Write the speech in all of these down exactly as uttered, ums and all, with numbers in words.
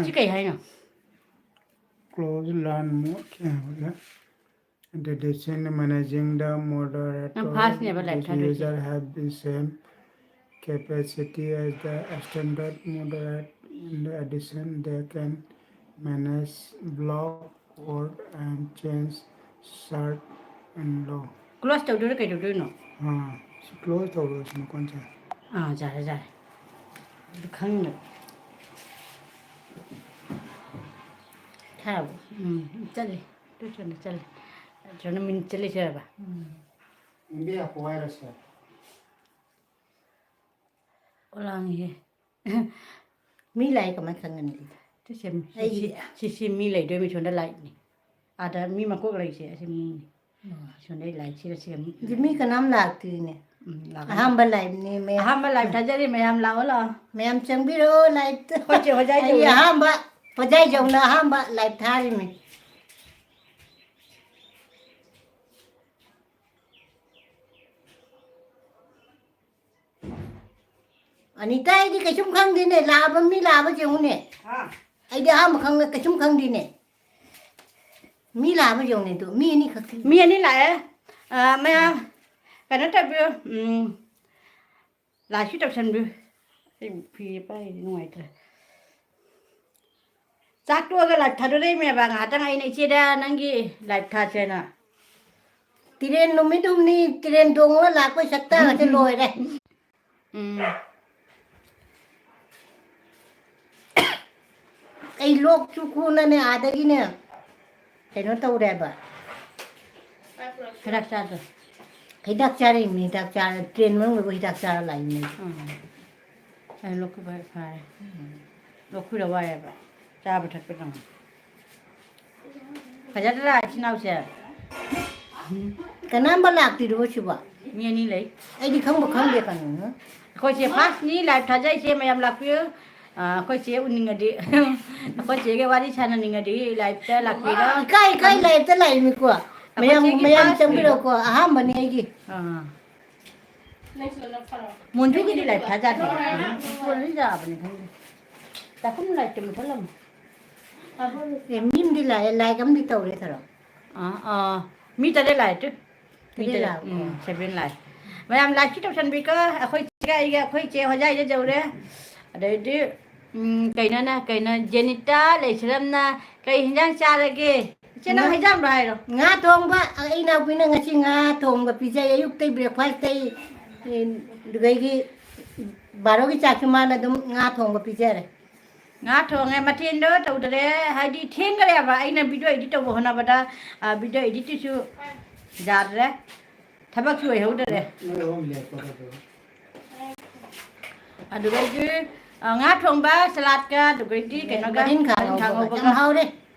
ꯁꯤ ꯀꯩ ꯍꯥꯏꯅꯣ? Close learn mode ꯀꯌꯥ ꯍꯥꯏꯕ? The decision managing the moderator, ꯅꯪ first ꯅꯦꯕ live this ꯊꯥꯗꯣꯏꯁꯦ꯫ User have the same capacity as the standard moderator. In addition, they can manage block, vote and change chat and log. Close ꯇꯧꯗꯣꯏꯔꯣ ꯀꯩꯗꯧꯗꯣꯏꯅꯣ? ꯑꯥ, ꯁꯤ close ꯇꯧꯔꯣ ꯁꯤ ꯃꯈꯣꯟꯁꯦ꯫ ꯑꯥ, ꯌꯥꯔꯦ, ꯌꯥꯔꯦ꯫ ꯑꯗꯨ ꯈꯪꯗꯕ꯫ ꯊꯥꯔꯕꯣ? ꯎꯝ, ꯆꯠꯂꯤ꯫ ꯇꯨ ꯆꯠꯂꯤ, ꯆꯠꯂꯤ꯫ ꯁꯣꯝꯗ ꯃꯤꯅꯤꯠ ꯆꯠꯂꯤꯁꯦ ꯍꯥꯏꯕ? ꯎꯝ꯫ ꯏꯟꯕ ꯌꯥꯄꯣ ꯍꯥꯏꯔꯣ ꯁꯦ? ꯑꯣꯂꯥꯡꯉꯤꯍꯦ꯫ ꯃꯤ ꯂꯥꯛꯑꯦ ꯀꯃꯥꯏ ꯈꯪꯒꯅꯤ? ꯁꯤꯁꯦ, ꯑꯩꯒꯤ ꯁꯤ, ꯁꯤ, ꯁꯤ ꯃꯤ ꯂꯩꯗꯣꯏ ꯃꯤ ꯁꯣꯝꯗ ꯂꯥꯏꯠꯅꯤ꯫ ꯑꯥꯗ ꯃꯤ ꯃꯀꯣꯛ ꯂꯩꯁꯦ ꯑꯁꯤ ꯃꯤꯅꯤ꯫ ꯑꯣ꯫ ꯁꯣꯝꯗꯩ ꯂꯥꯏꯠꯁꯤꯒ ꯁꯤꯒ ꯃꯤ ꯑꯗꯨ ꯃꯤ ꯀꯅꯥꯝ ꯂꯥꯛꯇ꯭ꯔꯤꯅꯦ꯫ ꯎꯝ, ꯂꯥꯛꯑꯣ꯫ ꯑꯍꯥꯟꯕ ꯂꯥꯏꯠꯅꯤ, ꯃꯌꯥꯝ꯫ ꯑꯍꯥꯟꯕ ꯂꯥꯏꯠ ꯊꯥꯖꯔꯤ, ꯃꯌꯥꯝ ꯂꯥꯛꯑꯣ, ꯂꯥꯛꯑꯣ꯫ ꯃꯌꯥꯝ ꯆꯪꯕꯤꯔꯣ ꯂꯥꯏꯠꯇ꯫ ꯑꯩꯈꯣꯏ ꯆꯦ ꯍꯣꯏꯖꯥꯏ ꯑꯩ ꯇꯧꯔꯦ꯫ ꯑꯍꯥꯟꯕ, ꯍꯣꯏꯖꯥꯏ ꯖꯧꯅ ꯑꯍꯥꯟꯕ ꯂꯥꯏꯠ ꯊꯥꯔꯤꯃꯤ꯫ ꯑꯅꯤꯇꯥ, ꯑꯩꯗꯤ ꯀꯩꯁꯨꯝ ꯈꯪꯗꯦꯅꯦ, ꯂꯥꯛꯑꯕ ꯃꯤ ꯂꯥꯛꯑꯕ ꯌꯦꯡꯉꯨꯅꯦ꯫ ꯍꯥ? ꯑꯩꯗꯤ ꯑꯍꯥꯟꯕ ꯈꯪꯉꯦ, ꯀꯩꯁꯨꯝ ꯈꯪꯗꯦꯅꯦ꯫ ꯃꯤ ꯂꯥꯛꯑꯕ ꯌꯦꯡꯉꯨꯅꯦ ꯑꯗꯨ, ꯃꯤ ꯑꯅꯤꯈꯛꯀꯤ꯫ ꯃꯤ ꯑꯅꯤ ꯂꯥꯛꯑꯦ꯫ ꯑ, ꯃꯌꯥꯝ ꯀꯩꯅꯣ ꯇꯧꯕꯤꯌꯨ, ꯎꯝ, ꯂꯥꯏꯛꯁꯨ ꯇꯧꯁꯟꯕꯤꯌꯨ꯫ ꯑꯩ ꯐꯤ ꯄꯥꯏꯔꯤꯁꯦ ꯅꯨꯡꯉꯥꯏꯇ꯭ꯔꯦ꯫ ꯆꯥꯛ ꯇꯣꯛꯑꯒ ꯂꯥꯏꯚ ꯊꯥꯗꯣꯔꯛꯏꯃꯦꯕ꯫ ꯉꯥꯏꯍꯥꯛꯇꯪ ꯑꯩꯅ ꯏꯆꯦꯗ ꯅꯪꯒꯤ ꯂꯥꯏꯚ ꯊꯥꯁꯦꯅ꯫ ꯇꯤꯔꯦꯟ ꯅꯨꯃꯤꯠ ꯍꯨꯝꯅꯤ ꯇꯤꯔꯦꯟ ꯇꯣꯡꯉꯒ ꯂꯥꯛꯄꯩ ꯁꯛꯇꯥꯒꯁꯦ ꯂꯣꯏꯔꯦ꯫ ꯎꯝ꯫ ꯑꯩ ꯂꯣꯛꯁꯨ ꯈꯨꯅꯅꯦ ꯑꯥꯗꯒꯤꯅꯦ ꯀꯩꯅꯣ ꯇꯧꯔꯦꯕ꯫ ꯍꯤꯗꯥꯛ ꯆꯥꯗ꯭ꯔꯣ? ꯍꯤꯗꯥꯛ ꯆꯥꯔꯤꯕꯅꯤ, ꯍꯤꯗꯥꯛ ꯆꯥꯔ, ꯇ꯭ꯔꯦꯟ ꯃꯅꯨꯡꯗꯕꯨ ꯍꯤꯗꯥꯛ ꯆꯥꯔ ꯂꯥꯛꯏꯅꯦ꯫ ꯎꯝ꯫ ꯑꯩ ꯂꯣꯛ ꯈꯨꯕ ꯐꯔꯦ꯫ ꯎꯝ꯫ ꯂꯣꯛ ꯈꯨꯔ ꯋꯥꯏꯌꯦꯕ꯫ ꯆꯥꯕ ꯊꯛꯄ ꯅꯪ꯫ ꯐꯖꯗ꯭ꯔꯥ ꯏꯆꯤꯟ ꯏꯅꯥꯎꯁꯦ? ꯀꯅꯥꯝꯕ ꯂꯥꯛꯇ꯭ꯔꯤꯗꯨꯕꯨ ꯁꯤꯕꯣ? ꯃꯤ ꯑꯅꯤ ꯂꯩ꯫ ꯑꯩꯗꯤ ꯈꯪꯕꯨ ꯈꯪꯗꯦ ꯀꯩꯅꯣ꯫ ꯑꯩꯈꯣꯏꯁꯦ first ꯅꯤ live ꯊꯥꯖꯩꯁꯦ, ꯃꯌꯥꯝ ꯂꯥꯛꯄꯤꯌꯨ꯫ ꯑ, ꯑꯩꯈꯣꯏ ꯆꯦ ꯎꯅꯤꯡꯉꯗꯤ, ꯑꯩꯈꯣꯏ ꯆꯦꯒ ꯋꯥꯔꯤ ꯁꯥꯟꯅꯅꯤꯡꯉꯗꯤ live ꯇ ꯂꯥꯛꯄꯤꯔꯣ꯫ ꯏꯀꯥꯏ, ꯏꯀꯥꯏ live ꯇ ꯂꯥꯛꯏꯅꯤꯀꯣ꯫ ꯑꯩꯈꯣꯏ ꯃꯌꯥꯝ, ꯆꯦꯒꯤ ꯃꯌꯥꯝ first ꯅꯤ꯫ ꯆꯪꯕꯤꯔꯣꯀꯣ꯫ ꯑꯍꯥꯟꯕꯅꯤ ꯑꯩꯒꯤ꯫ ꯑꯥ꯫ ꯃꯣꯟꯖꯨꯒꯤꯗꯤ live ꯊꯥꯖꯗꯦ꯫ ꯐꯣꯟꯗ ꯌꯥꯕꯅꯤ ꯈꯪꯗꯦ꯫ ꯆꯥꯛꯈꯨꯝ ꯂꯥꯏꯠꯇꯨ ꯃꯨꯊꯠꯂꯝꯃꯨ꯫ ꯑꯦ, ꯃꯤ ꯑꯃꯗꯤ ꯂꯥꯛꯑꯦ, ꯂꯥꯏꯛ ꯑꯃꯗꯤ ꯇꯧꯔꯦ ꯊꯔꯣ꯫ ꯑꯥ, ꯑꯥ꯫ ꯃꯤ ꯇꯔꯦꯠ ꯂꯥꯛꯑꯦ ꯇꯨ꯫ ꯃꯤ ꯇꯔꯦꯠ ꯇꯔꯦꯠ, ꯂꯥꯛꯑꯦ꯫ ꯎꯝ, ꯑꯣ꯫ ꯁꯦꯚꯦꯟ ꯂꯥꯛꯑꯦ꯫ ꯃꯌꯥꯝ ꯂꯥꯏꯛꯁꯨ ꯇꯧꯁꯟꯕꯤꯀꯣ꯫ ꯑꯩꯈꯣꯏ ꯆꯦꯒ ꯑꯩꯒ, ꯑꯩꯈꯣꯏ ꯆꯦ ꯍꯣꯖꯥꯏꯗ ꯌꯧꯔꯦ꯫ ꯑꯗꯩꯗꯤ, ꯎꯝ, ꯀꯩꯅꯣꯅ, ꯀꯩꯅꯣ, ꯖꯦꯅꯤꯇꯥ ꯂꯩꯁ꯭ꯔꯝꯅ ꯀꯩ ꯍꯤꯟꯖꯥꯡ ꯆꯥꯔꯒꯦ? ꯏꯆꯦ, ꯅꯪ ꯉꯥ-, ꯍꯤꯟꯖꯥꯡꯗꯣ ꯍꯥꯏꯔꯣ꯫ ꯉꯥ ꯊꯣꯡꯕ, ꯑꯩ ꯏꯅꯥꯎꯄꯤꯅ ꯉꯁꯤ ꯉꯥ ꯊꯣꯡꯕ ꯄꯤꯖꯩ꯫ ꯑꯌꯨꯛꯇꯩ breakfast ꯇꯩ, ꯑꯦ, ꯑꯗꯨꯗꯒꯤ ꯕꯥꯔꯣꯒꯤ ꯆꯥꯛꯁꯨ ꯃꯥꯅ ꯑꯗꯨꯝ ꯉꯥ ꯊꯣꯡꯕ ꯄꯤꯖꯔꯦ꯫ ꯉꯥ ꯊꯣꯡꯉꯦ, ꯃꯊꯦꯜꯗꯣ ꯇꯧꯗꯔꯦ, ꯍꯥꯏꯗꯤ ꯊꯦꯡꯈꯔꯦꯕ꯫ ꯑꯩꯅ video edit ꯇꯧꯕ ꯍꯣꯠꯅꯕꯗ, ꯑ, video edit ꯇꯨꯁꯨ ꯌꯥꯗ꯭ꯔꯦ, ꯊꯕꯛꯁꯨ ꯑꯣꯏꯍꯧꯗꯔꯦ꯫ ꯑꯗꯨꯗꯒꯤ, ꯑ, ꯉꯥ ꯊꯣꯡꯕ, ꯁꯂꯥꯠꯀ, ꯑꯗꯨꯗꯒꯤ ꯀꯩꯅꯣꯒ, ꯃꯔꯤꯟ ꯈꯥ ꯃꯔꯤꯟ ꯈꯥ ꯉꯧꯕꯒ꯫ ꯉꯧꯕꯒ꯫ ꯌꯥꯝ ꯍꯥꯎꯔꯦ꯫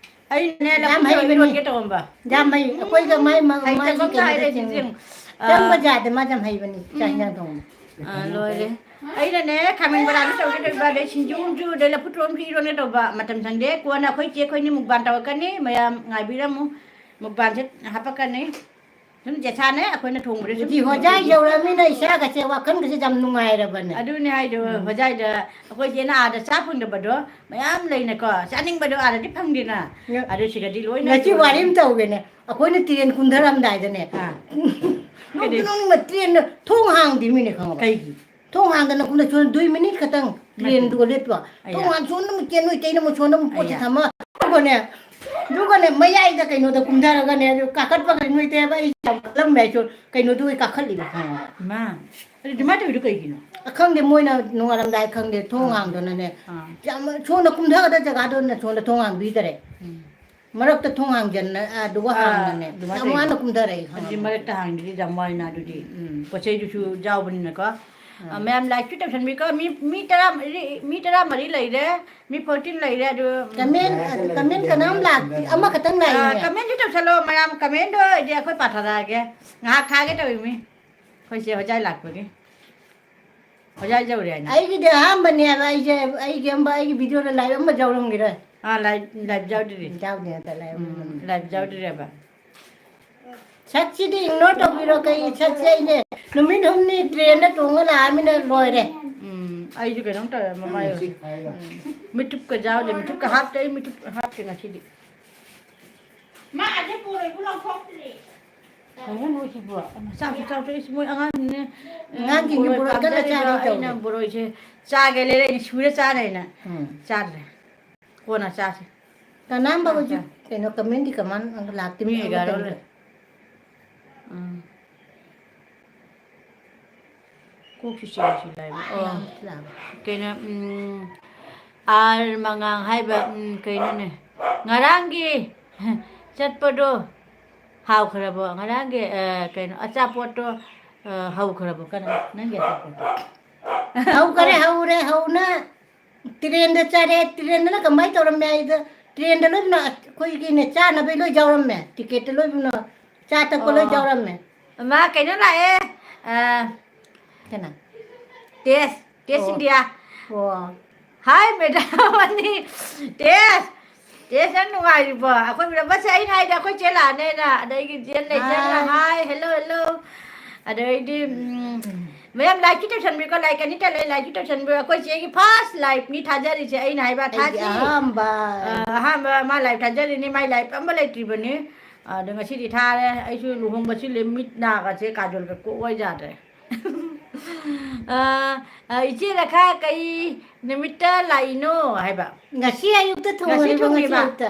ꯑꯩꯅꯅꯦ, ꯌꯥꯝ ꯂꯐꯨ ꯍꯩꯕꯅꯤ꯫ ꯏꯔꯣꯟꯒꯦ ꯇꯧꯔꯝꯕ꯫ ꯌꯥꯝ ꯍꯩ꯫ ꯑꯩꯈꯣꯏꯒ ꯃꯥꯏ ꯃ-, ꯍꯩꯇꯕ ꯃꯥꯏꯁꯤ ꯑꯃ ꯀꯩꯅꯣꯗ ꯍꯥꯏꯔꯦ ꯆꯤꯡꯉꯤ꯫ ꯆꯤꯡ-, ꯑ, ꯆꯪꯕ ꯌꯥꯗꯦ, ꯃꯥ ꯌꯥꯝ ꯍꯩꯕꯅꯤ ꯆꯥꯛ ꯎꯝ꯫ ꯏꯟꯖꯥꯡ ꯊꯣꯡꯕ꯫ ꯑ, ꯂꯣꯏꯔꯦ꯫ ꯑꯩꯅꯅꯦ, ꯈꯥꯃꯦꯟ ꯕꯣꯔꯥꯁꯨ ꯇꯧꯒꯦ ꯇꯧꯕ, ꯑꯗꯩ ꯁꯤꯡꯖꯨ ꯑꯃꯁꯨ, ꯑꯗꯩ ꯂꯐꯨ ꯊ꯭ꯔꯣ ꯑꯃꯁꯨ ꯏꯔꯣꯟꯒꯦ ꯇꯧꯕ꯫ ꯃꯇꯝ ꯁꯪꯗꯦ꯫ ꯀꯣꯟꯅ ꯑꯩꯈꯣꯏ ꯆꯦ ꯑꯩꯈꯣꯏꯅꯤ ꯃꯨꯛꯕꯥꯡ ꯇꯧꯔꯛꯀꯅꯤ꯫ ꯃꯌꯥꯝ ꯉꯥꯏꯕꯤꯔꯝꯃꯨ꯫ ꯃꯨꯛꯕꯥꯡꯁꯦ ꯍꯥꯄꯛꯀꯅꯤ꯫ ꯁꯨꯝ ꯖꯦꯁꯥꯅꯦ ꯑꯩꯈꯣꯏꯅ ꯊꯣꯡꯕꯗ ꯁꯨꯝ ꯍꯧꯖꯤꯛ ꯍꯣꯖꯥꯏ ꯌꯧꯔꯛꯑꯃꯤꯅ ꯏꯁꯥꯒꯁꯦ, ꯋꯥꯈꯜꯒꯁꯦ ꯌꯥꯝ ꯅꯨꯡꯉꯥꯏꯔꯕꯅꯦ꯫ ꯑꯗꯨꯅꯦ ꯍꯥꯏꯗꯣ, ꯎꯝ꯫ ꯍꯣꯖꯥꯏꯗ ꯑꯩꯈꯣꯏ ꯆꯦꯅ ꯑꯥꯗ ꯆꯥ ꯐꯪꯗꯕꯗꯣ ꯃꯌꯥꯝ ꯂꯩꯅꯀꯣ, ꯆꯥꯅꯤꯡꯕꯗꯣ ꯑꯥꯗꯗꯤ ꯐꯪꯗꯦꯅ꯫ ꯉ-, ꯑꯗꯨ ꯁꯤꯗꯗꯤ ꯂꯣꯏꯅ ꯉꯁꯤ ꯂꯣꯏꯔꯦ꯫ ꯋꯥꯔꯤ ꯑꯃ ꯇꯧꯒꯦꯅꯦ꯫ ꯑꯩꯈꯣꯏꯅ ꯇ꯭ꯔꯦꯟ ꯀꯨꯝꯊꯔꯝꯗꯥꯏꯗꯅꯦ꯫ ꯑꯥ꯫ ꯅꯣꯡꯃ ꯀꯩꯗꯩ? ꯅꯣꯡꯃ ꯇ꯭ꯔꯦꯟꯗꯣ ꯊꯣꯡ ꯍꯥꯡꯗꯦ ꯃꯤꯅꯦ ꯈꯪꯉꯕ꯫ ꯀꯩꯒꯤ? ꯊꯣꯡ ꯍꯥꯡꯗꯅ ꯀꯨꯝꯅ ꯁꯣꯝꯗ ꯗꯨꯏ ꯃꯤꯅꯤꯠ ꯈꯛꯇꯪ ꯃꯥꯅꯤ꯫ ꯇ꯭ꯔꯦꯟꯗꯨꯒ ꯂꯦꯞꯄꯣ꯫ ꯑꯌꯥ꯫ ꯊꯣꯡ ꯍꯥꯡ ꯁꯣꯝꯗ ꯑꯃꯨꯛ ꯆꯦꯟ, ꯅꯣꯏ ꯇꯩꯅ ꯑꯃꯨꯛ ꯁꯣꯝꯗ ꯑꯃꯨꯛ ꯄꯣꯠꯁꯦ ꯑꯌꯥ꯫ ꯊꯝꯃ꯫ ꯑꯗꯨꯒꯅꯦ, ꯑꯗꯨꯒꯅꯦ, ꯃꯌꯥꯏꯗ ꯀꯩꯅꯣꯗ ꯀꯨꯝꯊꯔꯒꯅꯦ, ꯑꯗꯨ ꯀꯥꯈꯠꯄꯒ ꯅꯣꯏ ꯇꯩꯕ ꯑꯩ ꯌꯥꯝ ꯀꯜꯂꯝꯃꯦ꯫ ꯑꯩꯁꯨ ꯀꯩꯅꯣꯗꯨ ꯑꯣꯏ ꯀꯥꯈꯠꯂꯤꯕ ꯈꯪꯉꯕ꯫ ꯏꯃꯥ, ꯑꯗꯨ ꯑꯗꯨꯃꯥꯏꯅ ꯇꯧꯔꯤꯗꯣ ꯀꯩꯒꯤꯅꯣ? ꯈꯪꯗꯦ, ꯃꯣꯏꯅ ꯅꯣꯡꯉꯥꯜꯂꯝꯗꯥꯏ ꯈꯪꯗꯦ, ꯊꯣꯡ ꯑꯥ꯫ ꯍꯥꯡꯗꯅꯅꯦ꯫ ꯑꯥ꯫ ꯌꯥꯝ ꯁꯣꯝꯗ ꯀꯨꯝꯊꯒꯗ ꯖꯒꯥꯗꯣ ꯅ ꯁꯣꯝꯗ ꯊꯣꯡ ꯍꯥꯡꯕꯤꯗꯔꯦ꯫ ꯎꯝ꯫ ꯃꯔꯛꯇ ꯊꯣꯡ ꯍꯥꯡꯖꯟꯅ, ꯑꯗꯨꯒ ꯑꯥ, ꯍꯥꯡꯅꯅꯦ꯫ ꯑꯗꯨꯃꯥꯏꯅ ꯌꯥꯝ ꯋꯥꯅ ꯇꯧꯔꯤꯗꯣ꯫ ꯀꯨꯝꯊꯔꯛꯏ ꯑꯗꯨꯗꯤ ꯈꯪꯉꯕ꯫ ꯃꯔꯛꯇ ꯍꯥꯡꯗ꯭ꯔꯗꯤ ꯌꯥꯝ ꯋꯥꯏꯅ ꯑꯗꯨꯗꯤ꯫ ꯎꯝ꯫ ꯄꯣꯠ ꯆꯩꯗꯨꯁꯨ ꯌꯥꯎꯕꯅꯤꯅꯀꯣ꯫ ꯑꯥ꯫ ꯑ, ꯃꯌꯥꯝ ꯂꯥꯏꯛꯁꯨ ꯇꯧꯁꯟꯕꯤꯀꯣ꯫ ꯃꯤ, ꯃꯤ ꯇꯔꯥ ꯃꯔꯤ, ꯃꯤ ꯇꯔꯥꯃꯔꯤ ꯂꯩꯔꯦ, ꯃꯤ fourteen ꯂꯩꯔꯦ, ꯑꯗꯨ comment, comment ꯀꯅꯥꯝ ꯂꯥꯛꯇꯦ, ꯑꯃꯈꯛꯇꯪ ꯑꯥ, ꯂꯥꯛꯏꯅꯦ꯫ Commentꯁꯨ ꯇꯧꯁꯜꯂꯣ, ꯃꯌꯥꯝ commentꯗꯣ ꯑꯩꯗꯤ ꯑꯩꯈꯣꯏ ꯄꯥꯊꯔꯛꯑꯒꯦ꯫ ꯉꯥꯏꯍꯥꯛ ꯊꯥꯒꯦ ꯇꯧꯔꯤꯃꯤ꯫ ꯑꯩꯈꯣꯏ ꯆꯦ ꯍꯣꯖꯥꯏ ꯂꯥꯛꯄꯒꯤ꯫ ꯍꯣꯖꯥꯏ ꯌꯧꯔꯦ ꯍꯥꯏꯅ꯫ ꯑꯩꯒꯤꯗꯤ ꯑꯍꯥꯟꯕꯅꯦꯕ, ꯑꯩꯁꯦ, ꯑꯩꯒꯤ ꯑꯃ, ꯑꯩꯒꯤ videoꯗ live ꯑꯃ ꯌꯥꯎꯔꯝꯈꯤꯔꯣꯏ꯫ ꯑꯥ, live, live ꯌꯥꯎꯗ꯭ꯔꯤ꯫ ꯌꯥꯎꯗꯦ ꯍꯟꯗꯛ live ꯎꯝ, ꯑꯃ꯫ Live ꯌꯥꯎꯗ꯭ꯔꯤꯑꯕ꯫ ꯁꯛꯁꯤꯗꯤ ignore ꯇꯧꯕꯤꯔꯣ, ꯀꯩ ꯁꯛꯁꯦ ꯑꯩꯅꯦ ꯅꯨꯃꯤꯠ ꯍꯨꯝꯅꯤ trainꯗ ꯇꯣꯡꯉ ꯂꯥꯛꯑꯃꯤꯅ ꯂꯣꯏꯔꯦ꯫ ꯎꯝ, ꯑꯩꯁꯨ ꯀꯩꯅꯣꯝ ꯇꯧꯔꯦ ꯃꯃꯥꯏ꯫ ꯎꯝ꯫ ꯃꯤꯠꯊꯨꯞꯀ ꯌꯥꯎꯗꯦ, ꯃꯤꯠꯊꯨꯞꯀ ꯍꯥꯞꯇꯦ, ꯑꯩ ꯃꯤꯠꯊꯨꯞ ꯍꯥꯞꯇꯦ ꯉꯁꯤꯗꯤ꯫ ꯃꯥ ꯑꯗꯨ ꯄꯨꯔꯣꯏꯕꯨ ꯂꯧꯊꯣꯛꯇ꯭ꯔꯤ꯫ ꯀꯩꯅꯣ ꯅꯣꯏꯁꯤꯕꯣ? ꯆꯥꯎꯁꯤ, ꯆꯥꯎꯁꯤ, ꯏꯁ, ꯃꯣꯏ ꯑꯉꯥꯡꯁꯤꯡꯅꯦ꯫ ꯑꯉꯥꯡꯁꯤꯡꯁꯦ ꯕꯣꯔꯣꯏ ꯕꯣꯔꯣꯏ ꯀꯟꯅ ꯄꯥꯝꯖꯔꯤꯕ ꯆꯥꯔꯤ ꯑꯩꯅ ꯇꯧꯔꯤ꯫ ꯕꯣꯔꯣꯏꯁꯦ ꯆꯥꯒꯦ ꯂꯩꯔꯛꯏꯅꯦ, ꯁꯨꯔ ꯆꯥꯔꯦꯅ꯫ ꯎꯝ꯫ ꯆꯥꯗ꯭ꯔꯦ꯫ ꯀꯣꯟꯅ ꯆꯥꯁꯤ꯫ ꯀꯅꯥꯝꯕ ꯍꯧꯖꯤꯛ ꯀꯩꯅꯣ comment ꯗꯤ ꯀꯃꯥꯟ ꯂꯥꯛꯇꯦ ꯃꯤ ꯃꯤ ꯑꯃꯠꯇ ꯑꯦꯒꯥꯔꯣ ꯂꯩ꯫ ꯂꯩꯇꯦ꯫ ꯎꯝ꯫ ꯀꯣꯛꯁꯤ ꯆꯤꯛꯏ ꯁꯤ ꯂꯥꯏꯕ꯫ ꯑꯣ꯫ ꯂꯥꯛꯑꯣ꯫ ꯀꯩꯅꯣ, ꯎꯝ, ꯑꯥꯔ ꯃꯉꯥꯡ ꯍꯥꯏꯕ, ꯎꯝ, ꯀꯩꯅꯣꯅꯦ꯫ ꯉꯔꯥꯡꯒꯤ ꯆꯠꯄꯗꯣ ꯍꯥꯎꯈ꯭ꯔꯕꯣ? ꯉꯔꯥꯡꯒꯤ, ꯑ, ꯀꯩꯅꯣ, ꯑꯆꯥꯄꯣꯠꯇꯣ, ꯑ, ꯍꯧꯈ꯭ꯔꯕꯣ? ꯀꯅꯥ? ꯅꯪꯒꯤ ꯑꯆꯥꯄꯣꯠꯇꯣ? ꯍꯧꯈꯔꯦ, ꯍꯧꯔꯦ, ꯍꯧꯅ ꯇ꯭ꯔꯦꯟꯗ ꯆꯠꯂꯦ꯫ ꯇ꯭ꯔꯦꯟꯗꯅ ꯀꯃꯥꯏꯅ ꯇꯧꯔꯝꯃꯦ ꯍꯥꯏꯗ, ꯇ꯭ꯔꯦꯟꯗ ꯂꯣꯏꯅ ꯑꯩꯈꯣꯏꯒꯤꯅꯦ ꯆꯥꯅꯕꯩ ꯂꯣꯏ ꯌꯥꯎꯔꯝꯃꯦ꯫ ꯇꯤꯀꯦꯠꯇ ꯂꯣꯏꯅ ꯆꯥ ꯊꯛꯄ ꯂꯣꯏ ꯑꯣ꯫ ꯌꯥꯎꯔꯝꯃꯦ꯫ ꯃꯥ ꯀꯩꯅꯣ ꯂꯥꯛꯑꯦ, ꯑ, ꯀꯅꯥ? ꯇꯦꯖ, ꯇꯦꯖ ꯑꯣ꯫ ꯏꯟꯗꯤꯌꯥ꯫ ꯑꯣ꯫ ꯍꯥꯏ, ꯃꯦꯗꯥꯝ ꯑꯅꯤ꯫ ꯇꯦꯖ, ꯇꯦꯖ, ꯅꯪ ꯅꯨꯡꯉꯥꯏꯔꯤꯕꯣ? ꯑꯩꯈꯣꯏ ꯃꯦꯗꯥꯝ, ꯃꯁꯤ ꯑꯩꯅ ꯍꯥꯏꯗꯤ ꯑꯩꯈꯣꯏ ꯆꯦ ꯂꯥꯛꯑꯅꯦꯅ꯫ ꯑꯗꯒꯤ ꯖꯦꯟ ꯂꯩꯖꯅ, ꯍꯥꯏ꯫ ꯍꯥꯏ, ꯍꯦꯜꯂꯣ, ꯍꯦꯜꯂꯣ꯫ ꯑꯗꯩꯗꯤ, ꯎꯝ, ꯃꯌꯥꯝ like ꯁꯨ ꯇꯧꯁꯟꯕꯤꯌꯨꯀꯣ, like ꯑꯅꯤ ꯇꯧꯔꯦ, like ꯁꯨ ꯇꯧꯁꯟꯕꯤꯌꯨ꯫ ꯑꯩꯈꯣꯏ ꯆꯦꯒꯤ first live ꯅꯤ ꯊꯥꯖꯔꯤꯁꯦ, ꯑꯩꯅ ꯍꯥꯏꯕ, ꯑꯩꯒꯤ ꯊꯥꯖꯤ꯫ ꯑꯍꯥꯟꯕ꯫ ꯑ, ꯑꯍꯥꯟꯕ ꯃꯥ live ꯊꯥꯖꯔꯤꯅꯤ, ꯃꯥꯏ live ꯑꯝꯕ ꯂꯩꯇ꯭ꯔꯤꯕꯅꯤ꯫ ꯑꯗꯣ ꯉꯁꯤꯗꯤ ꯊꯥꯔꯦ꯫ ꯑꯩꯁꯨ ꯂꯨꯍꯣꯡꯕꯁꯤ ꯂꯩ, ꯃꯤꯠ ꯅꯥꯒꯁꯦ ꯀꯥꯖꯣꯜꯒ ꯀꯣꯛ ꯋꯥꯏ ꯌꯥꯗ꯭ꯔꯦ꯫ ꯑ, ꯑ, ꯏꯆꯦ ꯔꯦꯈꯥ ꯀꯩ ꯅꯨꯃꯤꯠꯇ ꯂꯥꯛꯏꯅꯣ ꯍꯥꯏꯕ? ꯉꯁꯤ ꯑꯌꯨꯛꯇ ꯉꯁꯤ ꯊꯣꯡꯉꯦꯕ, ꯉꯁꯤ ꯊꯣꯡꯉꯦꯕ꯫ ꯑꯌꯨꯛꯇ꯫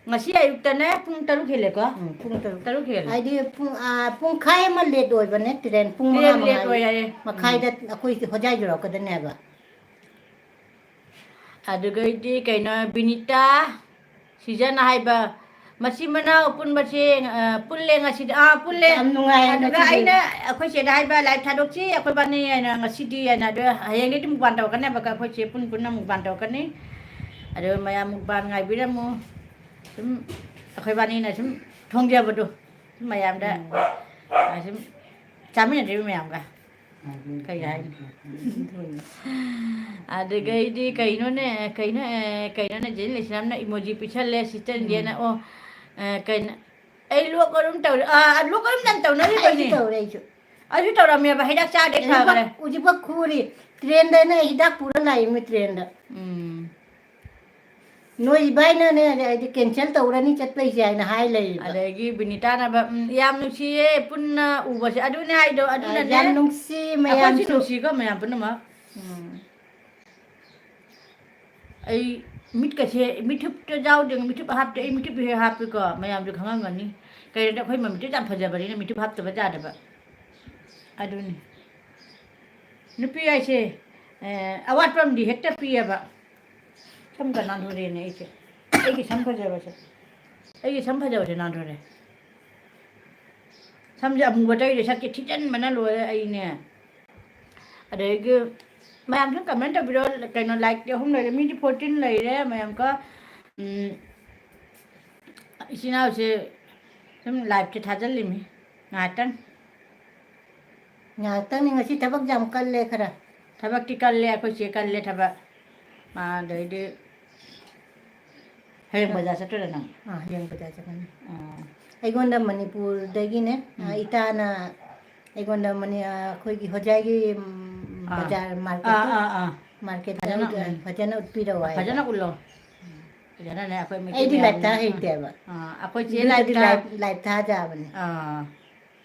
ꯉꯁꯤ ꯑꯌꯨꯛꯇꯅꯦ ꯄꯨꯡ ꯇꯔꯨꯛ ꯍꯦꯜꯂꯦꯀꯣ? ꯎꯝ, ꯄꯨꯡ ꯇꯔꯨꯛ꯫ ꯇꯔꯨꯛ ꯍꯦꯜꯂꯦ꯫ ꯍꯥꯏꯗꯤ ꯄꯨꯡ, ꯑ, ꯄꯨꯡꯈꯥꯏ ꯑꯃ late ꯑꯣꯏꯕꯅꯦ ꯇ꯭ꯔꯦꯟ, ꯄꯨꯡ ꯃꯉꯥ ꯇ꯭ꯔꯦꯟ late ꯃꯉꯥꯏ ꯑꯣꯏ ꯍꯥꯏꯌꯦ꯫ ꯃꯈꯥꯏꯗ ꯎꯝ꯫ ꯑꯩꯈꯣꯏ ꯍꯣꯖꯥꯏ ꯌꯧꯔꯛꯀꯗꯣꯏꯅꯦꯕ꯫ ꯑꯗꯨꯒꯩꯗꯤ ꯀꯩꯅꯣ, ꯕꯤꯅꯤꯇꯥ, ꯁꯤꯖꯟ ꯍꯥꯏꯕ, ꯃꯆꯤꯟ ꯃꯅꯥꯎ ꯑꯄꯨꯟꯕꯁꯦ, ꯑ, ꯄꯨꯜꯂꯦ ꯉꯁꯤꯗꯤ꯫ ꯑꯥ, ꯄꯨꯜꯂꯦ꯫ ꯌꯥꯝ ꯅꯨꯡꯉꯥꯏ ꯑꯗꯨꯒ ꯉꯁꯤꯗꯤ꯫ ꯑꯩꯅ ꯑꯩꯈꯣꯏ ꯆꯦꯗ ꯍꯥꯏꯕ, "Live ꯊꯥꯗꯣꯛꯁꯤ ꯑꯩꯈꯣꯏ ꯕꯥꯅꯤ" ꯍꯥꯏꯅ, ꯉꯁꯤꯗꯤ ꯍꯥꯏꯅ꯫ ꯑꯗꯣ ꯍꯌꯦꯡꯗꯩꯗꯤ mukbang ꯇꯧꯔꯛꯀꯅꯦꯕꯀꯣ, ꯑꯩꯈꯣꯏ ꯆꯦ ꯄꯨꯟ ꯄꯨꯟꯅ mukbang ꯇꯧꯔꯛꯀꯅꯤ꯫ ꯑꯗꯣ ꯃꯌꯥꯝ mukbang ꯉꯥꯏꯕꯤꯔꯝꯃꯨ꯫ ꯁꯨꯝ ꯑꯩꯈꯣꯏ ꯕꯥꯅꯤꯅ ꯁꯨꯝ ꯊꯣꯡꯖꯕꯗꯣ ꯁꯨꯝ ꯃꯌꯥꯝꯗ, ꯎꯝ꯫ ꯑ, ꯁꯨꯝ ꯆꯥꯃꯤꯟꯅꯗ꯭ꯔꯤꯕ ꯃꯌꯥꯝꯒ꯫ ꯀꯩ ꯍꯥꯏꯅꯤ? ꯑꯗꯨꯒꯩꯗꯤ ꯀꯩꯅꯣꯅꯦ, ꯀꯩꯅꯣ, ꯑꯦ, ꯀꯩꯅꯣꯅꯦ, ꯖꯦꯅꯤ ꯂꯩꯁꯅꯥꯝꯅ emoji ꯄꯤꯁꯜꯂꯦ, sister ꯎꯝ꯫ ꯏꯟꯗꯤꯌꯥꯅ, ꯑꯣ, ꯑ, ꯀꯩꯅꯣ, ꯑꯩ ꯂꯣꯛ ꯑꯗꯨꯝ ꯇꯧꯔꯦ, ꯑ, ꯂꯣꯛ ꯑꯗꯨꯝ ꯌꯥꯝ ꯇꯧꯅꯔꯤꯕꯅꯤ꯫ ꯑꯩꯁꯨ ꯇꯧꯔꯦ, ꯑꯩꯁꯨ꯫ ꯑꯗꯨ ꯇꯧꯔꯝꯃꯦꯕ, ꯍꯤꯗꯥꯛ ꯆꯥꯗꯦ ꯍꯧꯖꯤꯛꯐꯥꯎ, ꯐꯈ꯭ꯔꯦ꯫ ꯍꯧꯖꯤꯛꯐꯥꯎ ꯈꯨꯔꯤ꯫ ꯇ꯭ꯔꯦꯟꯗ ꯑꯩꯅ ꯍꯤꯗꯥꯛ ꯄꯨꯔ ꯂꯥꯛꯏꯃꯤ, ꯇ꯭ꯔꯦꯟꯗ꯫ ꯎꯝ꯫ ꯅꯣꯏ ꯏꯕꯥꯏꯅꯅꯦ, ꯑꯩꯗꯤ cancel ꯇꯧꯔꯅꯤ ꯆꯠꯄꯩꯁꯦ ꯍꯥꯏꯅ ꯍꯥꯏ ꯂꯩꯌꯦꯕ꯫ ꯑꯗꯒꯤ ꯕꯤꯅꯤꯇꯥꯅꯕ, "ꯎꯝ, ꯌꯥꯝ ꯅꯨꯡꯁꯤꯌꯦ, ꯄꯨꯟꯅ ꯎꯕꯁꯦ", ꯑꯗꯨꯅꯦ ꯍꯥꯏꯗꯣ, ꯑ, ꯑꯗꯨꯅꯅꯦ꯫ ꯌꯥꯝ ꯅꯨꯡꯁꯤ ꯑꯩꯈꯣꯏꯁꯨ ꯃꯌꯥꯝꯁꯨ꯫ ꯅꯨꯡꯁꯤꯀꯣ ꯃꯌꯥꯝ ꯄꯨꯝꯅꯃꯛ꯫ ꯎꯝ꯫ ꯑꯩ ꯃꯤꯠꯀꯁꯦ, ꯃꯤꯠꯊꯨꯞꯇ ꯌꯥꯎꯗꯦ, ꯃꯤꯠꯊꯨꯞ ꯍꯥꯞꯇꯦ, ꯑꯩ ꯃꯤꯠꯊꯨꯞ ꯍꯦꯛ ꯍꯥꯞꯄꯤꯀꯣ, ꯃꯌꯥꯝꯁꯨ ꯈꯪꯉꯝꯒꯅꯤ꯫ ꯀꯩꯅꯣꯗ ꯑꯩꯈꯣꯏ ꯃꯃꯤꯠꯇꯨ ꯌꯥꯝ ꯐꯖꯕꯅꯤꯅ ꯃꯤꯠꯊꯨꯞ ꯍꯥꯞꯇꯕ ꯌꯥꯗꯕ꯫ ꯑꯗꯨꯅꯤ꯫ ꯅꯨꯄꯤ ꯍꯥꯏꯁꯦ, ꯑꯦ, ꯑꯋꯥꯠꯄ ꯑꯃꯗꯤ ꯍꯦꯛꯇ ꯄꯤꯌꯦꯕ꯫ ꯁꯝꯒ ꯅꯥꯟꯊꯣꯔꯛꯑꯦꯅꯦ ꯑꯩꯁꯦ꯫ ꯑꯩꯒꯤ ꯁꯝ ꯐꯖꯕꯁꯦ꯫ ꯑꯩꯒꯤ ꯁꯝ ꯐꯖꯕꯁꯦ ꯅꯥꯟꯊꯣꯔꯛꯑꯦ꯫ ꯁꯝꯁꯦ ꯑꯃꯨꯕ ꯇꯩꯔꯦ, ꯁꯛꯁꯦ ꯊꯤꯖꯤꯟꯕꯅ ꯂꯣꯏꯔꯦ ꯑꯩꯅꯦ꯫ ꯑꯗꯒꯤ ꯃꯌꯥꯝꯁꯨ comment ꯇꯧꯕꯤꯔꯣ, ꯀꯩꯅꯣ, like ꯇꯤ ꯑꯍꯨꯝ ꯂꯩꯔꯦ, ꯃꯤꯗꯤ fourteen ꯂꯩꯔꯦ, ꯃꯌꯥꯝꯀ, ꯎꯝ, ꯏꯆꯤꯟ ꯏꯅꯥꯎꯁꯦ ꯁꯨꯝ live ꯁꯦ ꯊꯥꯖꯤꯜꯂꯤꯃꯤ ꯉꯥꯏꯍꯥꯛꯇꯪ꯫ ꯉꯥꯏꯍꯥꯛꯇꯪꯅꯤ, ꯉꯁꯤ ꯊꯕꯛ ꯌꯥꯝ ꯀꯜꯂꯦ ꯈꯔ꯫ ꯊꯕꯛꯇꯤ ꯀꯜꯂꯦ, ꯑꯩꯈꯣꯏ ꯆꯦ ꯀꯜꯂꯦ ꯊꯕꯛ꯫ ꯃꯥ ꯑꯗꯩꯗꯤ ꯍꯌꯦꯡ ꯕꯖꯥꯔ ꯆꯠꯇꯣꯏꯔꯥ ꯅꯪ? ꯑꯥ, ꯍꯌꯦꯡ ꯕꯖꯥꯔ ꯆꯠꯀꯅꯤ꯫ ꯑꯥ꯫ ꯑꯩꯉꯣꯟꯗ ꯃꯅꯤꯄꯨꯔꯗꯒꯤꯅꯦ, ꯎꯝ꯫ ꯑꯥ, ꯏꯇꯥꯅ ꯑꯩꯉꯣꯟꯗ ꯃꯅꯤ-, ꯑꯥ, ꯑꯩꯈꯣꯏꯒꯤ ꯍꯣꯖꯥꯏꯒꯤ, ꯎꯝ, ꯑꯥ꯫ ꯕꯖꯥꯔ ꯑꯥ, market ꯇꯣ, ꯑꯥ, ꯑꯥ꯫ Market ꯇ ꯐꯖꯅ, ꯎꯠ-, ꯎꯝ꯫ ꯐꯖꯅ ꯎꯠꯄꯤꯔꯛꯑꯣ ꯍꯥꯏꯕ꯫ ꯐꯖꯅ ꯎꯠꯂꯣ꯫ ꯐꯖꯅꯅꯦ ꯑꯩꯈꯣꯏ ꯃꯩꯇꯩ ꯑꯩꯗꯤ live ꯃꯌꯥꯝꯅ꯫ ꯊꯥ ꯍꯩꯇꯦꯕ꯫ ꯑꯥ, ꯑꯩꯈꯣꯏ ꯆꯦ ꯅꯨꯄꯤꯗꯗꯤ live ꯊꯥ-, live, live ꯊꯥꯖꯕꯅꯦ꯫ ꯑꯥ,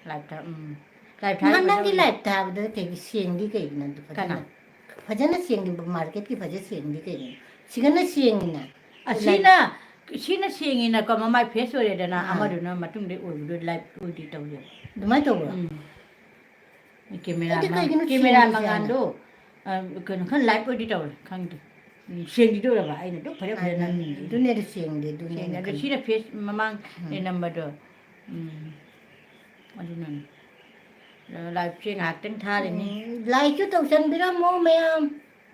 live ꯊꯥ-, ꯎꯝ꯫ Live ꯊꯥ ꯅꯍꯥꯟ ꯍꯩꯕ ꯅꯪꯒꯤ ꯅꯪ꯫ Live ꯊꯥꯕꯗ ꯀꯩꯒꯤ ꯁꯦꯡꯗꯤ ꯀꯩꯒꯤꯅꯣ ꯑꯗꯨ ꯐꯖꯅ? ꯀꯅꯥ? ꯐꯖꯅ ꯁꯦꯡꯗꯤ, market ꯀꯤ ꯐꯖ ꯁꯦꯡꯗꯤ ꯀꯩꯒꯤꯅꯣ? ꯁꯤꯒꯅ ꯁꯦꯡꯉꯤꯅ꯫ ꯑꯁꯤꯅ, ꯁꯤꯅ ꯁꯦꯡꯉꯤꯅꯀꯣ, ꯃꯃꯥꯏ fresh ꯑꯣꯏꯔꯦꯗꯅ, ꯑꯥ꯫ ꯑꯃꯗꯨꯅ ꯃꯇꯨꯡꯗ ꯑꯣꯏꯕꯗꯣ live ꯑꯣꯏꯗꯤ ꯇꯧꯋꯦꯕ꯫ ꯑꯗꯨꯃꯥꯏꯅ ꯇꯧꯕ꯭ꯔꯣ? ꯎꯝ꯫ Camera ꯑꯩꯗꯤ ꯃꯉꯥꯜ-, ꯀꯩꯒꯤꯅꯣ camera ꯁꯦꯡꯉꯤꯁꯦ ꯍꯥꯏꯅ꯫ ꯃꯉꯥꯜꯗꯣ, ꯑ, ꯀꯩꯅꯣ, ꯈꯔ live ꯑꯣꯏꯗꯤ ꯇꯧꯔꯦ, ꯈꯪꯗꯦ꯫ ꯎꯝ, ꯁꯦꯡꯈꯤꯗꯣꯏꯔꯕ? ꯑꯩꯅ ꯑꯗꯨꯝ ꯐꯖ ꯐꯖꯅ ꯑꯗꯨꯅꯦ, ꯅꯝꯃꯤꯅꯦ꯫ ꯑꯗꯨꯅꯦ ꯑꯗꯨ ꯁꯦꯡꯗꯦ, ꯑꯗꯨꯅꯦ ꯁꯦꯡꯗꯦ꯫ ꯑꯩꯅ ꯑꯗꯨ ꯈꯜꯂꯤ꯫ ꯁꯤꯅ face ꯃꯃꯥꯡ ꯎꯝ꯫ ꯅꯝꯕꯗꯣ꯫ ꯎꯝ꯫ ꯑꯗꯨꯅꯅꯤ꯫ ꯑꯗꯣ live ꯁꯦ ꯉꯥꯏꯍꯥꯛꯇꯪ ꯊꯥꯔꯤꯅꯤ꯫ ꯎꯝ, like ꯁꯨ ꯇꯧꯁꯟꯕꯤꯔꯝꯃꯣ ꯃꯌꯥꯝ꯫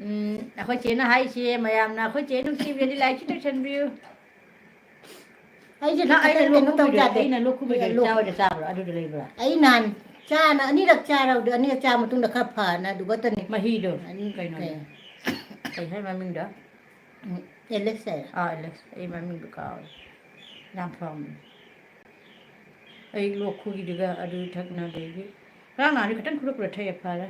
ꯎꯝ, ꯑꯩꯈꯣꯏ ꯆꯦꯅ ꯍꯥꯏꯁꯦ, ꯃꯌꯥꯝꯅ ꯑꯩꯈꯣꯏ ꯆꯦ ꯅꯨꯡꯁꯤꯕꯤꯔꯗꯤ like ꯁꯨ ꯇꯧꯁꯟꯕꯤꯌꯨ꯫ ꯑꯩꯁꯦ ꯅꯪ ꯑꯩꯅ ꯈꯤꯇꯪ ꯂꯣꯛ ꯀꯩꯅꯣ ꯇꯧ ꯈꯨꯕꯤꯗꯣ, ꯌꯥꯗꯦ꯫ ꯑꯩꯅ ꯂꯣꯛ ꯈꯨꯕꯤꯗꯣ ꯑꯩ ꯂꯣꯛ ꯆꯥꯕꯗ ꯆꯥꯕ꯭ꯔꯣ? ꯑꯗꯨꯗ ꯂꯩꯕ꯭ꯔꯣ? ꯑꯩ ꯅꯍꯥꯟ ꯆꯥꯅ ꯑꯅꯤꯔꯛ ꯆꯥꯔꯕꯗꯣ, ꯑꯅꯤꯔꯛ ꯆꯥꯕ ꯃꯇꯨꯡꯗ ꯈꯔ ꯐꯅ ꯑꯗꯨꯒ ꯇꯅꯤ꯫ ꯃꯍꯤꯗꯣ ꯑꯅꯤ-, ꯀꯩꯅꯣꯗꯣ? ꯀꯩ? ꯀꯩ ꯍꯥꯏ ꯃꯃꯤꯡꯗꯣ? ꯎꯝ, ꯑꯦꯂꯦꯛꯁ ꯍꯥꯏꯔꯣ? ꯑꯥ, ꯑꯦꯂꯦꯛꯁ꯫ ꯑꯩ ꯃꯃꯤꯡꯗꯣ ꯀꯥꯎꯔꯦ꯫ ꯌꯥꯝ ꯐꯕꯅꯤ꯫ ꯑꯩ ꯂꯣꯛ ꯈꯨꯒꯤꯗꯨꯒ ꯑꯗꯨ ꯊꯛꯅ ꯑꯗꯩꯗꯤ ꯉꯔꯥꯡ ꯅꯍꯥꯟꯗꯤ ꯈꯤꯇꯪ ꯈꯨꯔꯛ ꯈꯨꯔꯛ ꯊꯛꯑꯦ, ꯐꯔꯦ꯫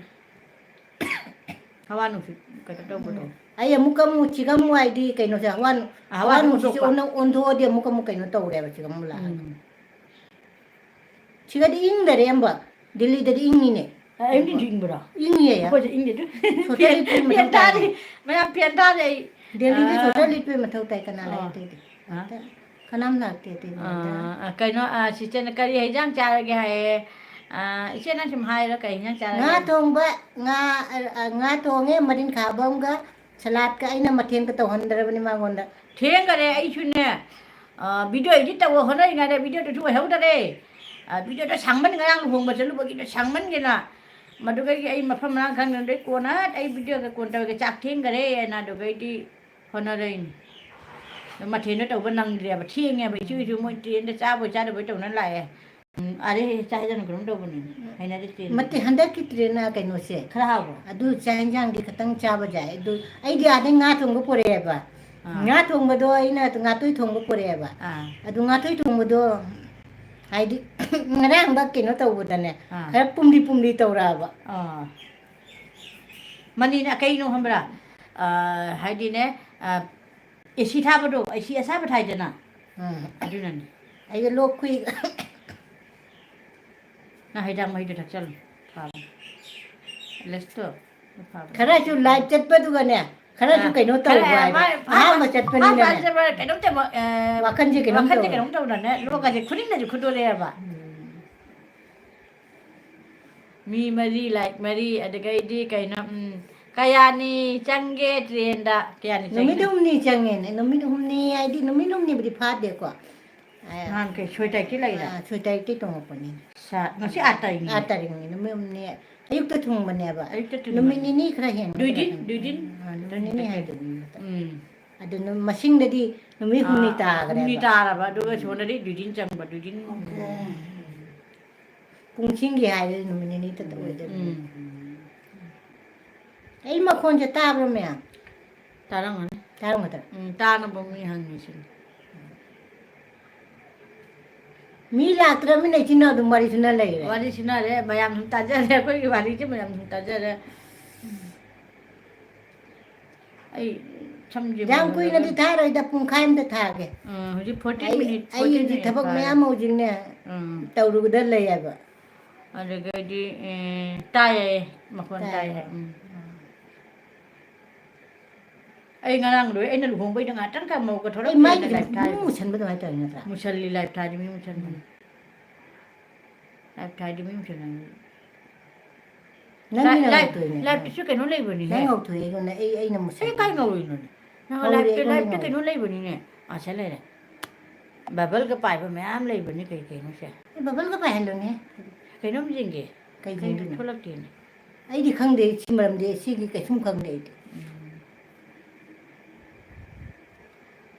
ꯍꯋꯥ ꯅꯨꯡꯁꯤꯠ ꯀꯩꯅꯣ ꯇꯧꯕꯗꯣ꯫ ꯑꯩ ꯑꯃꯨꯛꯀ ꯑꯃꯨꯛ ꯁꯤꯒ ꯑꯃꯨꯛ ꯍꯥꯏꯗꯤ ꯀꯩꯅꯣꯁꯦ, ꯍꯋꯥ ꯅꯨ- ꯑꯥ, ꯍꯋꯥ ꯍꯋꯥ ꯅꯨꯡꯁꯤꯠꯁꯦ ꯍꯣꯡꯗꯣꯛꯄ꯫ ꯑꯣꯟꯅ- ꯑꯣꯟꯊꯣꯛꯑꯗꯤ ꯑꯃꯨꯛꯀ ꯑꯃꯨꯛ ꯀꯩꯅꯣ ꯇꯧꯔꯦꯕ, ꯁꯤꯒ ꯑꯃꯨꯛ ꯂꯥꯛꯑꯒ꯫ ꯎꯝ꯫ ꯁꯤꯒꯗꯤ ꯏꯪꯗꯔꯦ ꯑꯝꯕ꯫ ꯗꯤꯜꯂꯤꯗꯗꯤ ꯏꯪꯉꯤꯅꯦ꯫ ꯑ, ꯑꯌꯨꯛꯇꯤ ꯏꯪꯕ꯭ꯔꯣ? ꯏꯪꯉꯤꯌꯦ꯫ ꯑꯩꯈꯣꯏꯁꯨ ꯏꯪꯗꯦ ꯑꯗꯨ꯫ ꯁꯣꯇꯔ ꯂꯤꯠꯄꯒꯤ ꯃꯊꯧ ꯐꯦꯟ ꯊꯥꯗꯦ꯫ ꯇꯥꯏꯅꯦ꯫ ꯃꯌꯥꯝ ꯐꯦꯟ ꯊꯥꯗꯦ ꯑꯩ꯫ ꯗꯦꯜꯂꯤꯗ ꯑꯥ꯫ ꯁꯣꯇꯔ ꯂꯤꯠꯄꯒꯤ ꯃꯊꯧ ꯇꯥꯏ, ꯀꯅꯥ ꯂꯩ ꯑꯥ꯫ ꯑꯇꯩꯗꯤ? ꯑꯥ꯫ ꯀꯅꯥꯝ ꯂꯥꯛꯇꯦ ꯑꯇꯩꯗꯤ꯫ ꯑꯥ, ꯀꯩꯅꯣ, ꯑꯥ, ꯁꯤꯁꯇꯔꯅ ꯀꯔꯤ ꯍꯩꯖꯥꯡ ꯆꯥꯔꯒꯦ ꯍꯥꯏꯌꯦ? ꯑꯥ, ꯏꯆꯦ ꯅꯪ ꯁꯨꯝ ꯍꯥꯏꯔꯣ, ꯀꯔꯤ ꯍꯩꯖꯥꯡ ꯆꯥꯔꯒꯦ? ꯉꯥ ꯊꯣꯡꯕ, ꯉꯥ, ꯑ, ꯉꯥ ꯊꯣꯡꯉꯦ, ꯃꯔꯤꯟ ꯈꯥꯕ ꯑꯃꯒ ꯁꯂꯥꯠꯀ꯫ ꯑꯩꯅ ꯃꯊꯦꯜꯒ ꯇꯧꯍꯟꯗ꯭ꯔꯕꯅꯤ ꯃꯉꯣꯟꯗ꯫ ꯊꯦꯡꯈꯔꯦ ꯑꯩꯁꯨꯅꯦ꯫ ꯑꯥ, video edit ꯇꯧꯕ ꯍꯣꯠꯅꯔꯤꯉꯩꯗ videoꯗꯨꯁꯨ ꯑꯣꯏꯍꯧꯗꯔꯦ꯫ ꯑꯥ, videoꯗꯣ ꯁꯥꯡꯃꯟ, ꯉꯔꯥꯡ ꯂꯨꯍꯣꯡꯕ ꯆꯠꯂꯨꯕꯒꯤꯗꯣ ꯁꯥꯡꯃꯟꯒꯤꯅ꯫ ꯃꯗꯨꯗꯒꯤ ꯑꯩ ꯃꯐꯝ ꯃꯔꯥꯡ ꯈꯪꯗ꯭ꯔꯦ꯫ ꯀꯣꯟꯅ ꯑꯩ videoꯒ ꯀꯣꯟ ꯇꯧꯔꯒꯦ, ꯆꯥꯛ ꯊꯦꯡꯈꯔꯦꯅ꯫ ꯑꯗꯨꯒꯩꯗꯤ ꯍꯣꯠꯅꯔꯛꯏꯅꯤ꯫ ꯑꯗꯣ ꯃꯊꯦꯜꯗꯣ ꯇꯧꯕ ꯅꯪꯗ꯭ꯔꯦꯕ, ꯊꯦꯡꯉꯦꯕ꯫ ꯏꯆꯦꯁꯨ ꯃꯣꯏ trainꯗ ꯆꯥꯕꯣꯏ ꯆꯥꯗꯕꯣꯏ ꯇꯧꯅ ꯂꯥꯛꯑꯦ꯫ ꯎꯝ, ꯑꯥꯗꯩ ꯍꯦꯛ ꯆꯥ ꯍꯩꯖꯅ ꯀꯩꯅꯣꯝ ꯇꯧꯕꯅꯦ꯫ ꯍꯩꯅꯗꯦ trainꯗ꯫ ꯃꯠꯇꯦ, ꯍꯟꯗꯛꯀꯤ train ꯀꯩꯅꯣꯁꯦ, ꯈꯔ ꯍꯥꯎꯕ꯭ꯔꯣ? ꯑꯗꯨ ꯆꯥꯛ ꯌꯦꯟꯁꯥꯡꯗꯤ ꯈꯤꯇꯪ ꯆꯥꯕ ꯌꯥꯏ꯫ ꯑꯗꯨ ꯑꯩꯗꯤ ꯑꯥꯗꯩ ꯉꯥ ꯊꯣꯡꯕ ꯄꯨꯔꯛꯑꯦꯕ꯫ ꯑꯥ꯫ ꯉꯥ ꯊꯣꯡꯕꯗꯣ ꯑꯩꯅ ꯉꯥꯇꯣꯏ ꯊꯣꯡꯕ ꯄꯨꯔꯛꯑꯦꯕ꯫ ꯑꯥ꯫ ꯑꯗꯨ ꯉꯥꯇꯣꯏ ꯊꯣꯡꯕꯗꯣ ꯍꯥꯏꯗꯤ ꯉꯔꯥꯡꯗ ꯀꯩꯅꯣ ꯇꯧꯕꯗꯅꯦ, ꯑꯥ꯫ ꯈꯔ ꯄꯨꯝꯂꯤ ꯄꯨꯝꯂꯤ ꯇꯧꯔꯛꯑꯕ꯫ ꯑꯥ꯫ ꯃꯅꯤꯅ ꯀꯩꯅꯣ ꯈꯪꯕ꯭ꯔꯥ? ꯑꯥ, ꯍꯥꯏꯗꯤꯅꯦ, ꯑꯥ, AC ꯊꯥꯕꯗꯣ, AC ꯑꯁꯥꯕ ꯊꯥꯏꯗꯅ꯫ ꯎꯝ꯫ ꯑꯗꯨꯅꯅꯤ꯫ ꯑꯩꯒ ꯂꯣꯛ ꯈꯨꯏ꯫ ꯅꯪ ꯍꯩꯗꯥꯛ ꯃꯍꯤꯗꯣ ꯊꯛꯆꯜꯂꯨ꯫ ꯐꯕꯅꯤ꯫ Alexꯇꯣ꯫ ꯐꯕꯅꯤ꯫ ꯈꯔꯁꯨ live ꯆꯠꯄꯗꯨꯒꯅꯦ, ꯈꯔꯁꯨ ꯑꯥ, ꯀꯩꯅꯣ ꯈꯔ, ꯇꯧꯕ ꯑꯥ, ꯍꯥꯏꯕ꯫ ꯃꯥ, ꯑꯍꯥꯟꯕ ꯃꯥ, ꯆꯠꯄꯅꯤꯅꯅꯦ꯫ ꯃꯥ, ꯃꯥ, ꯀꯩꯅꯣꯝ ꯇꯧꯕ, ꯑꯥ, ꯋꯥꯈꯜꯁꯦ ꯀꯩꯅꯣꯝ ꯋꯥꯈꯜꯁꯦ ꯇꯧꯔꯦ꯫ ꯀꯩꯅꯣꯝ ꯇꯧꯗꯅꯦ, ꯂꯣꯛꯀꯁꯦ ꯈꯨꯅꯤꯡꯗꯁꯨ ꯈꯨꯗꯣꯔꯛꯑꯦꯕ꯫ ꯎꯝ꯫ ꯃꯤ ꯃꯔꯤ, like ꯃꯔꯤ, ꯑꯗꯨꯒꯩꯗꯤ ꯀꯩꯅꯣ, ꯎꯝ, ꯀꯌꯥꯅꯤ ꯆꯪꯒꯦ trainꯗ? ꯀꯌꯥꯅꯤ ꯅꯨꯃꯤꯠ ꯆꯪꯒꯦ? ꯍꯨꯝꯅꯤ ꯆꯪꯉꯦꯅꯦ꯫ ꯅꯨꯃꯤꯠ ꯍꯨꯝꯅꯤ ꯍꯥꯏꯗꯤ ꯅꯨꯃꯤꯠ ꯍꯨꯝꯅꯤꯕꯨꯗꯤ ꯐꯥꯗꯦꯀꯣ꯫ ꯑ, ꯅꯍꯥꯟ ꯀꯩ ꯁꯣꯏ ꯇꯥꯏꯛꯀꯤ ꯂꯩꯔꯦ? ꯑ, ꯁꯣꯏ ꯇꯥꯏꯛꯀꯤ ꯇꯣꯡꯉꯛꯄꯅꯤꯅꯦ꯫ ꯁꯥ-, ꯉꯁꯤ ꯑꯥ ꯇꯥꯔꯤꯛꯅꯤꯅꯦ꯫ ꯑꯥ ꯇꯥꯔꯤꯛꯅꯤ, ꯅꯨꯃꯤꯠ ꯍꯨꯝꯅꯤ꯫ ꯑꯌꯨꯛꯇ ꯊꯨꯡꯕꯅꯦꯕ꯫ ꯑꯌꯨꯛꯇ ꯊꯨꯡꯕꯅꯦ꯫ ꯅꯨꯃꯤꯠ ꯅꯤꯅꯤ ꯈꯔ ꯍꯦꯟꯒꯗ꯭ꯔꯥ ꯗꯨꯏꯗꯤꯟ, ꯈꯪꯗꯦ꯫ ꯗꯨꯏꯗꯤꯟ꯫ ꯑ, ꯅꯨꯃꯤꯠ ꯅꯤꯅꯤ ꯍꯥꯏꯗꯣꯏꯅꯤ꯫ ꯎꯝ꯫ ꯑꯗꯨ ꯅꯨ-, ꯃꯁꯤꯡꯗꯗꯤ ꯅꯨꯃꯤꯠ ꯍꯨꯝꯅꯤ ꯑꯥ, ꯇꯥꯈ꯭ꯔꯦꯕ꯫ ꯍꯨꯝꯅꯤ ꯇꯥꯔꯕ, ꯑꯗꯨꯒ ꯁꯣꯝꯗꯗꯤ ꯗꯨꯏꯗꯤꯟ ꯆꯪꯕ, ꯗꯨꯏꯗꯤꯟ꯫ ꯄꯨꯡꯁꯤꯡꯒꯤ ꯍꯥꯏꯔꯗꯤ ꯅꯨꯃꯤꯠ ꯅꯤꯅꯤꯇ ꯑꯣꯏꯗꯣꯏꯅꯤ꯫ ꯎꯝ꯫ ꯑꯩ ꯃꯈꯣꯟꯁꯦ ꯇꯥꯕ꯭ꯔꯣ ꯃꯌꯥꯝ? ꯇꯥꯔꯝꯒꯅꯤ꯫ ꯇꯥꯔꯝꯒꯗ꯭ꯔꯥ? ꯎꯝ, ꯇꯥꯅꯕ ꯃꯤ ꯍꯪꯉꯤꯁꯤꯅꯤ꯫ ꯃꯤ ꯂꯥꯛꯇ꯭ꯔꯃꯤꯅ ꯏꯆꯤꯟ ꯏꯅꯥꯎ ꯑꯗꯨꯝ ꯋꯥꯔꯤ ꯁꯨꯅ ꯂꯩꯔꯦ꯫ ꯋꯥꯔꯤ ꯁꯨꯅꯔꯦ, ꯃꯌꯥꯝ ꯁꯨꯝ ꯇꯥꯖꯔꯦ, ꯑꯩꯈꯣꯏꯒꯤ ꯋꯥꯔꯤꯁꯦ ꯃꯌꯥꯝ ꯁꯨꯝ ꯇꯥꯖꯔꯦ꯫ ꯑꯩ ꯁꯝꯁꯦ ꯌꯥꯝ ꯃꯨꯜꯂꯒ ꯀꯨꯏꯅꯗꯤ ꯊꯥꯔꯣꯏꯗ, ꯄꯨꯡꯈꯥꯏ ꯑꯃꯗ ꯊꯥꯒꯦ꯫ ꯑꯥ, ꯍꯧꯖꯤꯛ ꯐꯣꯔꯇꯤ ꯑꯩ, ꯃꯤꯅꯤꯠ, ꯑꯩ ꯐꯣꯔꯇꯤ ꯍꯧꯖꯤꯛ ꯃꯤꯅꯤꯠ ꯊꯕꯛ ꯐꯥꯔꯦ꯫ ꯃꯌꯥꯝ ꯑꯃ ꯍꯧꯖꯤꯛꯅꯦ, ꯎꯝ꯫ ꯇꯧꯔꯨꯒꯗ ꯂꯩ ꯍꯥꯏꯕ꯫ ꯑꯗꯨꯗꯒꯤꯗꯤ, ꯑꯦ, ꯇꯥꯏꯌꯦ, ꯃꯈꯣꯟ ꯇꯥꯏꯌꯦ꯫ ꯇꯥꯏꯌꯦ꯫ ꯎꯝ꯫ ꯑꯩ ꯉꯔꯥꯡ ꯂꯣꯏ, ꯑꯩꯅ ꯂꯨꯍꯣꯡꯕꯩꯗ ꯉꯥꯛꯇꯪ ꯀꯥꯃꯧꯒ ꯑꯩ ꯊꯣꯛꯂꯛꯇꯦ ꯃꯥꯏꯗꯨꯗꯤ ꯂꯥꯏꯞ ꯊꯥꯔꯤꯕ꯫ ꯃꯨꯁꯟꯕ ꯑꯗꯨꯃꯥꯏꯅ ꯇꯧꯔꯤ ꯅꯠꯇ꯭ꯔꯥ? ꯃꯨꯁꯜꯂꯤ, ꯂꯥꯏꯞ ꯊꯥꯔꯤ ꯃꯤ ꯃꯨꯁꯟꯕꯅꯤ꯫ ꯎꯝ꯫ ꯂꯥꯏꯞ ꯊꯥꯔꯤ ꯃꯤ ꯃꯨꯁꯜꯂꯝꯅꯤ꯫ ꯅꯪꯒꯤꯅ ꯂꯥꯏꯞ, ꯉꯧꯊꯣꯛꯏꯅꯦ꯫ ꯂꯥꯏꯞꯇꯁꯨ ꯀꯩꯅꯣ ꯂꯩꯕꯅꯤꯍꯦ꯫ ꯅꯪ ꯉꯧꯊꯣꯛꯏ ꯑꯩꯉꯣꯟꯗ, ꯑꯩ, ꯑꯩꯅ ꯃꯨꯁꯜꯂꯤ꯫ ꯑꯩ ꯀꯥꯏ ꯉꯧꯔꯤꯅꯣꯅꯦ? ꯅꯪ ꯉꯧꯔꯤ, ꯂꯥꯏꯞꯇ, ꯑꯩꯉꯣꯟꯗ ꯂꯥꯏꯞꯇ ꯉꯧꯔꯤ꯫ ꯀꯩꯅꯣ ꯂꯩꯕꯅꯤꯅꯦ꯫ ꯑꯥ, ꯁꯦ ꯂꯩꯔꯦ꯫ ꯕꯕꯜꯒ ꯄꯥꯏꯕ ꯃꯌꯥꯝ ꯂꯩꯕꯅꯤ, ꯀꯩ ꯀꯩꯅꯣꯁꯦ꯫ ꯑꯦ, ꯕꯕꯜꯒ ꯄꯥꯏꯍꯜꯂꯨꯅꯦ꯫ ꯀꯩꯅꯣꯝ ꯌꯦꯡꯒꯦ꯫ ꯀꯩ ꯀꯩꯅꯣ ꯌꯦꯡꯗꯣꯏꯅꯣ? ꯊꯣꯛꯂꯛꯇꯦꯅꯦ꯫ ꯑꯩꯗꯤ ꯈꯪꯗꯦ, ꯁꯤ ꯃꯔꯝꯗꯤ, ꯁꯤꯒꯤ ꯀꯩꯁꯨꯝ ꯈꯪꯗꯦ ꯑꯩꯗꯤ꯫ ꯎꯝ꯫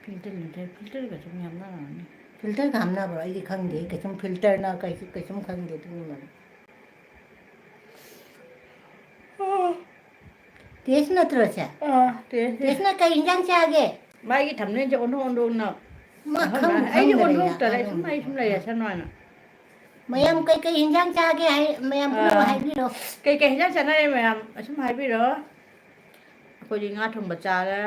ꯐꯤꯜꯇꯔ, ꯅꯨꯜꯇꯔ, ꯐꯤꯜꯇꯔꯒꯁꯨ ꯌꯥꯝ ꯂꯥꯡꯉꯝꯅꯤ꯫ ꯐꯤꯜꯇꯔꯒ ꯍꯥꯞꯅꯕ꯭ꯔꯣ? ꯑꯩꯗꯤ ꯈꯪꯗꯦ꯫ ꯑꯩ ꯀꯩꯁꯨꯝ ꯐꯤꯜꯇꯔꯅ ꯀꯩꯁꯨ, ꯀꯩꯁꯨꯝ ꯈꯪꯗꯦ ꯑꯗꯨꯒꯨꯝꯕꯗꯣ꯫ ꯇꯦꯁ ꯅꯠꯇ꯭ꯔꯣ ꯁꯦ? ꯑꯥ, ꯇꯦꯁꯅꯦ꯫ ꯇꯦꯁꯅ ꯀꯩ ꯏꯟꯖꯥꯡ ꯆꯥꯒꯦ? ꯃꯥꯒꯤ ꯊꯝꯅꯦꯜꯁꯦ ꯑꯣꯟꯊꯣꯛ ꯑꯣꯟꯊꯣꯛꯅ ꯃꯥ ꯑꯍꯟꯕ-, ꯈꯪ-, ꯑꯩꯗꯤ ꯈꯪꯗꯔꯦ, ꯑꯣꯟꯊꯣꯛꯇꯔꯦ, ꯑꯍꯟ-, ꯁꯨꯝ ꯑꯩ ꯁꯨꯝ ꯂꯩꯔꯁꯅꯨ ꯍꯥꯏꯅ꯫ ꯃꯌꯥꯝ ꯎꯝ꯫ ꯀꯩꯀꯩ ꯏꯟꯖꯥꯡ ꯆꯥꯒꯦ ꯍꯥꯏ, ꯃꯌꯥꯝ ꯄꯨꯝꯅꯃꯛ ꯑꯥ꯫ ꯍꯥꯏꯕꯤꯔꯣ꯫ ꯀꯩꯀꯩ ꯏꯟꯖꯥꯡ ꯆꯥꯅꯔꯦ ꯃꯌꯥꯝ ꯑꯁꯨꯝ ꯍꯥꯏꯕꯤꯔꯣ꯫ ꯑꯩꯈꯣꯏꯗꯤ ꯉꯥ ꯊꯣꯡꯕ ꯆꯥꯔꯦ꯫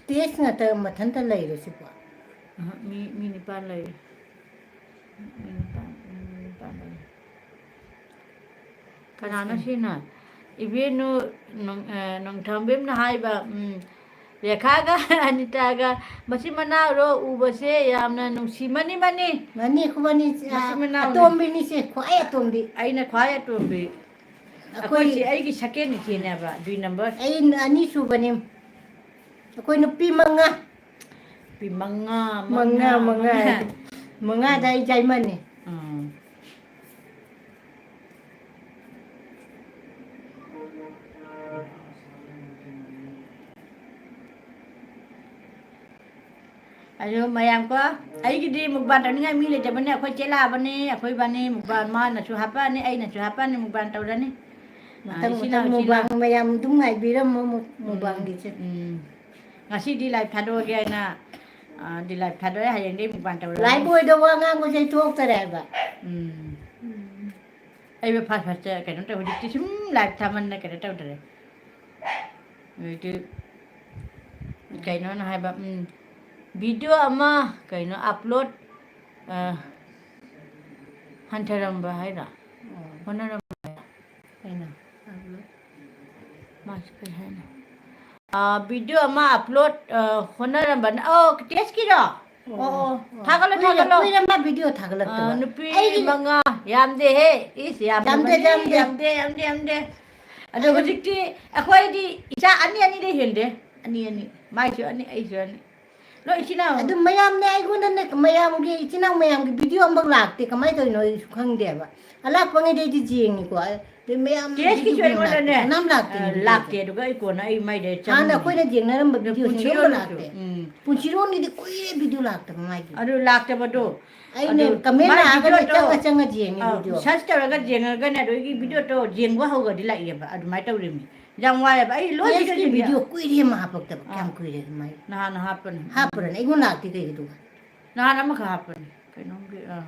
ꯇꯦꯁ ꯉꯥꯛꯇ ꯃꯊꯟꯇ ꯂꯩꯔꯣ ꯁꯤꯕꯣ? ꯑꯍ, ꯃꯤ, ꯃꯤ ꯅꯤꯄꯥꯟ ꯂꯩꯔꯤ꯫ ꯃꯤ ꯅꯤꯄꯥꯟ, ꯃꯤ ꯅꯤꯄꯥꯟ ꯂꯩꯔꯤ꯫ ꯀꯅꯥꯅꯣ ꯁꯤꯅ? ꯏꯕꯦꯟꯅꯨ ꯅꯣꯡ-, ꯑ, ꯅꯣꯡꯊꯥꯝꯕꯦꯝꯅ ꯍꯥꯏꯕ, ꯎꯝ, ꯔꯦꯈꯥꯒ ꯑꯅꯤꯇꯥꯒ ꯃꯆꯤꯟ ꯃꯅꯥꯎꯔꯣ ꯎꯕꯁꯦ ꯌꯥꯝꯅ ꯅꯨꯡꯁꯤ꯫ Money, money. ꯃꯅꯤ, ꯈꯨꯃꯅꯤ, ꯃꯆꯤꯟ ꯃꯅꯥꯎꯅꯤ꯫ ꯑꯇꯣꯝꯕꯤꯅꯤꯁꯦ, ꯈ꯭ꯋꯥꯏ ꯑꯇꯣꯝꯕꯤ꯫ ꯑꯩꯅ ꯈ꯭ꯋꯥꯏ ꯑꯇꯣꯝꯕꯤ꯫ ꯑꯩꯈꯣꯏ ꯑꯩꯈꯣꯏ ꯆꯦ, ꯑꯩꯒꯤ ꯁꯦꯀꯦꯟ ꯏꯆꯦꯅꯦꯕ, ꯗꯨꯏ ꯅꯝꯕꯔ꯫ ꯑꯩ ꯑꯅꯤ ꯁꯨꯕꯅꯤ꯫ ꯑꯩꯈꯣꯏ ꯅꯨꯄꯤ ꯃꯉꯥ꯫ ꯅꯨꯄꯤ ꯃꯉꯥ, ꯃꯉꯥ, ꯃꯉꯥ, ꯃꯉꯥ꯫ ꯃꯉꯥ꯫ ꯃꯉꯥꯗ ꯑꯩ ꯌꯥꯏꯃꯅꯤ꯫ ꯎꯝ꯫ ꯑꯗꯨ ꯃꯌꯥꯝ ꯀꯣ, ꯑꯩꯒꯤꯗꯤ ꯃꯨꯛꯕꯥꯡ ꯇꯧꯅꯤꯡꯉꯥꯏ ꯃꯤ ꯂꯩꯇꯕꯅꯤ, ꯑꯩꯈꯣꯏ ꯆꯦ ꯂꯥꯛꯑꯕꯅꯤ, ꯑꯩꯈꯣꯏ ꯏꯕꯥꯅꯤ ꯃꯨꯛꯕꯥꯡ, ꯃꯥꯅꯁꯨ ꯍꯥꯞꯄꯛꯑꯅꯤ, ꯑꯩꯅꯁꯨ ꯍꯥꯞꯄꯛꯑꯅꯤ, ꯃꯨꯛꯕꯥꯡ ꯇꯧꯔꯅꯤ꯫ ꯑꯥ, ꯃꯊꯪ, ꯏꯆꯤꯟ ꯃꯊꯪ ꯏꯅꯥꯎ, ꯏꯆꯤꯟ ꯃꯨꯛꯕꯥꯡ ꯏꯅꯥꯎ꯫ ꯃꯌꯥꯝ ꯑꯗꯨꯝ ꯉꯥꯏꯕꯤꯔꯝꯃꯣ, ꯃꯨꯛ-, ꯎꯝ, ꯃꯨꯛꯕꯥꯡꯒꯤꯁꯦ꯫ ꯎꯝ꯫ ꯉꯁꯤꯗꯤ ꯂꯥꯏꯚ ꯊꯥꯗꯣꯛꯑꯒꯦ ꯍꯥꯏꯅ ꯑꯗꯤ live ꯊꯥꯗꯣꯛꯑꯦ, ꯍꯌꯦꯡꯗꯤ mukbang ꯇꯧꯔꯅꯤ꯫ Live ꯑꯣꯏꯗ ꯋꯥ ꯉꯥꯡꯕꯁꯦ ꯑꯩ ꯊꯣꯛꯇꯔꯦ ꯍꯥꯏꯕ꯫ ꯎꯝ꯫ ꯑꯩꯕꯨ first first ꯀꯩꯅꯣ ꯇꯧ, ꯍꯧꯖꯤꯛꯇꯤ ꯁꯨꯝ live ꯊꯥꯃꯟꯅ ꯀꯩꯅꯣ ꯇꯧꯗ꯭ꯔꯦ꯫ ꯍꯧꯖꯤꯛꯇꯤ ꯀꯩꯅꯣꯅ ꯍꯥꯏꯕ, ꯎꯝ, video ꯑꯃ ꯀꯩꯅꯣ upload, ꯑ, ꯍꯟꯊꯔꯝꯕ ꯍꯥꯏꯔꯣ? ꯑꯣ꯫ ꯍꯣꯠꯅꯔꯝꯕ ꯍꯥꯏꯔꯣ? ꯀꯩꯅꯣ? Upload꯫ ꯃꯥꯁꯤ ꯀꯩ ꯍꯥꯏꯅꯣ? ꯑ, video ꯑꯃ upload, ꯑ, ꯍꯣꯠꯅꯔꯝꯕꯅ, ꯑꯣ, ꯇꯦꯁꯀꯤꯔꯣ? ꯑꯣ, ꯑꯣ, ꯑꯣ꯫ ꯊꯥꯒꯠꯂꯣ, ꯀꯨꯏꯔꯦ, ꯊꯥꯒꯠꯂꯣ꯫ ꯀꯨꯏꯔꯦ ꯃꯥ video ꯊꯥꯒꯠꯂꯛꯇꯕ꯫ ꯑ, ꯅꯨꯄꯤ ꯑꯩꯒꯤ ꯃꯉꯥ, ꯌꯥꯝꯗꯦꯍꯦ꯫ ꯏꯁ, ꯌꯥꯝꯗꯦ, ꯌꯥꯝꯗꯕꯅꯤ, ꯌꯥꯝꯗꯦ꯫ ꯌꯥꯝꯗꯦ, ꯌꯥꯝꯗꯦ, ꯌꯥꯝꯗꯦ꯫ ꯑꯗꯣ ꯑꯩ ꯍꯧꯖꯤꯛꯇꯤ ꯑꯩꯈꯣꯏꯗꯤ ꯏꯆꯥ ꯑꯅꯤ ꯑꯅꯤꯗꯩ ꯍꯦꯟꯗꯦ꯫ ꯑꯅꯤ ꯑꯅꯤ꯫ ꯃꯥꯏꯁꯨ ꯑꯅꯤ, ꯑꯩꯁꯨ ꯑꯅꯤ꯫ ꯂꯣꯏ ꯏꯆꯤꯟ ꯏꯅꯥꯎ꯫ ꯑꯗꯨ ꯃꯌꯥꯝꯅꯦ ꯑꯩꯉꯣꯟꯗꯅꯦ, ꯃꯌꯥꯝꯒꯤ ꯏꯆꯤꯟ ꯏꯅꯥꯎ ꯃꯌꯥꯝꯒꯤ video ꯑꯃꯐꯥꯎ ꯂꯥꯛꯇꯦ꯫ ꯀꯃꯥꯏꯅ ꯇꯧꯔꯤꯅꯣ ꯑꯩꯁꯨ ꯈꯪꯗꯦꯕ꯫ ꯑꯂꯥꯛꯄꯉꯩꯗꯤ ꯑꯩꯗꯤ ꯌꯦꯡꯉꯤꯀꯣ꯫ ꯑꯗꯩ ꯃꯌꯥꯝ ꯇꯦꯁꯀꯤꯁꯨ video ꯑꯩꯉꯣꯟꯗꯅꯦ, ꯂꯥꯛꯇꯦ꯫ ꯀꯅꯥꯝ ꯂꯥꯛꯇꯦ ꯑ, video ꯂꯥꯛꯇꯦ꯫ ꯇꯦ꯫ ꯑꯗꯨꯒ ꯑꯩ ꯀꯣꯟꯅ ꯑꯩ ꯃꯥꯏꯗ ꯍꯥꯟꯅ ꯆꯪꯉꯤꯅꯦ꯫ ꯑꯩꯈꯣꯏꯅ ꯌꯦꯡꯅꯔꯝꯕ ꯑꯗꯣ videoꯁꯤꯡꯗꯣ ꯑꯝꯇ ꯄꯨꯟꯁꯤꯔꯣꯟꯒꯤꯁꯨ, ꯂꯥꯛꯇꯦ꯫ ꯎꯝ꯫ ꯄꯨꯟꯁꯤꯔꯣꯟꯒꯤꯗꯤ ꯀꯨꯏꯔꯦ video ꯂꯥꯛꯇꯕ ꯃꯥꯒꯤ꯫ ꯑꯗꯨ ꯂꯥꯛꯇꯕꯗꯣ꯫ ꯑꯩꯅ ꯑꯗꯨ comment ꯃꯥꯏ ꯂꯥꯛꯑꯒꯅ videoꯗꯣ, ꯆꯪꯉ ꯆꯪꯉ ꯌꯦꯡꯉꯤ ꯑ, video꯫ Search ꯇꯧꯔꯒ ꯌꯦꯡꯉꯒꯅꯦ ꯑꯗꯨꯒꯤ videoꯗꯣ ꯌꯦꯡꯕ ꯍꯧꯒ꯭ꯔꯗꯤ ꯂꯥꯛꯑꯦꯕ꯫ ꯑꯗꯨꯃꯥꯏꯅ ꯇꯧꯔꯤꯃꯤ꯫ ꯌꯥꯝ ꯋꯥꯏꯑꯦꯕ꯫ ꯑꯩ ꯂꯣꯏ ꯇꯦꯁꯀꯤ video ꯌꯦꯡ-, video ꯀꯨꯏꯔꯦ ꯑꯃ ꯍꯥꯞꯄꯛꯇꯕ꯫ ꯑꯥ꯫ ꯀꯌꯥꯝ ꯀꯨꯏꯔꯦ ꯃꯥꯏ? ꯅꯍꯥꯟ ꯍꯥꯞꯄꯅꯤ꯫ ꯍꯥꯞꯄ꯭ꯔꯅꯦ? ꯑꯩꯉꯣꯟꯗ ꯂꯥꯛꯇꯦ ꯀꯩꯒꯤꯗꯨꯒ? ꯅꯍꯥꯟ ꯑꯃꯈꯛ ꯍꯥꯞꯄꯅꯤ꯫ ꯀꯩꯅꯣꯝꯒꯤ, ꯑꯥ꯫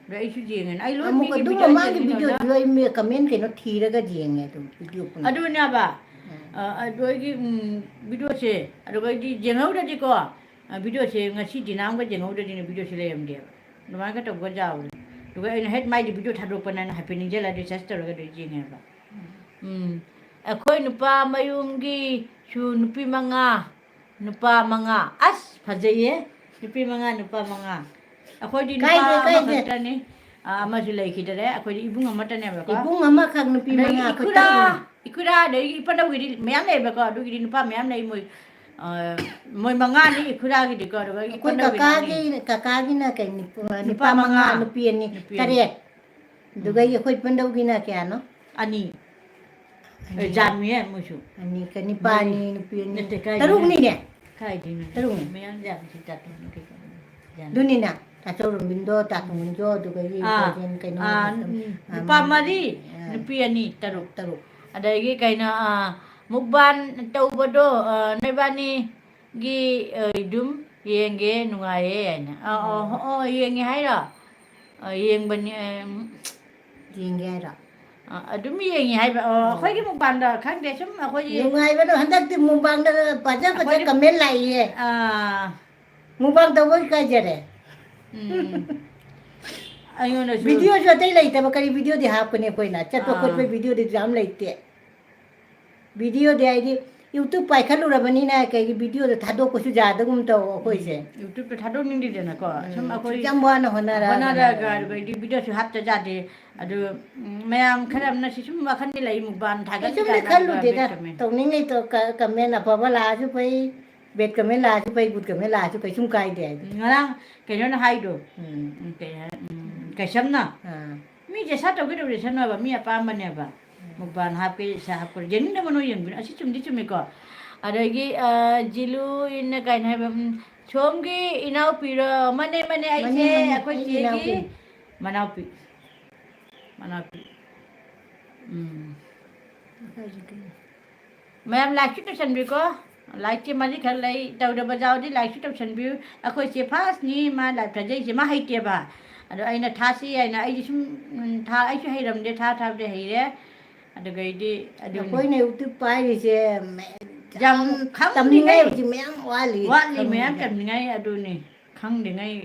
ꯑꯗ ꯑꯩꯁꯨ ꯌꯦꯡꯉꯦꯅ꯫ ꯑꯩ ꯂꯣꯏ ꯑꯃꯨꯛ ꯃꯤꯒꯤ ꯑꯗꯨꯝ video ꯃꯃꯥꯡꯒꯤ ꯌꯦꯡꯉꯤꯅꯦ videoꯁꯨ ꯑꯣꯖꯥ꯫ ꯑꯩ ꯃꯤ comment ꯀꯩꯅꯣ ꯊꯤꯔꯒ ꯌꯦꯡꯉꯦ ꯑꯗꯨꯝ video ꯄꯨꯝꯅꯃꯛ꯫ ꯑꯗꯨꯅꯦꯕ꯫ ꯎꯝ꯫ ꯑ, ꯑꯗꯨ ꯑꯩꯒꯤ, ꯎꯝ, videoꯁꯦ, ꯑꯗꯨꯒ ꯑꯩꯗꯤ ꯌꯦꯡꯍꯧꯗ꯭ꯔꯗꯤꯀꯣ, ꯑ, videoꯁꯦ ꯉꯁꯤ ꯗꯤꯅꯥꯝꯒ ꯌꯦꯡꯍꯧꯗ꯭ꯔꯗꯤꯅꯦ videoꯁꯦ ꯂꯩꯔꯝꯗꯦꯕ꯫ ꯑꯗꯨꯃꯥꯏꯅ ꯇꯧꯕ ꯌꯥꯎꯕꯅꯦ꯫ ꯑꯗꯨꯒ ꯑꯩꯅ ꯍꯦꯛ ꯃꯥꯏꯗꯤ video ꯊꯥꯗꯣꯛꯄꯅꯦꯅ ꯍꯥꯏꯐꯦꯠ ꯅꯤꯡꯁꯤꯡꯂꯛꯑꯗꯤ search ꯇꯧꯔꯒ ꯑꯗꯨ ꯌꯦꯡꯉꯦꯕ꯫ ꯎꯝ꯫ ꯑꯩꯈꯣꯏ ꯅꯨꯄꯥ ꯃꯌꯨꯝꯒꯤꯁꯨ ꯅꯨꯄꯤ ꯃꯉꯥ, ꯅꯨꯄꯥ ꯃꯉꯥ꯫ ꯑꯁ, ꯐꯖꯩꯌꯦ꯫ ꯅꯨꯄꯤ ꯃꯉꯥ, ꯅꯨꯄꯥ ꯃꯉꯥ꯫ ꯑꯩꯈꯣꯏꯗꯤ ꯅꯨꯄꯥ ꯀꯥꯏꯗꯦ, ꯀꯥꯏꯗꯦ꯫ ꯑꯃꯈꯛꯇꯅꯤ꯫ ꯑ, ꯑꯃꯁꯨ ꯂꯩꯈꯤꯗꯔꯦ꯫ ꯑꯩꯈꯣꯏꯗꯤ ꯏꯕꯨꯡ ꯑꯃꯠꯇꯅꯦꯕꯀꯣ꯫ ꯏꯕꯨꯡ ꯑꯃꯈꯛ, ꯅꯨꯄꯤ ꯑꯗꯒꯤ ꯃꯉꯥ, ꯑꯩꯈꯣꯏ ꯏꯈꯨꯔꯥ, ꯇꯔꯨꯛꯅꯤ꯫ ꯏꯈꯨꯔꯥ, ꯑꯗꯒꯤ ꯏꯄꯟꯗꯧꯒꯤꯗꯤ ꯃꯌꯥꯝ ꯂꯩꯌꯦꯕꯀꯣ꯫ ꯑꯗꯨꯒꯤꯗꯤ ꯅꯨꯄꯥ ꯃꯌꯥꯝ ꯂꯩ꯫ ꯃꯣꯏ, ꯑ, ꯃꯣꯏ ꯃꯉꯥꯅꯤ ꯏꯈꯨꯔꯥꯒꯤꯗꯤꯀꯣ꯫ ꯑꯗꯨꯒ ꯑꯩꯈꯣꯏ ꯏꯄꯟꯗꯧꯒꯤꯗꯤ ꯑꯅꯤ꯫ ꯀꯀꯥꯒꯤ, ꯀꯀꯥꯒꯤ ꯀꯩ, ꯅꯨꯄꯥ ꯅꯨꯄꯥ ꯃꯉꯥ, ꯃꯉꯥ, ꯅꯨꯄꯤ ꯑꯅꯤ, ꯅꯨꯄꯤ ꯑꯅꯤ꯫ ꯇꯔꯦꯠ꯫ ꯑꯗꯨꯒ ꯎꯝ꯫ ꯑꯩꯈꯣꯏ ꯏꯄꯟꯗꯧꯒꯤꯅ ꯀꯌꯥꯅꯣ? ꯑꯅꯤ꯫ ꯑꯅꯤ꯫ ꯑꯦ, ꯌꯥꯝꯃꯤꯍꯦ ꯃꯣꯏꯁꯨ꯫ ꯑꯅꯤ, ꯀ-, ꯅꯨꯄꯥ ꯃꯔꯤ꯫ ꯑꯅꯤ, ꯅꯨꯄꯤ ꯑꯅꯤ꯫ ꯅꯠꯇꯦ, ꯀꯥꯏꯗꯩꯅꯣ? ꯇꯔꯨꯛꯅꯤꯅꯦ꯫ ꯀꯥꯏꯗꯩꯅꯣ? ꯇꯔꯨꯛꯅꯤ꯫ ꯃꯌꯥꯝ ꯌꯥꯝꯃꯤꯁꯤ ꯇꯥꯇꯣꯟ ꯀꯩꯀꯥ ꯌꯥꯝꯃꯤ꯫ ꯑꯗꯨꯅꯤꯅ, ꯇꯥꯆꯧ ꯔꯣꯕꯤꯟꯗꯣ, ꯇꯥ ꯇꯣꯡꯕꯤꯟꯗꯣ, ꯑꯗꯨꯗꯒꯤ ꯑꯥ, ꯀꯩꯅꯣ, ꯑꯥ, ꯀꯩꯅꯣ, ꯎꯝ, ꯑꯥ, ꯅꯨꯄꯥ ꯃꯔꯤ, ꯑꯥ, ꯅꯨꯄꯤ ꯑꯅꯤ, ꯇꯔꯨꯛ꯫ ꯇꯔꯨꯛ꯫ ꯑꯗꯒꯤ ꯀꯩꯅꯣ, ꯑꯥ, mukbang ꯇꯧꯕꯗꯣ, ꯑꯥ, ꯅꯣꯏꯕꯥꯅꯤ ꯒꯤ, ꯑ, ꯑꯗꯨꯝ ꯌꯦꯡꯒꯦ, ꯅꯨꯡꯉꯥꯏꯌꯦ ꯍꯥꯏꯅ꯫ ꯑ, ꯑ, ꯎꯝ꯫ ꯑꯣ, ꯌꯦꯡꯉꯦ ꯍꯥꯏꯔꯣ? ꯑ, ꯌꯦꯡꯕꯅꯤ, ꯑ, ꯎꯝ꯫ ꯌꯦꯡꯒꯦ ꯍꯥꯏꯔꯣ? ꯑ, ꯑꯗꯨꯝ ꯌꯦꯡꯉꯤ ꯍꯥꯏꯕ꯫ ꯑꯣ, ꯑꯣ꯫ ꯑꯩꯈꯣꯏꯒꯤ ꯃꯨꯛꯕꯥꯡꯗ ꯈꯪꯗꯦ, ꯁꯨꯝ ꯑꯩꯈꯣꯏꯒꯤ ꯅꯨꯡꯉꯥꯏꯕꯗꯣ ꯍꯟꯗꯛꯇꯤ ꯃꯨꯛꯕꯥꯡꯗ ꯐꯖ ꯐꯖ ꯑꯩꯈꯣꯏꯒꯤ comment ꯂꯥꯛꯏꯌꯦ꯫ ꯑꯥ꯫ ꯃꯨꯛꯕꯥꯡ ꯇꯧꯕ ꯏꯀꯥꯏꯖꯔꯦ꯫ ꯎꯝ꯫ ꯑꯩꯉꯣꯟꯗꯁꯨ videoꯁꯨ ꯑꯇꯩ ꯂꯩꯇꯕ, ꯀꯔꯤ videoꯗꯤ ꯍꯥꯞꯀꯅꯤ ꯑꯩꯈꯣꯏꯅ? ꯆꯠꯄ ꯑꯥ꯫ ꯈꯣꯠꯄ videoꯗꯤ ꯌꯥꯝ ꯂꯩꯇꯦ꯫ Videoꯗꯤ ꯍꯥꯏꯗꯤ YouTube ꯄꯥꯏꯈꯠꯂꯨꯔꯕꯅꯤꯅ ꯀꯩꯒꯤ videoꯗꯣ ꯊꯥꯗꯣꯛꯄꯁꯨ ꯌꯥꯗꯒꯨꯝ ꯇꯧ ꯑꯩꯈꯣꯏꯁꯦ꯫ ꯎꯝ, YouTubeꯇ ꯊꯥꯗꯣꯛꯅꯤꯡꯗꯦꯗꯅꯀꯣ꯫ ꯎꯝ, ꯁꯨꯝ ꯑꯩꯈꯣꯏ ꯌꯥꯝ ꯋꯥꯅ ꯍꯣꯠꯅꯔ ꯍꯣꯠꯅꯔꯒ ꯍꯣꯠꯅꯔꯒ꯫ ꯑꯗꯨꯒ ꯑꯩꯗꯤ videoꯁꯨ ꯍꯥꯞꯇ ꯌꯥꯗꯦ꯫ ꯑꯗꯨ, ꯎꯝ, ꯃꯌꯥꯝ ꯈꯔ ꯑꯃꯅ ꯁꯤ ꯁꯨꯝ ꯋꯥꯈꯜꯗꯤ ꯂꯩ, ꯃꯨꯛꯕꯥꯡ ꯊꯥꯒꯠꯂꯤ ꯀꯩꯁꯨꯝꯗꯤ ꯀꯥꯏꯅ ꯑꯗꯨꯒ ꯈꯜꯂꯨꯗꯦꯗ꯫ Bad comment꯫ ꯇꯧꯅꯤꯡꯉꯩ ꯇꯧ-, ꯀ-, comment ꯑꯐꯕ ꯂꯥꯛꯑꯁꯨ ꯐꯩ, bad comment ꯂꯥꯛꯑꯁꯨ ꯐꯩ, good comment ꯂꯥꯛꯑꯁꯨ ꯀꯩꯁꯨꯝ ꯀꯥꯏꯗꯦ ꯍꯥꯏꯗꯤ꯫ ꯎꯝ, ꯉꯔꯥꯡ ꯀꯩꯅꯣꯅ ꯍꯥꯏꯗꯣ, ꯎꯝ꯫ ꯎꯝ, ꯀꯩ ꯍꯥꯏ-, ꯎꯝ, ꯀꯩꯁꯝꯅ꯫ ꯑꯥ꯫ ꯃꯤꯁꯦ ꯁꯥ ꯇꯧꯒꯦ ꯇꯧꯔꯦ ꯁꯥꯟꯅꯕ ꯃꯤ ꯑꯄꯥꯝꯕꯅꯦꯕ꯫ ꯎꯝ꯫ ꯃꯨꯛꯕꯥꯡ ꯍꯥꯞꯀꯦ, ꯁꯥ ꯍꯥꯞꯀꯦ, ꯌꯦꯡꯅꯤꯡꯗꯕ ꯅꯣꯏ ꯌꯦꯡꯕꯤꯅ-, ꯑꯁꯤ ꯆꯨꯝꯗꯤ ꯆꯨꯝꯃꯤꯀꯣ꯫ ꯑꯗꯒꯤ, ꯑ, ꯖꯤꯂꯨ ꯏꯟꯅ ꯀꯥꯏꯅ ꯍꯥꯏꯕ, ꯎꯝ, ꯁꯣꯝꯒꯤ ꯏꯅꯥꯎꯄꯤꯔꯣ? ꯃꯅꯦ, ꯃꯅꯦ, ꯑꯩꯁꯦ ꯃꯅꯦ, ꯃꯅꯦ, ꯑꯩꯈꯣꯏ ꯑꯩꯒꯤ ꯆꯦꯒꯤ ꯏꯅꯥꯎꯄꯤ꯫ ꯃꯅꯥꯎꯄꯤ꯫ ꯃꯅꯥꯎꯄꯤ꯫ ꯎꯝ꯫ ꯃꯌꯥꯝ likeꯁꯨ ꯇꯧꯁꯟꯕꯤꯀꯣ꯫ Likeꯁꯦ ꯃꯔꯤꯈꯛ ꯂꯩ꯫ ꯇꯧꯗꯕ ꯌꯥꯎꯔꯗꯤ likeꯁꯨ ꯇꯧꯁꯟꯕꯤꯌꯨ꯫ ꯑꯩꯈꯣꯏ ꯆꯦ firstꯅꯤ ꯃꯥ live ꯊꯥꯖꯩꯁꯦ꯫ ꯃꯥ ꯍꯩꯇꯦꯕ꯫ ꯑꯗꯣ ꯑꯩꯅ ꯊꯥꯁꯤ ꯍꯥꯏꯅ ꯑꯩꯗꯤ ꯁꯨꯝ, ꯎꯝ, ꯊꯥ-, ꯑꯩꯁꯨ ꯍꯩꯔꯝꯗꯦ꯫ ꯊꯥ ꯊꯥꯕꯗꯤ ꯍꯩꯔꯦ꯫ ꯑꯗꯨꯒꯩꯗꯤ ꯑꯗꯨꯅꯤ꯫ ꯑꯩꯈꯣꯏꯅ YouTube ꯄꯥꯏꯔꯤꯁꯦ ꯃꯌꯥꯝ ꯌꯥꯝ ꯈꯪꯗ꯭ꯔꯤꯉꯩ, ꯇꯝꯅꯤꯡꯉꯥꯏ ꯍꯧꯖꯤꯛ ꯃꯌꯥꯝ ꯋꯥꯠꯂꯤ ꯋꯥꯠꯂꯤ, ꯃꯌꯥꯝ ꯈꯪꯅꯤꯡꯉꯥꯏ꯫ ꯇꯝꯅꯤꯡꯉꯥꯏ ꯑꯗꯨꯅꯤ꯫ ꯈꯪꯗ꯭ꯔꯤꯉꯩ꯫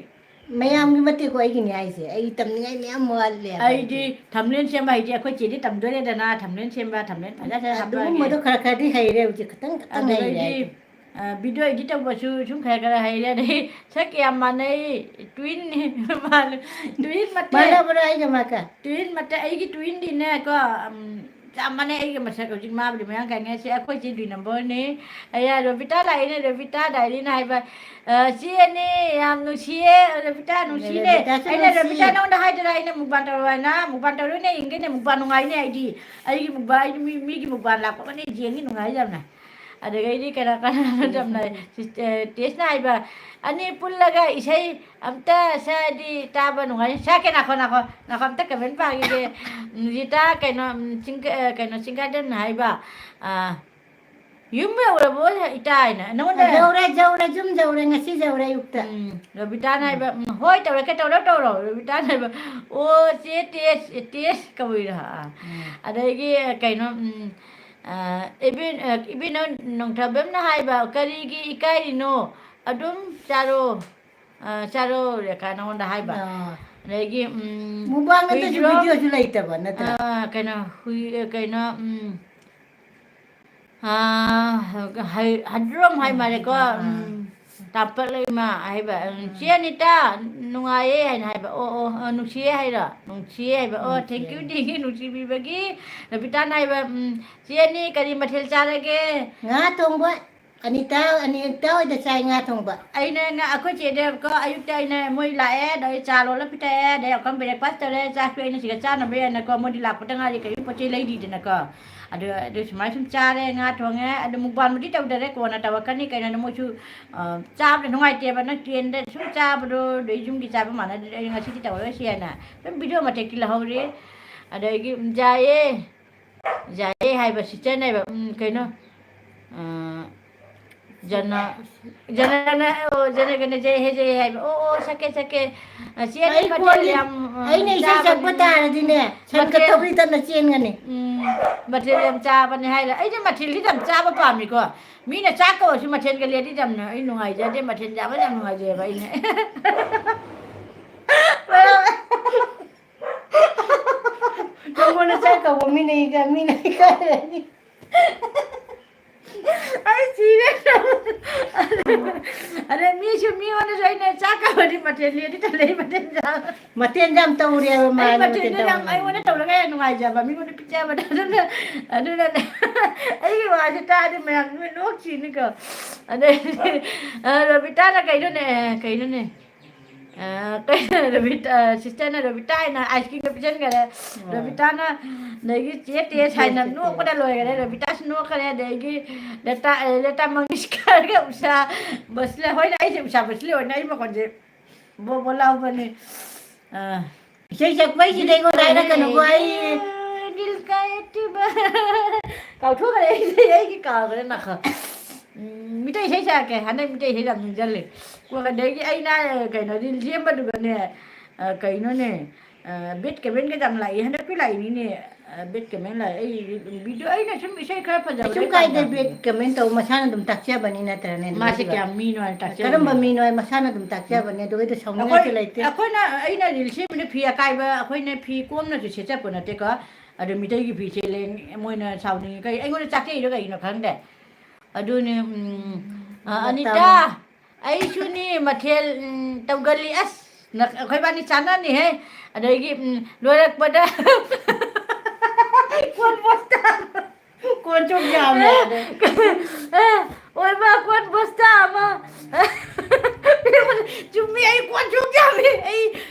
ꯃꯌꯥꯝꯒꯤ ꯃꯇꯤꯛꯀꯣ ꯑꯩꯒꯤꯅꯤ ꯍꯥꯏꯁꯦ꯫ ꯑꯩ ꯇꯝꯅꯤꯡꯉꯥꯏ ꯃꯌꯥꯝ ꯋꯥꯠꯂꯦꯕ ꯑꯩꯗꯤ ꯑꯩꯗꯤ꯫ Thumbnail ꯁꯦꯝꯕ ꯍꯩꯇꯦ꯫ ꯑꯩꯈꯣꯏ ꯆꯦꯗꯤ ꯇꯝꯗꯣꯔꯦꯗꯅ, thumbnail ꯁꯦꯝꯕ, thumbnail ꯐꯖ ꯐꯖ ꯍꯥꯞꯄꯛꯑꯒꯦ꯫ ꯑꯗꯨꯒꯨꯝꯕꯗꯣ ꯈꯔ ꯈꯔꯗꯤ ꯍꯩꯔꯦ ꯍꯧꯖꯤꯛ, ꯈꯤꯇꯪ ꯈꯤꯇꯪ ꯍꯩꯔꯦ ꯑꯗꯨꯗꯩꯗꯤ, ꯑꯩꯗꯤ꯫ ꯑ, video edit ꯇꯧꯕꯁꯨ ꯁꯨꯝ ꯈꯔ ꯈꯔ ꯍꯩꯔꯦ꯫ ꯑꯗꯩ ꯁꯛ ꯌꯥꯝ ꯃꯥꯟꯅꯩ, twin ꯃꯥꯜꯂꯦ, twin ꯃꯠꯇꯦ꯫ ꯃꯥꯟꯅꯕ꯭ꯔꯥ ꯑꯩꯒ ꯃꯥꯒ? Twin ꯃꯠꯇꯦ, ꯑꯩꯒꯤ twinꯗꯤꯅꯦꯀꯣ, ꯎꯝ, ꯆꯞ ꯃꯥꯟꯅꯩ ꯑꯩꯒ ꯃꯁꯛ꯫ ꯍꯧꯖꯤꯛ ꯃꯥꯕꯨꯗꯤ ꯃꯌꯥꯡ ꯀꯪꯉꯦ꯫ ꯁꯤ ꯑꯩꯈꯣꯏ ꯆꯦ ꯗꯨꯏ numberꯅꯤ꯫ ꯑꯩꯌꯥ, ꯔꯣꯕꯤꯇꯥ ꯂꯥꯛꯏꯅꯦ, ꯔꯣꯕꯤꯇꯥ ꯗꯥꯏꯔꯤꯅ ꯍꯥꯏꯕ, ꯑ, ꯆꯦꯅꯦ, ꯌꯥꯝ ꯅꯨꯡꯁꯤꯌꯦ, ꯔꯣꯕꯤꯇꯥ ꯅꯨꯡꯁꯤꯅꯦ꯫ ꯔꯣꯕꯤꯇꯥꯁꯨ ꯑꯩꯅ, ꯅꯨꯡꯁꯤ꯫ "ꯔꯣꯕꯤꯇꯥ, ꯅꯉꯣꯟꯗ ꯍꯥꯏꯗꯔꯥ ꯑꯩꯅ ꯃꯨꯛꯕꯥꯡ ꯇꯧꯔꯣ ꯍꯥꯏꯅ?" ꯃꯨꯛꯕꯥꯡ ꯇꯧꯔꯣꯏꯅꯦ, ꯌꯦꯡꯒꯦꯅꯦ, ꯃꯨꯛꯕꯥꯡ ꯅꯨꯡꯉꯥꯏꯅꯦ ꯑꯩꯗꯤ꯫ ꯑꯩꯒꯤ ꯃꯨꯛꯕꯥꯡ, ꯑꯩꯗꯤ ꯃꯤ, ꯃꯤꯒꯤ ꯃꯨꯛꯕꯥꯡ ꯂꯥꯛꯄꯒꯅꯦ ꯌꯦꯡꯉꯤ ꯅꯨꯡꯉꯥꯏ ꯌꯥꯝꯅ꯫ ꯑꯗꯨꯗꯒꯤꯗꯤ ꯀꯩꯅꯣ, ꯀꯩꯅꯣ ꯇꯝꯅ, ꯁꯤꯁ-, ꯑ, ꯇꯦꯁꯅ ꯍꯥꯏꯕ, "ꯑꯅꯤ ꯄꯨꯜꯂꯒ ꯏꯁꯩ ꯑꯝꯇ ꯁꯛꯑꯗꯤ ꯇꯥꯕ ꯅꯨꯡꯉꯥꯏꯅꯤ꯫" ꯁꯛꯀꯦ, ꯉꯥꯏꯈꯣ, ꯉꯥꯏꯈꯣ, ꯉꯥꯏꯈꯣ, ꯑꯝꯇ comment ꯄꯥꯈꯤꯒꯦ꯫ ꯎꯝ, ꯔꯤꯇꯥ, ꯀꯩꯅꯣ, ꯎꯝ, ꯆꯤꯡ-, ꯑ, ꯀꯩꯅꯣ, ꯆꯤꯡꯒꯥꯗꯦꯝꯅ ꯍꯥꯏꯕ, ꯑ, ꯌꯨꯝ ꯌꯧꯔꯕꯣ ꯏꯇꯥ ꯍꯥꯏꯅ? ꯅꯉꯣꯟꯗ ꯌꯧꯔꯦ, ꯌꯧꯔꯦ, ꯌꯨꯝ ꯌꯧꯔꯦ, ꯉꯁꯤ ꯌꯧꯔꯦ ꯑꯌꯨꯛꯇ꯫ ꯎꯝ, ꯔꯣꯕꯤꯇꯥꯅ ꯍꯥꯏꯕ, "ꯎꯝ, ꯍꯣꯏ, ꯇꯧꯔꯛꯀꯦ, ꯇꯧꯔꯣ, ꯇꯧꯔꯣ꯫" ꯔꯣꯕꯤꯇꯥꯅ ꯍꯥꯏꯕ, "ꯑꯣ, ꯆꯦ ꯇꯦꯁ, ꯇꯦꯁ ꯀꯧꯏꯔ?" ꯎꯝ꯫ ꯑꯗꯒꯤ, ꯀꯩꯅꯣ, ꯎꯝ, ꯑ, ꯏꯕꯦꯟ-, ꯑ, ꯏꯕꯦꯟꯅ ꯅꯣꯡꯊꯥꯕꯝꯅ ꯍꯥꯏꯕ, "ꯀꯔꯤꯒꯤ ꯏꯀꯥꯏꯔꯤꯅꯣ? ꯑꯗꯨꯝ ꯆꯥꯔꯣ, ꯑ, ꯆꯥꯔꯣ," ꯔꯦꯈꯥ ꯅꯉꯣꯟꯗ ꯍꯥꯏꯕ꯫ ꯑꯥ꯫ ꯑꯗꯒꯤ, ꯎꯝ, ꯃꯨꯛꯕꯥꯡ ꯅꯠꯇ꯭ꯔꯁꯨ ꯍꯨꯏꯗ꯭ꯔꯣꯝ, ꯚꯤꯗꯤꯑꯣꯁꯨ ꯂꯩꯇꯕ ꯅꯠꯇ꯭ꯔꯥ? ꯑ, ꯀꯩꯅꯣ, ꯍꯨꯏ-, ꯑ, ꯀꯩꯅꯣ, ꯎꯝ, ꯑꯥ, ꯍꯩ-, ꯍꯩꯗ꯭ꯔꯣꯝ ꯍꯥꯏ ꯃꯥꯜꯂꯦꯀꯣ꯫ ꯑꯥ꯫ ꯎꯝ, ꯇꯥꯡꯄꯠꯂꯩꯃ ꯍꯥꯏꯕ, ꯎꯝ, ꯎꯝ꯫ "ꯆꯦ ꯑꯅꯤꯇꯥ, ꯅꯨꯡꯉꯥꯏꯌꯦ" ꯍꯥꯏꯅ ꯍꯥꯏꯕ꯫ "ꯑꯣ, ꯑꯣ, ꯑ, ꯅꯨꯡꯁꯤꯌꯦ" ꯍꯥꯏꯔꯣ? "ꯅꯨꯡꯁꯤꯌꯦ" ꯍꯥꯏꯕ꯫ "ꯑꯣ, ꯅꯨꯡꯁꯤꯌꯦ꯫ Thank you, thank you, ꯅꯨꯡꯁꯤꯕꯤꯕꯒꯤ꯫" ꯔꯕꯤꯇꯥꯅ ꯍꯥꯏꯕ, ꯎꯝ, "ꯆꯦ ꯑꯅꯤ, ꯀꯔꯤ ꯃꯊꯦꯜ ꯆꯥꯔꯒꯦ?" ꯉꯥ ꯊꯣꯡꯕ꯫ ꯑꯅꯤꯇꯥ, ꯑꯅꯤꯇꯥ ꯍꯣꯏꯗ ꯆꯥꯏ ꯉꯥ ꯊꯣꯡꯕ꯫ ꯑꯩꯅ ꯉꯥ-, ꯑꯩꯈꯣꯏ ꯆꯦꯗꯀꯣ ꯑꯌꯨꯛꯇ ꯑꯩꯅ ꯃꯣꯏ ꯂꯥꯛꯑꯦ, ꯑꯗ ꯑꯩ ꯆꯥ ꯂꯣꯜꯂ ꯄꯤꯊꯛꯑꯦ, ꯑꯗꯩ ꯑꯩꯈꯣꯏ breakfast ꯇꯧꯔꯦ, ꯆꯥꯛꯁꯨ ꯑꯩꯅ ꯁꯤꯗ ꯆꯥꯅꯕ ꯍꯥꯏꯅꯀꯣ, ꯃꯣꯏꯗꯤ ꯂꯥꯛꯄꯗ ꯉꯥꯏꯔꯤ, ꯀꯔꯤꯝ ꯄꯣꯠ ꯆꯩ ꯂꯩꯗ꯭ꯔꯤꯗꯅꯀꯣ꯫ ꯑꯗꯨ, ꯑꯗꯨ ꯁꯨꯃꯥꯏꯅ ꯁꯨꯝ ꯆꯥꯔꯦ, ꯉꯥ ꯊꯣꯡꯉꯦ, ꯑꯗꯨ ꯃꯨꯛꯕꯥꯡꯕꯨꯗꯤ ꯇꯧꯗꯔꯦ, ꯀꯣꯟꯅ ꯇꯧꯔꯛꯀꯅꯤ, ꯀꯩꯅꯣꯗ ꯃꯣꯏꯁꯨ, ꯑ, ꯆꯥꯕꯗ ꯅꯨꯡꯉꯥꯏꯇꯦꯕ, ꯅꯪ train ꯗ ꯁꯨꯝ ꯆꯥꯕꯗꯣ, ꯑꯗꯩ ꯌꯨꯝꯒꯤ ꯆꯥꯕ ꯃꯥꯟꯅꯗ꯭ꯔꯗꯤ ꯑꯩ ꯉꯁꯤꯗꯤ ꯇꯧꯔꯔꯣꯏꯁꯤ ꯍꯥꯏꯅ ꯁꯨꯝ video ꯃꯇꯦꯛꯇꯤ ꯂꯧꯍꯧꯔꯤ꯫ ꯑꯗꯒꯤ ꯌꯥꯏꯌꯦ, ꯌꯥꯏꯌꯦ ꯍꯥꯏꯕ sister ꯅꯦꯕ, ꯎꯝ, ꯀꯩꯅꯣ, ꯑ, ꯖꯅ-, ꯖꯅꯒꯅ, ꯑꯣ, ꯖꯅꯒꯅ ꯖꯩ ꯍꯦ ꯖꯩ ꯍꯥꯏꯕ꯫ ꯑꯣ, ꯑꯣ, ꯁꯛꯀꯦ, ꯁꯛꯀꯦ꯫ ꯑ, ꯆꯦ, ꯑꯩ ꯃꯊꯦꯜ ꯀꯣꯜꯂꯤ-, ꯌꯥꯝ, ꯎꯝ, ꯑꯩꯅ ꯏꯁꯩ ꯆꯥꯕꯅꯤ꯫ ꯁꯛꯄ ꯇꯥꯔꯗꯤꯅꯦ, ꯁꯟꯒ ꯃꯊꯦꯜ, ꯊꯧꯔꯤꯗꯅ ꯆꯦꯟꯒꯅꯤ꯫ ꯎꯝ, ꯃꯊꯦꯜ ꯌꯥꯝ ꯆꯥꯕꯅꯤ ꯍꯥꯏꯔꯦ꯫ ꯑꯩꯗꯤ ꯃꯊꯦꯜꯗꯤ ꯌꯥꯝ ꯆꯥꯕ ꯄꯥꯝꯃꯤꯀꯣ꯫ ꯃꯤꯅ ꯆꯥꯛ ꯀꯧꯔꯁꯨ ꯃꯊꯦꯜꯒ ꯂꯦꯟꯗꯤ ꯌꯥꯝꯅ ꯑꯩ ꯅꯨꯡꯉꯥꯏꯖꯗꯦ꯫ ꯃꯊꯦꯜ ꯆꯥꯕ ꯌꯥꯝ ꯅꯨꯡꯉꯥꯏꯖꯩꯑꯕ ꯑꯩꯅ꯫ ꯅꯪꯉꯣꯟꯗ ꯆꯥꯛ ꯀꯧꯕ ꯃꯤꯅ ꯏꯀꯥꯏ-, ꯃꯤꯅ ꯏꯀꯥꯏꯔꯅꯤ꯫ ꯑꯩ ꯁꯤꯔꯦ꯫ ꯑꯗ ꯃꯤꯁꯨ ꯃꯤꯉꯣꯟꯗꯁꯨ ꯑꯩꯅ ꯆꯥꯛ ꯀꯧꯔꯗꯤ ꯃꯊꯦꯜ ꯂꯦꯟꯗꯤ ꯇꯜꯂꯦ, ꯑꯩ ꯃꯊꯦꯜ ꯆꯥꯕ꯫ ꯃꯊꯦꯜꯗꯤ ꯌꯥꯝ ꯇꯧꯔꯦꯕ ꯑꯩ ꯃꯥꯅ ꯃꯊꯦꯜ ꯃꯊꯦꯜꯗꯣ ꯌꯥꯝ ꯇꯧꯔꯦ꯫ ꯑꯩꯉꯣꯟꯗ ꯇꯧꯔꯒ ꯌꯥꯝ ꯅꯨꯡꯉꯥꯏꯖꯕ, ꯃꯤꯉꯣꯟꯗ ꯄꯤꯖꯕꯗ꯫ ꯑꯗꯨꯅ, ꯑꯗꯨꯅꯅꯦ, ꯑꯩꯒꯤ ꯋꯥꯁꯦ ꯇꯥꯔꯗꯤ ꯃꯌꯥꯝ ꯂꯣꯏ ꯅꯣꯛꯈꯤꯅꯤꯀꯣ꯫ ꯑꯗꯩ, ꯑ, ꯔꯣꯕꯤꯇꯥꯅ ꯀꯩꯅꯣꯅꯦ, ꯀꯩꯅꯣꯅꯦ? ꯑ, ꯀꯩꯅꯣ, ꯔꯣꯕꯤꯇꯥ, sister ꯅ ꯔꯣꯕꯤꯇꯥ ꯍꯥꯏꯅ ice cream ꯗꯣ ꯄꯤꯖꯟꯈꯔꯦ꯫ ꯑ꯫ ꯔꯣꯕꯤꯇꯥꯅ, ꯑꯗꯒꯤ ꯆꯦ ꯇꯦꯁ ꯍꯥꯏꯅ ꯆꯦ ꯇꯦꯁ꯫ ꯅꯣꯛꯄꯗ ꯂꯣꯏꯈꯔꯦ꯫ ꯔꯣꯕꯤꯇꯥꯁꯨ ꯅꯣꯛꯈꯔꯦ, ꯑꯗꯒꯤ ꯂꯇꯥ, ꯑ, ꯂꯇꯥ ꯃꯪꯒꯦꯁꯀꯔꯒ ꯎꯁꯥ ꯕꯁꯂꯦ꯫ ꯍꯣꯏꯅꯦ, ꯑꯩꯁꯦ ꯎꯁꯥ ꯕꯁꯂꯦ ꯑꯣꯏꯅ ꯑꯩ ꯃꯈꯣꯟꯁꯦ ꯕꯣ ꯕꯣ ꯂꯥꯎꯕꯅꯤ꯫ ꯑ, ꯏꯁꯩ ꯁꯛꯄꯩꯁꯤꯗ ꯑꯩꯉꯣꯟꯗ ꯍꯥꯏꯔꯛꯀꯅꯨꯀꯣ, ꯑꯩ ꯗꯤꯜ ꯀꯥ ꯑꯦꯛꯇꯤꯚ꯫ ꯀꯥꯎꯊꯣꯛꯈ꯭ꯔꯦ ꯑꯩꯁꯦ, ꯑꯩꯒꯤ ꯀꯥꯎꯈ꯭ꯔꯦ ꯅꯥꯈꯣ꯫ ꯎꯝ, ꯃꯤꯇꯩ ꯏꯁꯩ ꯁꯛꯀꯦ꯫ ꯍꯟꯗꯛ ꯃꯤꯇꯩ ꯏꯁꯩ ꯌꯥꯝ ꯅꯤꯡꯁꯤꯡꯂꯦ꯫ ꯑꯗꯒꯤ ꯑꯩꯅ ꯀꯩꯅꯣ ꯔꯤꯜ ꯁꯦꯝꯕꯗꯨꯒꯅꯦ, ꯑ, ꯀꯩꯅꯣꯅꯦ, ꯑ, ꯕꯦꯠ ꯀꯃꯦꯟꯒ ꯌꯥꯝ ꯂꯥꯛꯏ꯫ ꯍꯟꯗꯛꯇꯤ ꯂꯥꯛꯏꯅꯤꯅꯦ, ꯑ, ꯕꯦꯠ ꯀꯃꯦꯟ ꯂꯥꯛꯑꯦ꯫ ꯑꯩ ꯚꯤꯗꯤꯑꯣ, ꯑꯩꯅ ꯁꯨꯝ ꯏꯁꯩ ꯈꯔ ꯐꯖꯕ ꯀꯩꯁꯨꯝ ꯀꯥꯏꯗꯦ, ꯄꯥꯝꯖꯕꯅꯦ꯫ ꯕꯦꯠ ꯀꯃꯦꯟ ꯇꯧ, ꯃꯁꯥꯅ ꯑꯗꯨꯝ ꯇꯥꯛꯆꯕꯅꯤ ꯅꯠꯇ꯭ꯔꯅꯦ? ꯃꯥꯁꯦ ꯑꯗꯨꯒꯤꯗꯤ ꯀꯌꯥꯝ ꯃꯤꯅꯣ ꯍꯥꯏꯅ ꯇꯥꯛꯆꯔꯤꯅꯣ? ꯀꯔꯝꯕ ꯃꯤꯅꯣ ꯍꯥꯏ ꯃꯁꯥꯅ ꯑꯗꯨꯝ ꯇꯥꯛꯆꯕꯅꯦ, ꯑꯗꯨꯒꯤꯗꯤ ꯑꯩꯈꯣꯏ, ꯁꯥꯎꯅꯤꯡꯉꯥꯏꯁꯨ ꯂꯩꯇꯦ꯫ ꯑꯩꯈꯣꯏꯅ, ꯑꯩꯅ ꯔꯤꯜ ꯁꯦꯝꯕꯗ ꯐꯤ ꯑꯀꯥꯏꯕ, ꯑꯩꯈꯣꯏꯅ ꯐꯤ ꯀꯣꯝꯅꯁꯨ ꯁꯦꯠꯆꯄ ꯅꯠꯇꯦꯀꯣ꯫ ꯑꯗꯨ ꯃꯤꯇꯩꯒꯤ ꯐꯤ ꯁꯦꯠꯂꯦ, ꯃꯣꯏꯅ ꯁꯥꯎꯅꯤꯡꯉꯤ꯫ ꯀꯩ, ꯑꯩꯉꯣꯟꯗ ꯆꯥꯛꯆꯩꯔꯣ ꯀꯩꯒꯤꯅꯣ ꯈꯪꯗꯦ꯫ ꯑꯗꯨꯅꯦ, ꯎꯝ, ꯑ, ꯎꯝ, ꯑꯅꯤꯇꯥ, ꯇꯥꯃꯣ꯫ ꯑꯩꯁꯨꯅꯤ ꯃꯊꯦꯜ, ꯎꯝ, ꯇꯧꯒꯜꯂꯤ꯫ ꯑꯁ, ꯅ-, ꯑꯩꯈꯣꯏ ꯏꯕꯥꯅꯤ ꯆꯥꯟꯅꯅꯤꯍꯦ꯫ ꯑꯗꯒꯤ, ꯎꯝ, ꯂꯣꯏꯔꯛꯄꯗ ꯀꯣꯟ ꯕꯣꯁꯇꯥ꯫ ꯀꯣꯟ ꯆꯣꯞ ꯌꯥꯝꯃꯦ ꯑꯗꯣ꯫ ꯑꯣꯏꯕ ꯀꯣꯟ ꯕꯣꯁꯇꯥ ꯑꯃ꯫ ꯆꯨꯝꯃꯤ, ꯑꯩ ꯀꯣꯟ ꯆꯣꯞ ꯌꯥꯝꯃꯤ꯫ ꯑꯩ,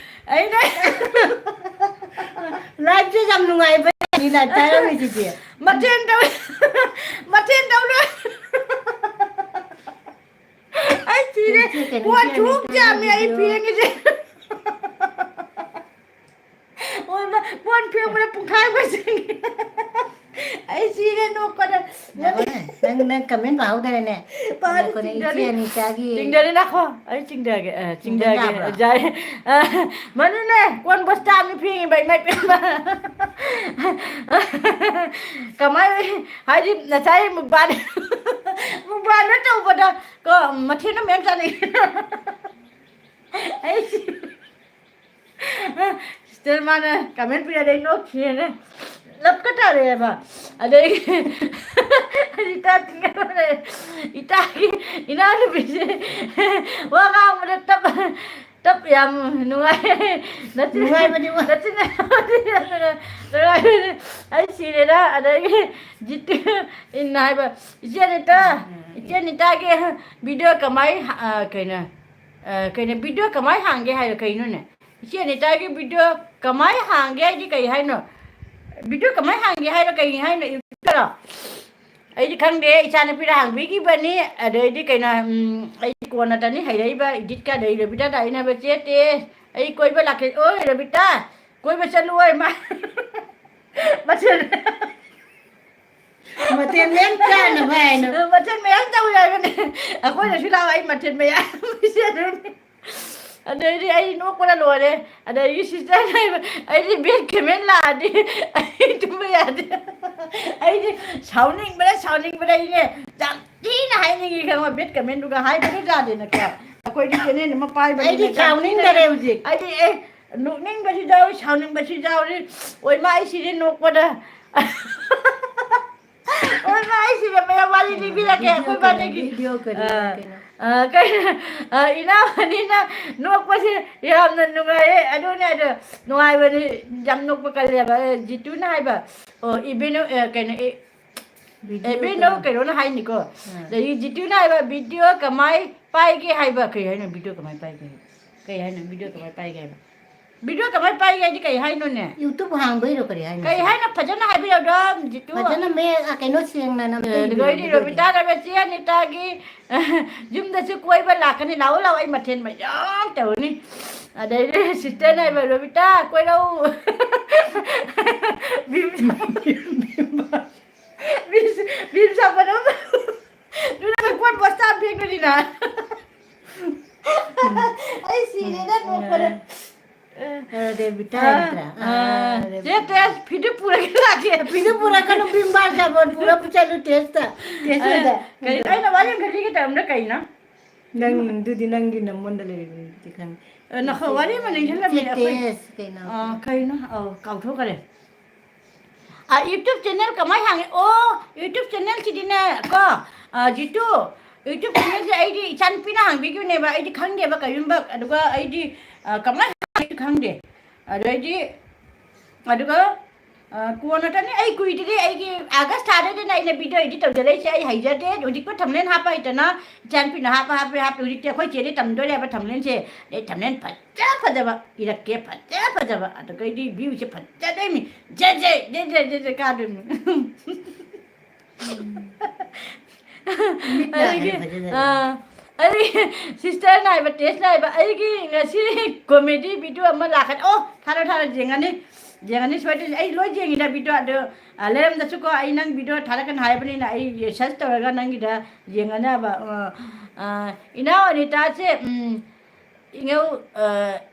ꯑꯩꯅ ꯂꯥꯏꯐꯁꯦ ꯌꯥꯝ ꯅꯨꯡꯉꯥꯏꯕ ꯖꯥꯠꯅꯤ ꯂꯥꯏꯐ ꯍꯥꯏꯔꯝꯃꯤꯁꯤꯗꯤ꯫ ꯃꯊꯦꯜ ꯇꯧ-, ꯃꯊꯦꯜ ꯇꯧ ꯂꯣꯏ꯫ ꯑꯩ ꯁꯤꯔꯦ꯫ ꯏꯆꯦ ꯀꯩꯅꯣ, ꯀꯣꯟ ꯏꯆꯦ ꯁꯨꯛ ꯑꯅꯤꯇꯥꯒꯤ ꯌꯥꯝꯃꯦ ꯑꯩ video꯫ ꯐꯦꯡꯉꯤꯁꯦ꯫ ꯑꯣꯏꯃꯥ, ꯀꯣꯟ ꯐꯦꯡꯕꯗ ꯄꯨꯡꯈꯥꯏ ꯑꯃ ꯆꯪꯉꯦ꯫ ꯑꯩ ꯁꯤꯔꯦ ꯅꯣꯛꯄꯗ꯫ ꯉꯥꯏꯈꯣꯅꯦ, ꯅꯪ, ꯅꯪ comment ꯄꯥꯍꯧꯗꯔꯦꯅꯦ꯫ ꯄꯥꯗꯦ, ꯉꯥꯏꯈꯣꯅꯦ, ꯆꯤꯡꯗꯗꯤ꯫ ꯏꯆꯦ ꯑꯅꯤꯇꯥꯒꯤ꯫ ꯆꯤꯡꯗꯗꯤ ꯅꯥꯈꯣ꯫ ꯑꯩ ꯆꯤꯡꯗꯒꯦ, ꯑ, ꯆꯤꯡꯗ ꯆꯤꯡꯗꯒꯦ꯫ ꯌꯥꯕ꯭ꯔꯥ? ꯌꯥꯏ꯫ ꯑ, ꯃꯗꯨꯅꯦ, ꯀꯣꯟ ꯕꯣꯁꯇꯥ ꯑꯃ ꯐꯦꯡꯉꯤꯕ, ꯏꯃꯥ ꯏꯕꯦꯝꯃ꯫ ꯀꯃꯥꯏ, ꯍꯥꯏꯗꯤ, ꯉꯁꯥꯏ ꯃꯨꯛꯕꯥꯡ, ꯃꯨꯛꯕꯥꯡꯗ ꯇꯧꯕꯗ ꯀꯣ, ꯃꯊꯦꯜ ꯑꯃ ꯃꯌꯥꯝ ꯆꯥꯅꯩ꯫ ꯑꯩ ꯁꯤ-, sister ꯃꯥꯅ comment ꯄꯤꯔꯛꯑꯦ, ꯑꯩ ꯅꯣꯛꯈꯤꯑꯦꯅꯦ꯫ ꯂꯞꯀ ꯇꯥꯔꯦꯕ꯫ ꯑꯗꯩ ꯏꯇꯥ ꯇꯤꯡꯉꯦ꯫ ꯏꯇꯥꯒꯤ ꯏꯅꯥꯎꯅꯨꯄꯤꯁꯦ ꯋꯥ ꯉꯥꯡꯕꯗ ꯇꯞ, ꯇꯞ ꯌꯥꯝ ꯅꯨꯡꯉꯥꯏ꯫ ꯅꯆꯤꯟ-, ꯅꯨꯡꯉꯥꯏꯕꯅꯤ ꯋꯥ꯫ ꯅꯆꯤꯟ-, ꯅꯨꯡꯉꯥꯏꯕꯅꯤ꯫ ꯑꯩ ꯁꯤꯔꯦꯗ꯫ ꯑꯗꯒꯤ ꯖꯤꯇꯨ ꯏꯟꯅ ꯍꯥꯏꯕ, "ꯏꯆꯦ ꯑꯅꯤꯇꯥ, ꯏꯆꯦ ꯑꯅꯤꯇꯥꯒꯤ video ꯀꯃꯥꯏ, ꯑ, ꯀꯩꯅꯣ, ꯑ, ꯀꯩꯅꯣ, video ꯀꯃꯥꯏ ꯍꯥꯡꯒꯦ ꯍꯥꯏꯔꯣ ꯀꯩꯅꯣꯅꯦ? ꯏꯆꯦ ꯑꯅꯤꯇꯥꯒꯤ video ꯀꯃꯥꯏ ꯍꯥꯡꯒꯦ ꯍꯥꯏꯗꯤ ꯀꯩ ꯍꯥꯏꯅꯣ? Video ꯀꯃꯥꯏ ꯍꯥꯡꯒꯦ ꯍꯥꯏꯔꯣ ꯀꯩ ꯍꯥꯏꯅꯣ? YouTube-ꯇꯔꯣ?" ꯑꯩꯗꯤ ꯈꯪꯗꯦ, ꯏꯆꯥꯅꯨꯄꯤꯅ ꯍꯥꯡꯕꯤꯈꯤꯕꯅꯤ꯫ ꯑꯗꯩꯗꯤ ꯀꯩꯅꯣ, ꯎꯝ, ꯑꯩ ꯀꯣꯟꯅꯇꯅꯤ ꯍꯩꯔꯛꯏꯕ, edit-ꯀ꯫ ꯑꯗꯩ ꯔꯕꯤꯇꯥꯗ ꯑꯩꯅ ꯍꯥꯏꯕ, "ꯆꯦ, ꯆꯦ, ꯑꯩ ꯀꯣꯏꯕ ꯂꯥꯛꯀꯦ꯫" "ꯑꯣꯏ, ꯔꯕꯤꯇꯥ, ꯀꯣꯏꯕ ꯆꯠꯂꯨ ꯑꯣꯏ ꯃꯥ꯫" ꯃꯊꯦꯜ ꯃꯊꯦꯜ ꯃꯌꯥꯝ ꯆꯥꯅꯕ ꯍꯥꯏꯅ꯫ ꯃꯊꯦꯜ ꯃꯌꯥꯝ ꯇꯧ ꯌꯥꯏꯕꯅꯦ꯫ ꯑꯩꯈꯣꯏꯅꯁꯨ ꯂꯥꯛꯑꯣ, ꯑꯩ ꯃꯊꯦꯜ ꯃꯌꯥꯝ ꯄꯤꯖꯗꯣꯏꯅꯦ꯫ ꯑꯗꯩꯗꯤ ꯑꯩ ꯅꯣꯛꯄꯅ ꯂꯣꯏꯔꯦ꯫ ꯑꯗꯒꯤ ꯁꯤꯁꯇꯔꯅ ꯍꯥꯏꯕ, "ꯑꯩꯗꯤ ꯕꯦꯠ ꯀꯃꯦꯟ ꯂꯥꯛꯑꯗꯤ ꯑꯩ ꯇꯨꯝꯕ ꯌꯥꯗꯦ꯫" ꯑꯩꯗꯤ ꯁꯥꯎꯅꯤꯡꯕꯅ, ꯁꯥꯎꯅꯤꯡꯕꯅ ꯑꯩꯅꯦ ꯌꯥꯝ ꯊꯤꯅ ꯍꯥꯏꯅꯤꯡꯉꯤ, ꯈꯪꯕ? ꯕꯦꯠ ꯀꯃꯦꯟꯗꯨꯒ ꯍꯥꯏꯕꯗꯨ ꯌꯥꯗꯦꯅꯀꯣ꯫ ꯑꯩꯈꯣꯏꯗꯤ ꯆꯦꯅꯦꯜ ꯑꯃ ꯄꯥꯏꯕꯅꯤꯅ ꯑꯩꯗꯤ ꯌꯥꯝ ꯊꯤꯅ ꯁꯥꯎꯅꯤꯡꯗꯔꯦ ꯍꯧꯖꯤꯛ꯫ ꯑꯩꯗꯤ ꯑꯦ, ꯅꯣꯛꯅꯤꯡꯕꯁꯨ ꯌꯥꯎꯔꯤ, ꯁꯥꯎꯅꯤꯡꯕꯁꯨ ꯌꯥꯎꯔꯤ꯫ ꯑꯣꯏꯃꯥ, ꯑꯩ ꯁꯤꯔꯦ ꯅꯣꯛꯄꯗ꯫ ꯑꯣꯏꯃꯥ, ꯑꯩ ꯁꯤꯔꯦ, ꯃꯌꯥꯝ ꯋꯥꯔꯤ ꯂꯤꯕꯤꯔꯛꯀꯦ ꯚꯤꯗꯤꯑꯣ ꯑꯩꯈꯣꯏ ꯀꯩꯅꯣ, ꯕꯥꯅꯤꯒꯤ꯫ ꯚꯤꯗꯤꯑꯣ ꯀꯩꯅꯣ, ꯑ, ꯀꯩꯅꯣ? ꯑ, ꯀꯩꯅꯣ? ꯑ, ꯏꯅꯥꯎ ꯑꯅꯤꯅ ꯅꯣꯛꯄꯁꯦ ꯌꯥꯝꯅ ꯅꯨꯡꯉꯥꯏꯌꯦ꯫ ꯑꯗꯨꯅꯦ ꯑꯗꯣ, ꯅꯨꯡꯉꯥꯏꯕꯅꯤ, ꯌꯥꯝ ꯅꯣꯛꯄ ꯀꯜꯂꯦꯕ꯫ ꯑ, ꯖꯤꯇꯨꯅ ꯍꯥꯏꯕ, ꯑꯣ, ꯏꯕꯦꯅꯨ, ꯑ, ꯀꯩꯅꯣ, ꯑꯦ, ꯚꯤꯗꯤꯑꯣ ꯏꯕꯦꯅꯨ ꯀꯩꯅꯣ꯫ ꯀꯩꯅꯣꯅ ꯍꯥꯏꯅꯤꯀꯣ꯫ ꯑ꯫ ꯑꯗꯒꯤ ꯖꯤꯇꯨꯅ ꯍꯥꯏꯕ, "ꯚꯤꯗꯤꯑꯣ ꯀꯃꯥꯏ ꯄꯥꯏꯒꯦ?" ꯍꯥꯏꯕ꯫ ꯀꯩ ꯍꯥꯏꯅꯣ, ꯚꯤꯗꯤꯑꯣ ꯀꯃꯥꯏ ꯄꯥꯏꯒꯦ ꯍꯥꯏꯕ? ꯀꯩ ꯍꯥꯏꯅꯣ, ꯚꯤꯗꯤꯑꯣ ꯀꯃꯥꯏ ꯄꯥꯏꯒꯦ ꯍꯥꯏꯕ? ꯚꯤꯗꯤꯑꯣ ꯀꯃꯥꯏ ꯄꯥꯏꯒꯦ ꯍꯥꯏꯗꯤ ꯀꯩ ꯍꯥꯏꯅꯣꯅꯦ? YouTube ꯍꯥꯡꯕꯩꯔꯣ, ꯀꯔꯤ ꯍꯥꯏꯅꯣ? ꯀꯩ ꯍꯥꯏꯅꯣ? ꯐꯖꯅ ꯍꯥꯏꯕꯤꯔꯛꯑꯣ, ꯖꯤꯇꯨ꯫ ꯐꯖꯅ ꯃꯌꯦꯛ, ꯑ, ꯀꯩꯅꯣ ꯁꯦꯡꯅ ꯅꯝ-, ꯑꯗꯒꯤ ꯔꯣꯕꯤꯇꯥ ꯔꯕꯤꯆꯤ ꯑꯅꯤꯇꯥꯒꯤ ꯌꯨꯝꯗꯁꯨ ꯀꯣꯏꯕ ꯂꯥꯛꯀꯅꯤ, ꯂꯥꯛꯑꯣ, ꯂꯥꯛꯑꯣ, ꯑꯩ ꯃꯊꯦꯜ ꯃꯌꯥꯝ ꯇꯧꯔꯅꯤ꯫ ꯑꯗꯩꯗꯤ ꯁꯤꯁꯇꯔꯅ ꯍꯥꯏꯕ, "ꯔꯣꯕꯤꯇꯥ, ꯀꯣꯏꯔꯛꯎ꯫" ꯚꯤꯝ-, ꯚꯤꯝ-, ꯚꯤꯝ ꯁꯥꯄꯟ ꯑꯃ ꯑꯗꯨꯅ ꯀꯣꯟ ꯕꯣꯁꯇꯥ ꯐꯦꯡꯕꯅꯤꯅ꯫ ꯑꯩ ꯁꯤꯔꯦꯗ ꯅꯣꯛꯄꯗ꯫ ꯑ, ꯔꯦꯕꯤꯇꯥ ꯑ, ꯅꯠꯇ꯭ꯔꯥ? ꯑ, ꯑ, ꯔꯦꯕꯤꯇꯥ꯫ ꯅꯠꯇꯦ, ꯐꯤꯗꯨ ꯄꯨꯔꯒ ꯂꯥꯛꯀꯦ꯫ ꯐꯤꯗꯨ ꯄꯨꯔꯛꯀꯅꯨ, ꯚꯤꯝ ꯕꯥꯔ ꯁꯥꯄꯣꯟ ꯄꯨꯔ ꯆꯠꯂꯨ ꯇꯦꯁꯇ꯫ ꯇꯦꯁꯇ꯫ ꯑ, ꯀꯩ, ꯑꯩꯅ ꯋꯥꯔꯤ ꯑꯃ ꯈꯛ ꯂꯤꯒꯦ ꯇꯧꯔꯝꯗ꯭ꯔꯥ ꯀꯩꯅꯣ? ꯅꯪ, ꯑꯗꯨꯗꯤ ꯅꯪꯒꯤ ꯅꯪꯉꯣꯟꯗ ꯂꯩꯔꯤꯕꯗꯤ ꯈꯪꯉꯦ꯫ ꯑ, ꯅꯈꯣ-, ꯋꯥꯔꯤ ꯑꯃ ꯅꯤꯡꯁꯤꯡꯂꯝꯃꯤꯅꯦ ꯁꯤ ꯑꯩꯈꯣꯏ꯫ ꯇꯦꯁ ꯀꯩꯅꯣ? ꯑ, ꯀꯩꯅꯣ? ꯑꯧ, ꯀꯥꯎꯊꯣꯛꯈꯔꯦ꯫ ꯑ, YouTube channel ꯀꯃꯥꯏ ꯍꯥꯡꯉꯤ? ꯑꯣ, YouTube channel ꯁꯤꯗꯤꯅꯦ, ꯀꯣ, ꯑ, ꯖꯤꯇꯨ, YouTube channel ꯁꯦ ꯑꯩꯗꯤ ꯏꯆꯥꯅꯨꯄꯤꯅ ꯍꯥꯡꯕꯤꯈꯤꯕꯅꯦꯕ, ꯑꯩꯗꯤ ꯈꯪꯗꯦꯕ ꯀꯔꯤꯒꯨꯝꯕ, ꯑꯗꯨꯒ ꯑꯩꯗꯤ, ꯑ, ꯀꯃꯥꯏ ꯍꯥꯡꯉꯤ ꯈꯪꯗꯦ꯫ ꯑꯗꯩꯗꯤ, ꯑꯗꯨꯒ, ꯑ, ꯀꯣꯟꯅ ꯇꯅꯤ, ꯑꯩ ꯀꯨꯏꯗ꯭ꯔꯤ, ꯑꯩꯒꯤ August ꯊꯥꯗꯩꯗꯅ ꯑꯩꯅ video edit ꯇꯧꯖꯔꯛꯏꯁꯦ, ꯑꯩ ꯍꯩꯖꯗꯦ, ꯍꯧꯖꯤꯛꯄꯨ thumbnail ꯍꯥꯞꯄ ꯍꯩꯇꯅ ꯏꯆꯥꯅꯨꯄꯤꯅ ꯍꯥꯞꯄ, ꯍꯥꯞꯄ, ꯍꯥꯞꯄ, ꯍꯧꯖꯤꯛꯇꯤ ꯑꯩꯈꯣꯏ ꯆꯦꯗꯤ ꯇꯝꯗꯣꯔꯦꯕ thumbnail ꯁꯦ, ꯑꯗꯩ thumbnail ꯐꯖ ꯐꯖꯕ ꯏꯔꯛꯀꯦ, ꯐꯖ ꯐꯖꯕ, ꯑꯗꯨꯒꯩꯗꯤ view ꯁꯦ ꯐꯖꯗꯣꯏꯅꯤ, ꯖꯦ ꯖꯦ, ꯖꯦ ꯖꯦ, ꯖꯦ ꯖꯦ ꯀꯥꯗꯣꯏꯅꯤ꯫ ꯃꯤꯠꯅ ꯑꯩꯒꯤ, ꯍꯦꯟꯅ ꯐꯖꯗꯣꯏꯅꯤ꯫ ꯑꯥ, ꯑꯩ sister ꯅ ꯍꯥꯏꯕ, ꯇꯦꯁꯅ ꯍꯥꯏꯕ, ꯑꯩꯒꯤ ꯉꯁꯤ comedy video ꯑꯃ ꯂꯥꯛꯀꯅꯤ꯫ ꯑꯣ, ꯊꯥꯔꯣ, ꯊꯥꯔꯣ, ꯌꯦꯡꯉꯅꯤ꯫ ꯌꯦꯡꯉꯅꯤ ꯁꯣꯏꯗꯅ꯫ ꯑꯩ ꯂꯣꯏ ꯌꯦꯡꯉꯤꯗ ꯚꯤꯗꯤꯑꯣ ꯑꯗꯣ, ꯑ, ꯂꯩꯔꯝꯗꯁꯨꯀꯣ, ꯑꯩ ꯅꯪ ꯚꯤꯗꯤꯑꯣ ꯊꯥꯔꯛꯀꯅꯤ ꯍꯥꯏꯕꯅꯤꯅ ꯑꯩ ꯁꯔꯆ ꯇꯧꯔꯒ ꯅꯪꯒꯤꯗ ꯌꯦꯡꯉꯅꯕ꯫ ꯑ, ꯑ, ꯏꯅꯥꯎ ꯑꯅꯤꯇꯥꯁꯦ, ꯎꯝ, ꯏꯉꯧ-, ꯑ,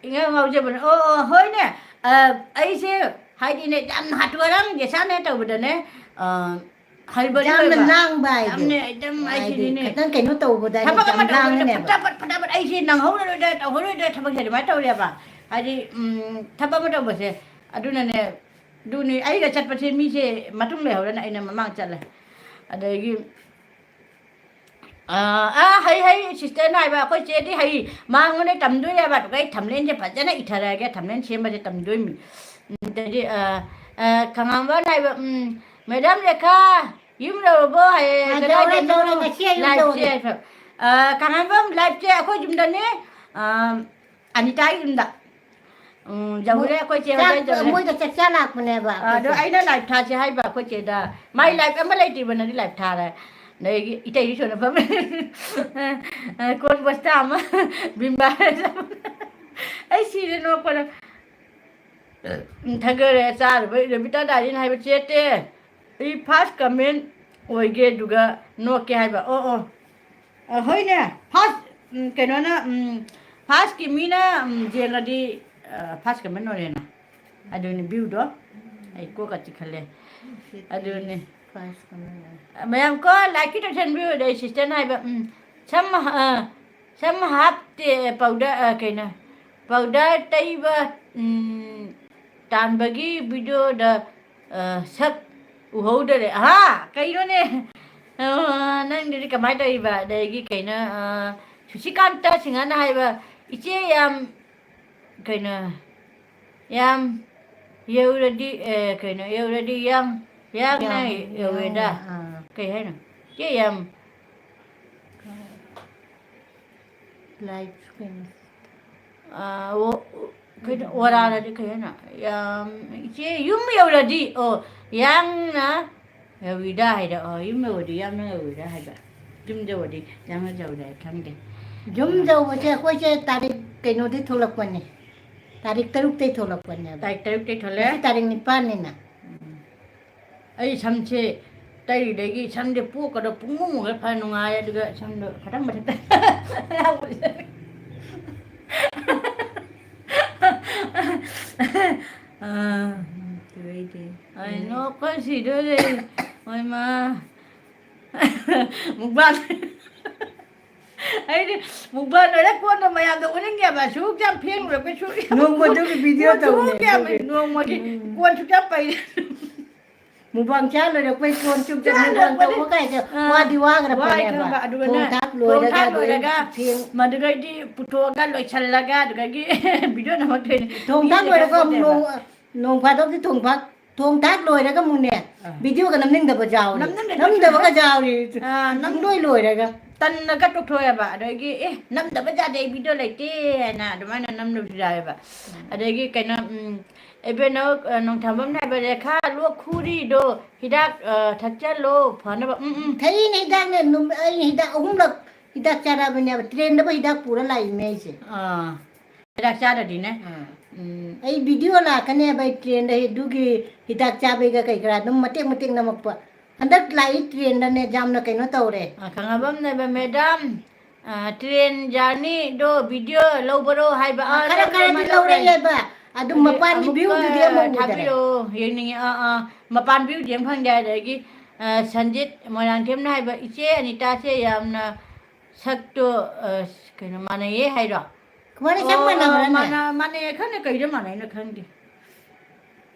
ꯏꯉꯧ ꯉꯥꯎꯖꯕꯅꯦ꯫ ꯑꯣ, ꯑꯣ, ꯍꯣꯏꯅꯦ꯫ ꯑ, ꯑꯩꯁꯦ ꯍꯥꯏꯗꯤꯅꯦ, ꯌꯥꯝꯅ ꯍꯥꯊꯨ ꯍꯥꯔꯥꯡ ꯌꯦꯁꯥꯅꯦ ꯇꯧꯕꯗꯅꯦ, ꯑ, ꯍꯩꯕꯗꯤ ꯌꯥꯝꯅ ꯑꯣꯏꯕ꯫ ꯂꯥꯡꯕ ꯍꯥꯏꯗꯤ꯫ ꯌꯥꯝꯅ ꯑꯦꯛꯗꯝ ꯍꯥꯏꯗꯤ ꯑꯩꯁꯤꯗꯤꯅꯦ꯫ ꯈꯤꯇꯪ ꯀꯩꯅꯣ ꯇꯧꯕꯗ ꯊꯕꯛ ꯌꯥꯝ ꯑꯃ ꯇꯧꯕꯗ ꯂꯥꯡꯉꯅꯦꯕ꯫ ꯐꯠ ꯐꯠ ꯐꯠ ꯐꯠ ꯑꯩꯁꯦ ꯅꯪꯍꯧꯔꯔꯣꯏꯗ꯭ꯔꯥ ꯇꯧꯍꯧꯔꯣꯏꯗ꯭ꯔꯥ ꯊꯕꯛꯁꯦ ꯑꯗꯨꯃꯥꯏꯅ ꯇꯧꯔꯦꯕ꯫ ꯍꯥꯏꯗꯤ, ꯎꯝ, ꯊꯕꯛ ꯑꯃ ꯇꯧꯕꯁꯦ꯫ ꯑꯗꯨꯅꯅꯦ, ꯑꯗꯨꯅꯤ ꯑꯩꯒ ꯆꯠꯄꯁꯦ ꯃꯤꯁꯦ ꯃꯇꯨꯡ ꯂꯩꯍꯧꯔꯅ ꯑꯩꯅ ꯃꯃꯥꯡ ꯆꯠꯂꯦ꯫ ꯑꯗꯒꯤ, ꯑꯥ, ꯑꯥ, ꯍꯩ, ꯍꯩ, ꯁꯤꯁꯇꯔꯅ ꯍꯥꯏꯕ, ꯑꯩꯈꯣꯏ ꯆꯦꯗꯤ ꯍꯩ, ꯃꯉꯣꯟꯗ ꯇꯝꯗꯣꯏꯅꯦꯕ, ꯑꯗꯨꯒ ꯑꯩ ꯊꯝꯂꯦꯟꯁꯦ ꯐꯖꯅ ꯏꯊꯔꯛꯑꯒꯦ, ꯊꯝꯂꯦꯟ ꯁꯦꯝꯕꯁꯦ ꯇꯝꯗꯣꯏꯅꯤ꯫ ꯎꯝ, ꯑꯗꯩꯗꯤ, ꯑꯥ, ꯑꯥ, ꯈꯉꯥꯟꯕꯅ ꯍꯥꯏꯕ, ꯎꯝ, "ꯃꯦꯗꯥꯝ ꯔꯦꯈꯥ, ꯌꯨꯝ ꯌꯧꯔꯕꯣ?" ꯍꯥꯏꯌꯦ, ꯑꯥ, ꯌꯧꯔꯦ, "ꯀꯗꯥꯏꯗꯅꯣ?" ꯌꯧꯔꯦ, ꯉꯁꯤ ꯑꯌꯨꯛ ꯂꯥꯏꯐꯁꯦ ꯌꯧꯔꯦ꯫ ꯍꯥꯏꯕ꯫ ꯑꯥ, ꯈꯉꯥꯟꯕꯝ ꯂꯥꯏꯐꯁꯦ ꯑꯩꯈꯣꯏ ꯌꯨꯝꯗꯅꯦ, ꯑꯥ, ꯑꯅꯤꯇꯥꯒꯤ ꯌꯨꯝꯗ꯫ ꯎꯝ, ꯌꯧꯔꯦ, ꯃꯣꯏ ꯑꯩꯈꯣꯏ ꯆꯦ ꯆꯥꯛ, ꯍꯣꯏꯗ ꯌꯧꯔꯦ꯫ ꯃꯣꯏꯗ ꯆꯥꯛ ꯆꯥ ꯂꯥꯛꯄꯅꯦꯕ ꯑꯗꯣ ꯑꯩꯈꯣꯏꯁꯦ꯫ ꯑꯩꯅ ꯂꯥꯏꯚ ꯊꯥꯁꯦ ꯍꯥꯏꯕ ꯑꯩꯈꯣꯏ ꯆꯦꯗ꯫ ꯃꯥꯏ ꯂꯥꯏꯚ ꯑꯃ ꯂꯩꯇ꯭ꯔꯤꯕꯅꯗꯤ ꯂꯥꯏꯚ ꯊꯥꯔꯦ꯫ ꯑꯗꯒꯤ ꯏꯇꯩꯗꯤ ꯁꯣꯟꯅ ꯐꯝꯃꯦ꯫ ꯀꯣꯟ ꯕꯣꯁꯇꯥ ꯑꯃ ꯕꯤꯝꯕꯥꯔ ꯑꯩ ꯁꯤꯔꯦ ꯅꯣꯛꯄꯗ꯫ ꯎꯝ, ꯊꯥꯒꯠꯂꯦ ꯆꯥꯔꯨꯕꯩ ꯔꯕꯤꯇꯥ ꯗꯥꯔꯤꯟ ꯍꯥꯏꯕ ꯆꯦꯠꯇꯦ꯫ ꯑꯩ ꯐꯥꯔꯁ ꯀꯃꯦꯟ ꯑꯣꯏꯒꯦ ꯑꯗꯨꯒ ꯅꯣꯛꯀꯦ ꯍꯥꯏꯕ꯫ ꯑꯣ, ꯑꯣ꯫ ꯑ, ꯍꯣꯏꯅꯦ, ꯐꯥꯔꯁ, ꯎꯝ, ꯀꯩꯅꯣꯅ, ꯎꯝ, ꯐꯥꯔꯁꯀꯤ ꯃꯤꯅ, ꯎꯝ, ꯌꯦꯡꯉꯗꯤ, ꯑ, ꯐꯥꯔꯁ ꯀꯃꯦꯟ ꯑꯣꯏꯔꯦꯅ꯫ ꯑꯗꯨꯅꯤ ꯚ꯭ꯌꯨꯗꯣ꯫ ꯑꯩ ꯀꯣꯛꯀ ꯆꯤꯛꯈꯠꯂꯦ꯫ ꯑꯗꯨꯅꯤ꯫ ꯐꯥꯔꯁ ꯀꯃꯦꯟ ꯑꯣꯏꯔꯦ꯫ ꯃꯌꯥꯝ ꯀꯣ ꯂꯥꯏꯛꯀꯤ ꯇꯧꯁꯟꯕꯤꯌꯨ꯫ ꯑꯗꯩ ꯁꯤꯁꯇꯔꯅ ꯍꯥꯏꯕ, ꯎꯝ, ꯁꯝ, ꯑ, ꯁꯝ ꯍꯥꯞꯇꯦ, ꯄꯥꯎꯗꯔ, ꯑ, ꯀꯩꯅꯣ, ꯄꯥꯎꯗꯔ ꯇꯩꯕ, ꯎꯝ, ꯇꯥꯟꯕꯒꯤ ꯚꯤꯗꯤꯑꯣꯗ, ꯑ, ꯁꯛ ꯎꯍꯧꯗꯔꯦ꯫ ꯑꯍꯥ, ꯀꯩꯅꯣꯅꯦ? ꯑ, ꯅꯪꯗꯨꯗꯤ ꯀꯃꯥꯏꯅ ꯇꯧꯔꯤꯕ? ꯑꯗꯒꯤ ꯀꯩꯅꯣ, ꯑ, ꯁꯨꯁꯤꯀꯥꯟꯇ ꯁꯤꯡꯍꯅ ꯍꯥꯏꯕ, "ꯏꯆꯦ ꯌꯥꯝ, ꯀꯩꯅꯣ, ꯌꯥꯝ ꯌꯧꯔꯗꯤ, ꯑꯦ, ꯀꯩꯅꯣ, ꯌꯧꯔꯗꯤ ꯌꯥꯝ, ꯌꯥꯝꯅ ꯌꯥꯝ, ꯌꯧꯋꯦꯗ"꯫ ꯌꯥꯝ, ꯑꯥ꯫ ꯀꯩ ꯍꯥꯏꯅꯣ? "ꯏꯆꯦ ꯌꯥꯝ"꯫ ꯂꯥꯏꯐ ꯀꯩꯅꯣ꯫ ꯑꯥ, ꯑꯣ, ꯑꯣ, ꯀꯩꯅꯣ, ꯎꯝ꯫ ꯑꯣꯔꯥꯔꯗꯤ ꯀꯩ ꯍꯥꯏꯅꯣ? ꯌꯥꯝ, ꯏꯆꯦ ꯌꯨꯝ ꯌꯧꯔꯗꯤ, ꯑꯣ, ꯌꯥꯝꯅ ꯌꯧꯋꯤꯗ ꯍꯥꯏꯗꯣ, ꯑꯣ, ꯌꯨꯝ ꯌꯧꯔꯗꯤ ꯌꯥꯝꯅ ꯌꯧꯋꯤꯗ ꯍꯥꯏꯗꯣ꯫ ꯌꯨꯝ ꯌꯧꯔꯗꯤ ꯌꯥꯝꯅ ꯌꯧꯔꯦ ꯈꯪꯗꯦ꯫ ꯌꯨꯝ ꯌꯧꯕꯁꯦ ꯑꯩꯈꯣꯏꯁꯦ ꯇꯥꯔꯤꯛ ꯀꯩꯅꯣꯗꯤ ꯊꯣꯛꯂꯛꯄꯅꯦ꯫ ꯇꯥꯔꯤꯛ ꯇꯔꯨꯛꯇꯩ ꯊꯣꯛꯂꯛꯄꯅꯦꯕ꯫ ꯇꯥꯔꯤꯛ ꯇꯔꯨꯛꯇꯩ ꯊꯣꯛꯂꯛꯑꯦ꯫ ꯉꯁꯤ ꯇꯥꯔꯤꯛ ꯅꯤꯄꯥꯟꯅꯤꯅ꯫ ꯎꯝ꯫ ꯑꯩ ꯁꯝꯁꯦ ꯇꯩꯔꯤꯗꯒꯤ ꯁꯝꯁꯦ ꯄꯣꯛꯀꯗ ꯄꯨꯡꯃꯨ ꯃꯨꯔꯦ, ꯐꯅ ꯅꯨꯡꯉꯥꯏꯔꯦ, ꯑꯗꯨꯒ ꯁꯝꯗꯣ ꯈꯤꯇꯪ ꯃꯊꯛꯇ ꯑꯥ, ꯑꯩ ꯅꯣꯛꯄ ꯁꯤꯗꯣꯔꯦ꯫ ꯍꯣꯏ, ꯃꯥ꯫ ꯃꯨꯛꯕꯥꯡ꯫ ꯑꯩꯗꯤ ꯃꯨꯛꯕꯥꯡ ꯂꯣꯏꯔ ꯀꯣꯟꯅ ꯃꯌꯥꯝꯗ ꯎꯠꯅꯤꯡꯉꯦꯕ꯫ ꯁꯨꯛ ꯌꯥꯝ ꯐꯦꯡꯂꯨꯔꯒ ꯁꯨꯛ ꯌꯥꯝ ꯅꯣꯡꯃꯗꯨꯒꯤ video ꯀꯣꯟ ꯁꯨꯛ ꯇꯧꯅꯦ ꯌꯥꯝ ꯑꯗꯨꯒꯤ꯫ ꯅꯣꯡꯃꯒꯤ ꯎꯝ꯫ ꯀꯣꯟ ꯁꯨꯛ ꯌꯥꯝ ꯄꯩ꯫ ꯃꯨꯛꯕꯥꯡ ꯆꯥ ꯂꯣꯏꯔꯛꯄꯩ ꯀꯣꯟ ꯆꯨꯞꯇꯅ ꯆꯥ ꯃꯨꯛꯕꯥꯡ ꯂꯣꯏꯔꯛꯄꯗꯤ, ꯇꯧꯕ ꯀꯥꯏꯁꯦ ꯑꯥ, ꯋꯥꯗꯤ ꯋꯥꯈ꯭ꯔ ꯋꯥꯏ ꯄꯣꯠꯅꯦꯕ꯫ ꯈꯪꯕ꯫ ꯑꯗꯨꯒꯅꯦ, ꯊꯣꯡ ꯊꯥꯛ ꯊꯣꯡ ꯂꯣꯏꯔꯒ ꯊꯥꯛ ꯑꯗꯨꯗꯩ ꯂꯣꯏꯔꯒ, ꯐꯦꯡ- ꯃꯗꯨꯒꯩꯗꯤ ꯄꯨꯊꯣꯛꯑꯒ ꯂꯣꯏꯁꯜꯂꯒ, ꯑꯗꯨꯗꯒꯤ video ꯅꯝꯃꯛꯇꯣꯏꯅꯦ꯫ ꯊꯣꯡ ꯊꯥꯛ ꯃꯤꯅ ꯂꯣꯏꯔꯒ ꯀꯩꯅꯣ ꯄꯣꯠꯅꯦꯕ꯫ ꯅꯣꯡ, ꯅꯣꯡ ꯐꯥꯗꯣꯛꯇꯤ ꯊꯣꯡ ꯊꯥꯛ, ꯊꯣꯡ ꯊꯥꯛ ꯂꯣꯏꯔꯒ ꯑꯃꯨꯛꯅꯦ, ꯑꯥ꯫ Videoꯒ ꯅꯝꯅꯤꯡꯗꯕ ꯌꯥꯎꯔꯤ꯫ ꯅꯝꯅꯤꯡꯗꯕ ꯅꯝꯗꯕꯒ ꯌꯥꯎꯔꯤ꯫ ꯑꯥ, ꯅꯝ-, ꯄꯨꯡꯂꯣꯏ ꯂꯣꯏꯔꯒ꯫ ꯇꯟꯅꯒ ꯇꯣꯛꯊꯣꯛꯑꯦꯕ꯫ ꯑꯗꯒꯤ, "ꯑꯦ, ꯅꯝꯗꯕ ꯌꯥꯗꯦ, ꯑꯩ video ꯂꯩꯇꯦ" ꯍꯥꯏꯅ ꯑꯗꯨꯃꯥꯏꯅ ꯅꯝꯗꯕꯁꯨ ꯌꯥꯎꯋꯦꯕ꯫ ꯑꯗꯒꯤ ꯀꯩꯅꯣ, ꯎꯝ, ꯏꯕꯦꯟꯅꯧ, ꯑ, ꯅꯣꯡꯊꯥꯝꯕꯝꯅ ꯍꯥꯏꯕ, "ꯔꯦꯈꯥ, ꯂꯣꯛ ꯈꯨꯔꯤꯗꯣ ꯍꯤꯗꯥꯛ, ꯑ, ꯊꯛꯆꯜꯂꯣ, ꯐꯅꯕ"꯫ ꯎꯝ, ꯎꯝ꯫ ꯊꯩꯅꯦ ꯍꯤꯗꯥꯛꯅꯦ, ꯅꯨꯝ-, ꯑꯩ ꯍꯤꯗꯥꯛ ꯑꯍꯨꯝꯂꯛ ꯍꯤꯗꯥꯛ ꯆꯥꯔꯛꯑꯕꯅꯦꯕ, trainꯗꯕꯨ ꯍꯤꯗꯥꯛ ꯄꯨꯔ ꯂꯥꯛꯏꯅꯦ ꯑꯩꯁꯦ꯫ ꯑꯥ꯫ ꯍꯤꯗꯥꯛ ꯆꯥꯗ꯭ꯔꯗꯤꯅꯦ꯫ ꯑꯥ꯫ ꯎꯝ꯫ ꯑꯩ video ꯂꯥꯛꯀꯅꯦꯕ, ꯑꯩ trainꯗ ꯑꯗꯨꯒꯤ ꯍꯤꯗꯥꯛ ꯆꯥꯕꯩꯒ ꯀꯩ ꯀꯔꯥ ꯑꯗꯨꯝ ꯃꯇꯦꯛ ꯃꯇꯦꯛ ꯅꯝꯃꯛꯄ꯫ ꯍꯟꯗꯛ ꯂꯥꯛꯏ trainꯗꯅꯦ ꯌꯥꯝꯅ ꯀꯩꯅꯣ ꯇꯧꯔꯦ꯫ ꯑ, ꯈꯪꯉꯕꯝꯅꯦꯕ, madam, ꯑ, train journeyꯗꯣ video ꯂꯧꯕꯔꯣ ꯍꯥꯏꯕ? ꯑ, ꯑ, ꯈꯔ ꯂꯧꯔꯦ, ꯈꯔꯗꯤ ꯂꯧꯔꯦ ꯂꯧꯔꯦ꯫ ꯍꯥꯏꯕ꯫ ꯑꯗꯨ ꯑꯗꯨ ꯃꯄꯥꯟꯒꯤ ꯑꯃꯨꯛꯀ viewꯗꯨꯗꯤ ꯑꯃꯨꯛ ꯎꯗꯔꯦ꯫ ꯊꯥꯕꯤꯔꯛꯑꯣ, ꯌꯦꯡꯅꯤꯡꯉꯦ꯫ ꯑꯥ, ꯑꯥ, ꯃꯄꯥꯟ viewꯗꯤ ꯑꯃ ꯐꯪꯗꯦ꯫ ꯑꯗꯒꯤ, ꯑ, ꯁꯟꯖꯤꯠ ꯃꯣꯏꯔꯥꯡꯊꯦꯝꯅ ꯍꯥꯏꯕ, "ꯏꯆꯦ ꯑꯅꯤꯇꯥꯁꯦ ꯌꯥꯝꯅ ꯁꯛꯇꯣ, ꯑ, ꯀꯩꯅꯣ, ꯃꯥꯟꯅꯩꯌꯦ" ꯍꯥꯏꯔꯣ? ꯀꯃꯥꯏꯅ ꯁꯛ ꯑꯣ, ꯃꯥꯟꯅꯕ꯭ꯔꯥꯅꯦ? ꯃꯥꯟꯅ-, ꯃꯥꯟꯅꯩꯌꯦ, ꯈꯪꯗꯦ, ꯀꯩꯗ ꯃꯥꯟꯅꯩꯅꯣ ꯈꯪꯗꯦ꯫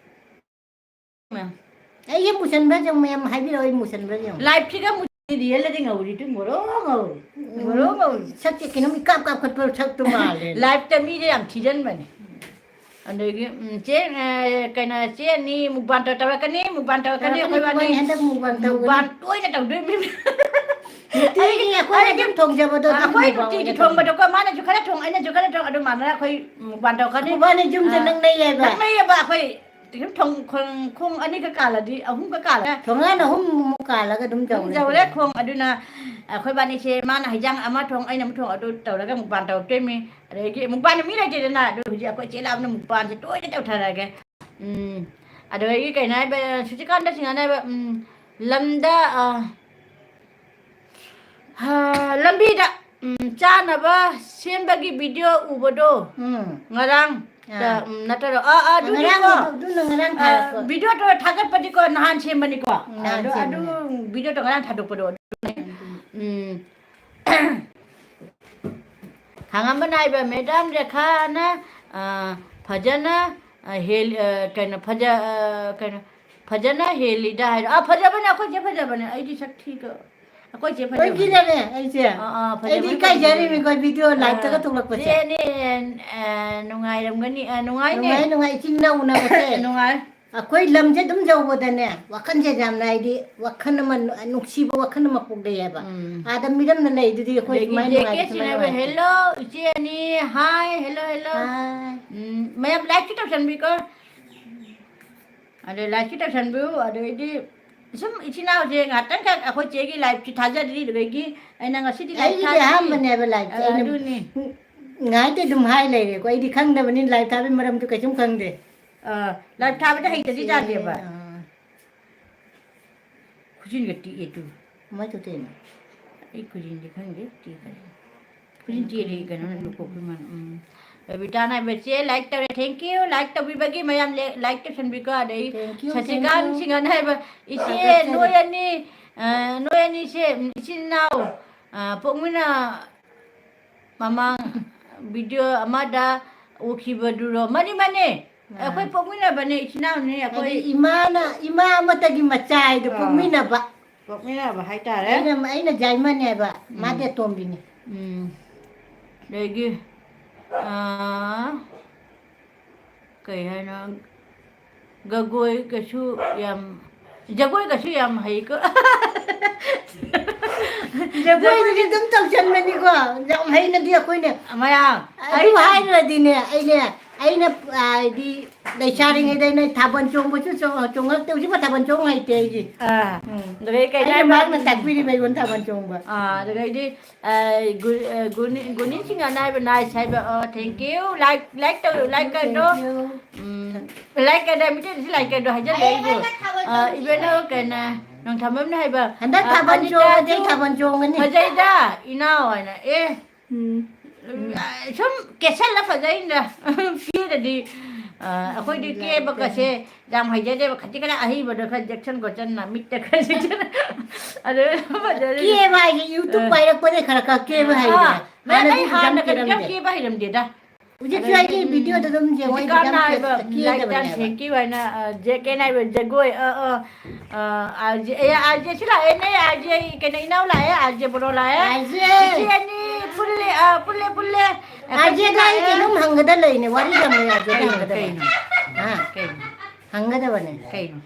ꯃꯌꯥꯝ꯫ ꯑꯩꯒꯤ ꯃꯨꯁꯟꯕ꯭ꯔꯥ ꯌꯦꯡꯉꯨ, ꯃꯌꯥꯝ ꯍꯥꯏꯕꯤꯔꯛꯑꯣ, ꯑꯩ ꯃꯨꯁꯟꯕ꯭ꯔꯥ ꯌꯦꯡꯉꯨ꯫ Liveꯁꯤꯒ ꯃꯨ-, realꯗꯗꯤ ꯉꯧꯔꯤ, ꯑꯗꯨ ꯉꯧꯔꯣ ꯉꯧꯔꯤ꯫ ꯎꯝ, ꯉꯧꯔꯣ ꯉꯧꯔꯤ꯫ ꯁꯛꯁꯦ ꯀꯩꯅꯣꯝ ꯏꯀꯥꯞ ꯀꯥꯞꯈꯠꯄ ꯁꯛꯇꯣ ꯃꯥꯜꯂꯦ꯫ Liveꯇ ꯃꯤꯁꯦ ꯌꯥꯝ ꯊꯤꯖꯤꯟꯕꯅꯦ꯫ ꯑꯗꯒꯤ, ꯎꯝ, ꯆꯦ, ꯑ, ꯀꯩꯅꯣ, ꯆꯦ ꯑꯅꯤ ꯃꯨꯛꯕꯥꯡ ꯇꯧ-, ꯇꯧꯔꯛꯀꯅꯤ, ꯃꯨꯛꯕꯥꯡ ꯇꯧꯔꯛꯀꯅꯤ, ꯇꯧꯔꯛꯀꯅꯤ, ꯑꯩꯈꯣꯏ ꯋꯥꯅꯤ꯫ ꯏꯕꯥꯅꯤ ꯍꯟꯗꯛ ꯃꯨꯛꯕꯥꯡ ꯇꯧꯒꯅꯤ꯫ ꯃꯨꯛꯕꯥꯡ ꯇꯣꯏꯅ ꯇꯧꯗꯣꯏꯅꯤ꯫ ꯅꯨꯡꯇꯤꯒꯤ ꯑꯩꯒꯤ, ꯑꯩꯈꯣꯏꯅ ꯑꯩꯒꯤ, ꯑꯗꯨꯝ ꯊꯣꯡꯖꯕꯗꯣ ꯑ, ꯑꯗꯨꯝ ꯑꯩꯈꯣꯏ ꯃꯨꯛꯕꯥꯡ ꯅꯨꯡꯇꯤꯒꯤ ꯑꯣꯏꯅ ꯊꯣꯡꯕꯗꯣ ꯇꯧꯒꯅꯤ꯫ ꯀꯣ, ꯃꯥꯅꯁꯨ ꯈꯔ ꯊꯣꯡ, ꯑꯩꯅꯁꯨ ꯈꯔ ꯊꯣꯡ, ꯑꯗꯨ ꯃꯥꯟꯅꯔ ꯑꯩꯈꯣꯏ ꯃꯨꯛꯕꯥꯡ ꯇꯧꯔꯛꯀꯅꯤ꯫ ꯑꯩꯈꯣꯏ ꯋꯥꯅꯤ ꯌꯨꯝꯁꯦ ꯑ, ꯅꯛꯅꯩꯌꯦꯕ꯫ ꯅꯛꯅꯩꯌꯦꯕ ꯑꯩꯈꯣꯏ꯫ ꯁꯨꯝ ꯊꯣꯡ-, ꯈꯣꯡ-, ꯈꯣꯡ ꯑꯅꯤꯒ ꯀꯥꯜꯂꯗꯤ, ꯑꯍꯨꯝꯒ ꯀꯥꯜꯂꯦ꯫ ꯊꯣꯡꯒꯥꯟ ꯑꯍꯨꯝꯃꯨꯛ ꯀꯥꯜꯂꯒ ꯑꯗꯨꯝ ꯑꯗꯨꯝ ꯌꯧꯔꯦ ꯌꯧꯔꯦ ꯑꯩꯈꯣꯏ꯫ ꯈꯣꯡ꯫ ꯑꯗꯨꯅ ꯑꯩꯈꯣꯏ ꯕꯥꯅꯤꯁꯦ ꯃꯥꯅ ꯍꯩꯖꯥꯡ ꯑꯃ ꯊꯣꯡ, ꯑꯩꯅ ꯑꯃ ꯊꯣꯡ, ꯑꯗꯨ ꯇꯧꯔꯒ ꯃꯨꯛꯕꯥꯡ ꯇꯧꯔꯛꯇꯣꯏꯅꯤ꯫ ꯑꯗꯒꯤ ꯃꯨꯛꯕꯥꯡꯗ ꯃꯤ ꯂꯩꯇꯦꯗꯅ, ꯑꯗꯨ ꯍꯧꯖꯤꯛ ꯑꯩꯈꯣꯏ ꯆꯦ ꯂꯥꯛꯑꯕꯅꯤꯅ ꯃꯨꯛꯕꯥꯡꯁꯦ ꯇꯣꯏꯅ ꯇꯧꯊꯔꯛꯑꯒꯦ꯫ ꯎꯝ, ꯑꯗꯒꯤ ꯀꯩꯅꯣ ꯍꯥꯏꯕ, ꯁꯨꯖꯤꯀꯥꯟꯇ ꯁꯤꯡꯍꯥꯟ ꯍꯥꯏꯕ, ꯎꯝ, ꯂꯝꯗ, ꯑ, ꯍꯥ, ꯂꯝꯕꯤꯗ, ꯎꯝ, ꯆꯥꯅꯕ ꯁꯦꯝꯕꯒꯤ ꯚꯤꯗꯤꯑꯣ ꯎꯕꯗꯣ, ꯎꯝ꯫ ꯉꯔꯥꯡ, ꯑꯥ꯫ ꯎꯝ, ꯅꯠꯇ꯭ꯔꯣ? ꯑꯥ, ꯑꯥ, ꯑꯗꯨꯗꯤꯀꯣ, ꯉꯔꯥꯡꯒꯤꯗꯣ, ꯑꯗꯨꯅ ꯉꯔꯥꯡ ꯑꯥ, ꯊꯥꯔꯛꯄ꯫ ꯚꯤꯗꯤꯑꯣꯗꯣ ꯊꯥꯒꯠꯄꯗꯤꯀꯣ, ꯅꯍꯥꯟ ꯁꯦꯝꯕꯅꯤꯀꯣ꯫ ꯅꯍꯥꯟ ꯑꯗꯣ, ꯑꯗꯨ ꯁꯦꯝꯕꯅꯦ꯫ ꯚꯤꯗꯤꯑꯣꯗꯣ ꯉꯔꯥꯡ ꯊꯥꯗꯣꯛꯄꯗꯣ ꯑꯗꯨꯅꯦ꯫ ꯎꯝ꯫ ꯎꯝ꯫ ꯈꯥꯡꯉꯝꯕ ꯅꯥꯏꯕ ꯃꯦꯗꯥꯝ ꯔꯦꯈꯥꯅ, ꯑ, ꯐꯖꯅ, ꯑ, ꯍꯦꯜ-, ꯑ, ꯀꯩꯅꯣ, ꯐꯖ-, ꯑ, ꯀꯩꯅꯣ, ꯐꯖꯅ ꯍꯦꯜꯂꯤꯗ ꯍꯥꯏꯔꯣ꯫ ꯑ, ꯐꯖꯕꯅꯦ, ꯑꯩꯈꯣꯏ ꯆꯦ ꯐꯖꯕꯅꯦ꯫ ꯑꯩꯗꯤ ꯁꯛ ꯊꯤꯒ-, ꯑꯩꯈꯣꯏ ꯆꯦ ꯐꯖꯕꯅꯦ꯫ ꯑꯣꯏꯈꯤꯗꯔꯦ ꯑꯩꯁꯦ꯫ ꯑ, ꯑ, ꯑꯩꯗꯤ ꯐꯖꯕꯅꯦ, ꯏꯀꯥꯏꯖꯔꯤꯅꯤꯀꯣ, ꯐꯖꯕꯅꯦ꯫ ꯚꯤꯗꯤꯑꯣ ꯑ, ꯂꯥꯏꯚꯇꯒ ꯊꯣꯛꯂꯛꯄꯁꯦ꯫ ꯆꯦꯅꯦ, ꯑ, ꯅꯨꯡꯉꯥꯏꯔꯝꯒꯅꯤ, ꯑ, ꯅꯨꯡꯉꯥꯏꯅꯦ꯫ ꯅꯨꯡꯉꯥꯏ, ꯅꯨꯡꯉꯥꯏ, ꯏꯆꯤꯟ ꯏꯅꯥꯎ ꯎꯅꯕꯁꯦ꯫ ꯅꯨꯡꯉꯥꯏ꯫ ꯑꯩꯈꯣꯏ ꯂꯝꯁꯦ ꯑꯗꯨꯝ ꯌꯧꯕꯗꯅꯦ, ꯋꯥꯈꯜꯁꯦ ꯌꯥꯝꯅ, ꯍꯥꯏꯗꯤ, ꯋꯥꯈꯜ ꯑꯃ, ꯅꯨꯡꯁꯤꯕ ꯋꯥꯈꯜ ꯑꯃ ꯄꯣꯛꯂꯛꯑꯦꯕ꯫ ꯎꯝ꯫ ꯑꯥꯗ ꯃꯤꯔꯝꯅ ꯂꯩꯗꯨꯗꯤ ꯑꯩꯈꯣꯏ ꯑꯗꯒꯤ ꯁꯨꯃꯥꯏꯅ ꯖꯦ ꯀꯦ ꯅꯨꯡꯉꯥꯏꯕꯁꯦ ꯁꯤꯅ ꯍꯥꯏꯕ, ꯅꯨꯡꯉꯥꯏꯇꯦ꯫ "ꯍꯦꯜꯂꯣ, ꯏꯆꯦ ꯑꯅꯤ, ꯍꯥꯏ, ꯍꯦꯜꯂꯣ, ꯍꯦꯜꯂꯣ." ꯍꯥꯏ꯫ ꯎꯝ, ꯃꯌꯥꯝ ꯂꯥꯏꯛꯁꯨ ꯇꯧꯁꯟꯕꯤꯀꯣ꯫ ꯑꯗꯩ ꯂꯥꯏꯛꯁꯨ ꯇꯧꯁꯟꯕꯤꯌꯨ, ꯑꯗꯩꯗꯤ ꯁꯨꯝ ꯏꯆꯤꯟ ꯏꯅꯥꯎꯁꯦ ꯉꯥꯛꯇꯪꯈꯛ ꯑꯩꯈꯣꯏ ꯆꯦꯒꯤ ꯂꯥꯏꯐꯁꯤ ꯊꯥꯖꯗ꯭ꯔꯤ, ꯑꯗꯨꯗꯒꯤ ꯑꯩꯅ ꯉꯁꯤꯗꯤ ꯂꯥꯏꯐ ꯑꯩꯒꯤꯗꯤ ꯊꯥꯖꯗ꯭ꯔꯤ꯫ ꯑꯍꯥꯟꯕꯅꯦꯕ ꯂꯥꯏꯐꯁꯦ꯫ ꯑ, ꯑꯩꯅ ꯑꯗꯨꯅꯤ꯫ ꯉꯥꯏꯇ ꯑꯗꯨꯝ ꯍꯥꯏ ꯂꯩꯔꯦꯀꯣ꯫ ꯑꯩꯗꯤ ꯈꯪꯗꯕꯅꯤꯅ ꯂꯥꯏꯐ ꯊꯥꯕꯒꯤ ꯃꯔꯝꯁꯨ ꯀꯩꯁꯨꯝ ꯈꯪꯗꯦ꯫ ꯑ, ꯂꯥꯏꯐ ꯊꯥꯕꯗ ꯍꯩꯇꯗꯤ ꯁꯦ, ꯌꯥꯗꯦꯕ꯫ ꯑ꯫ ꯈꯨꯖꯤꯟꯒ ꯇꯤꯛꯑꯦ ꯇꯨ꯫ ꯀꯃꯥꯏꯅ ꯇꯧꯗꯣꯏꯅꯣ? ꯑꯩ ꯈꯨꯖꯤꯟꯗꯤ ꯈꯪꯗꯦ, ꯇꯤꯛꯈ꯭ꯔꯦ꯫ ꯈꯨꯖꯤꯟ ꯇꯤꯛꯑꯗꯤ ꯀꯩꯅꯣ ꯂꯨꯀꯣꯛꯄꯤ ꯃꯥꯅ, ꯎꯝ꯫ ꯕꯕꯤꯇꯥꯅ ꯍꯥꯏꯕ, "ꯆꯦ, ꯂꯥꯏꯛ ꯇꯧꯔꯦ, thank you, ꯂꯥꯏꯛ ꯇꯧꯕꯤꯕꯒꯤ ꯃꯌꯥꯝ ꯂꯦ-, ꯂꯥꯏꯛ ꯇꯧꯁꯟꯕꯤꯀꯣ", ꯑꯗꯩ thank you, ꯁꯁꯤꯀꯥꯟ thank you꯫ ꯁꯤꯡꯍꯅ ꯍꯥꯏꯕ, "ꯏꯆꯦ, ꯊꯥꯒꯠꯆꯔꯤ꯫ ꯅꯣꯏ ꯑꯅꯤ, ꯑ, ꯅꯣꯏ ꯑꯅꯤꯁꯦ, ꯎꯝ, ꯏꯆꯤꯟ ꯏꯅꯥꯎ, ꯑ, ꯄꯣꯛꯃꯤꯟꯅ-" ꯃꯃꯥꯡ ꯚꯤꯗꯤꯑꯣ ꯑꯃꯗ ꯎꯈꯤꯕꯗꯨꯔꯣ? ꯃꯥꯅꯤ, ꯃꯥꯅꯤ꯫ ꯑꯥ꯫ ꯑꯩꯈꯣꯏ ꯄꯣꯛꯃꯤꯟꯅꯕꯅꯦ, ꯏꯆꯤꯟ ꯏꯅꯥꯎꯅꯤ ꯑꯩꯈꯣꯏ꯫ ꯍꯥꯏꯗꯤ ꯏꯃꯥꯅ, ꯏꯃꯥ ꯑꯃꯠꯇꯒꯤ ꯃꯆꯥ ꯍꯥꯏꯗꯣ ꯑꯥ꯫ ꯄꯣꯛꯃꯤꯟꯅꯕ꯫ ꯄꯣꯛꯃꯤꯟꯅꯕ ꯍꯥꯏꯇꯥꯔꯦ꯫ ꯑꯩꯅ, ꯑꯩꯅ ꯌꯥꯏꯃꯅꯦꯕ, ꯎꯝ꯫ ꯃꯥꯗꯤ ꯑꯇꯣꯝꯕꯤꯅꯤ꯫ ꯎꯝ꯫ ꯑꯗꯒꯤ, ꯑꯥ, ꯀꯩ ꯍꯥꯏꯅꯣ? ꯖꯒꯣꯏ ꯀꯩꯁꯨ ꯌꯥꯝ, ꯖꯒꯣꯏ ꯀꯩꯁꯨ ꯌꯥꯝ ꯍꯩꯀꯣ꯫ ꯖꯒꯣꯏꯗꯨꯗꯤ ꯑꯗꯨꯝ ꯇꯧꯁꯟꯕꯅꯤꯀꯣ, ꯌꯥꯝ ꯍꯩꯅꯗꯤ ꯑꯩꯈꯣꯏꯅ꯫ ꯃꯌꯥꯝ, ꯑꯗꯨ ꯑꯩꯅ ꯍꯥꯏꯔꯨꯔꯗꯤꯅꯦ, ꯑꯩꯅꯦ, ꯑꯩꯅ, ꯑ, ꯍꯥꯏꯗꯤ, ꯂꯩꯁꯥꯔꯤꯉꯩꯗ ꯑꯩꯅ ꯊꯥꯕꯜ ꯆꯣꯡꯕꯁꯨ ꯆꯣ-, ꯆꯣꯡꯉꯛꯇꯦ꯫ ꯍꯧꯖꯤꯛꯐꯥꯎ ꯊꯥꯕꯜ ꯆꯣꯡ ꯍꯩꯇꯦ ꯑꯩꯗꯤ꯫ ꯑꯥ꯫ ꯎꯝ꯫ ꯑꯗꯨꯗꯩ ꯀꯩꯅꯣ ꯑꯩꯅ ꯍꯥꯏꯕ ꯃꯍꯥꯛꯅ ꯇꯥꯛꯄꯤꯔꯤꯕ ꯑꯩꯉꯣꯟꯗ ꯊꯥꯕꯜ ꯆꯣꯡꯕ꯫ ꯑꯥ, ꯑꯗꯨꯗꯩꯗꯤ, ꯑ, ꯒꯨ-, ꯑ, ꯒꯨꯅꯤ-, ꯒꯨꯅꯤꯟꯁꯤꯡ ꯑꯅꯥꯏꯕ nice ꯍꯥꯏꯕ, ꯑ, thank you꯫ Like, like ꯇꯧ, like ꯀꯩꯅꯣ꯫ Thank you꯫ ꯎꯝ, like ꯀꯩꯅꯣ, ꯃꯤꯇꯩꯗꯁꯨ like ꯀꯩꯅꯣ ꯍꯥꯏꯖꯜꯂꯦ ꯑꯩꯕꯨ꯫ ꯑ, ꯏꯕꯦꯟꯅ ꯀꯩꯅꯣ, ꯅꯣꯡꯊꯥꯃꯝꯅ ꯍꯥꯏꯕ, ꯍꯟꯗꯛ ꯑ, ꯊꯥꯕꯜ ꯆꯣꯡꯉꯗꯤ ꯑꯅꯤꯇꯥꯁꯨ ꯊꯥꯕꯜ ꯆꯣꯡꯉꯅꯤ꯫ ꯐꯖꯩꯗ, ꯏꯅꯥꯎ ꯍꯥꯏꯅ꯫ ꯑꯦ, ꯎꯝ꯫ ꯁꯨꯝ ꯀꯦꯁꯜꯂ ꯐꯖꯩꯅ ꯄꯤꯔꯗꯤ, ꯑ, ꯑꯩꯈꯣꯏꯗꯤ ꯎꯝ, ꯀꯦꯕꯒꯁꯦ ꯌꯥꯝ ꯍꯩꯖꯗꯦꯕ꯫ ꯈꯖꯤꯛ ꯈꯔ ꯑꯍꯩꯕꯗꯣ ꯈꯔ ꯖꯦꯛꯁꯟ ꯈꯣꯠꯆꯟꯅ ꯃꯤꯠꯇ ꯈꯔ ꯖꯦꯛꯁꯟ꯫ ꯑꯗꯨ ꯐꯖꯔꯦ꯫ ꯀꯦꯕ ꯍꯥꯏꯁꯦ YouTube ꯑ꯫ ꯄꯥꯏꯔꯛꯄꯗꯩ ꯈꯔ ꯈꯔ ꯀꯦꯕ ꯑꯥ, ꯍꯩꯔꯦ꯫ ꯃꯥ-, ꯍꯥꯟꯅꯗꯤ ꯑꯩ ꯌꯥꯝ ꯍꯥꯟꯅ ꯀꯩꯅꯣ ꯌꯥꯝ ꯀꯦꯔꯝꯗꯦ꯫ ꯀꯦꯕ ꯍꯩꯔꯝꯗꯦꯗ꯫ ꯍꯧꯖꯤꯛꯁꯨ ꯑꯗꯩꯗꯤ, ꯑꯩꯒꯤ ꯎꯝ, videoꯗ ꯑꯗꯨꯝ ꯌꯦꯡꯉꯣ, ꯑꯩ ꯍꯧꯖꯤꯛꯀꯥꯟ ꯌꯥꯝ ꯀꯦ-, ꯍꯥꯏꯕ, ꯀꯦꯗꯕꯅꯦ ꯂꯥꯏꯔꯤꯛ ꯍꯥꯏꯕ꯫ ꯇꯝ ꯀꯦꯕ ꯍꯥꯏꯅ, ꯑ, ꯖꯦ ꯀꯦꯟ ꯍꯥꯏꯕ ꯖꯒꯣꯏ, ꯑ, ꯑ, ꯑ, ꯑꯥꯔ ꯖꯦ, ꯑꯦ, ꯑꯥꯔ ꯖꯦꯁꯨ ꯂꯥꯛꯑꯦꯅꯦ, ꯑꯥꯔ ꯖꯦ ꯀꯩꯅꯣ ꯏꯅꯥꯎ ꯂꯥꯛꯑꯦ, ꯑꯥꯔ ꯖꯦ ꯕ꯭ꯔꯣ ꯂꯥꯛꯑꯦ꯫ R J. ꯏꯆꯦ ꯑꯅꯤ ꯄꯨꯜꯂꯦ, ꯑ, ꯄꯨꯜꯂꯦ, ꯄꯨꯜꯂꯦ꯫ ꯑꯩꯈꯣꯏ ꯑꯥꯔ ꯖꯦꯗ ꯆꯦ ꯑꯩ ꯂꯥꯛꯑꯦ꯫ ꯀꯩꯅꯣꯝ ꯍꯪꯒꯗ ꯂꯩꯅꯦ, ꯋꯥꯔꯤ ꯌꯥꯝ ꯂꯩ, ꯑꯥꯔ ꯖꯦꯗ ꯀꯩꯅꯣ, ꯍꯪꯒꯗꯕꯅꯦ꯫ ꯀꯩꯅꯣ? ꯍꯥ? ꯀꯩꯅꯣ? ꯍꯪꯒꯗꯕꯅꯦ꯫ ꯀꯩꯅꯣ?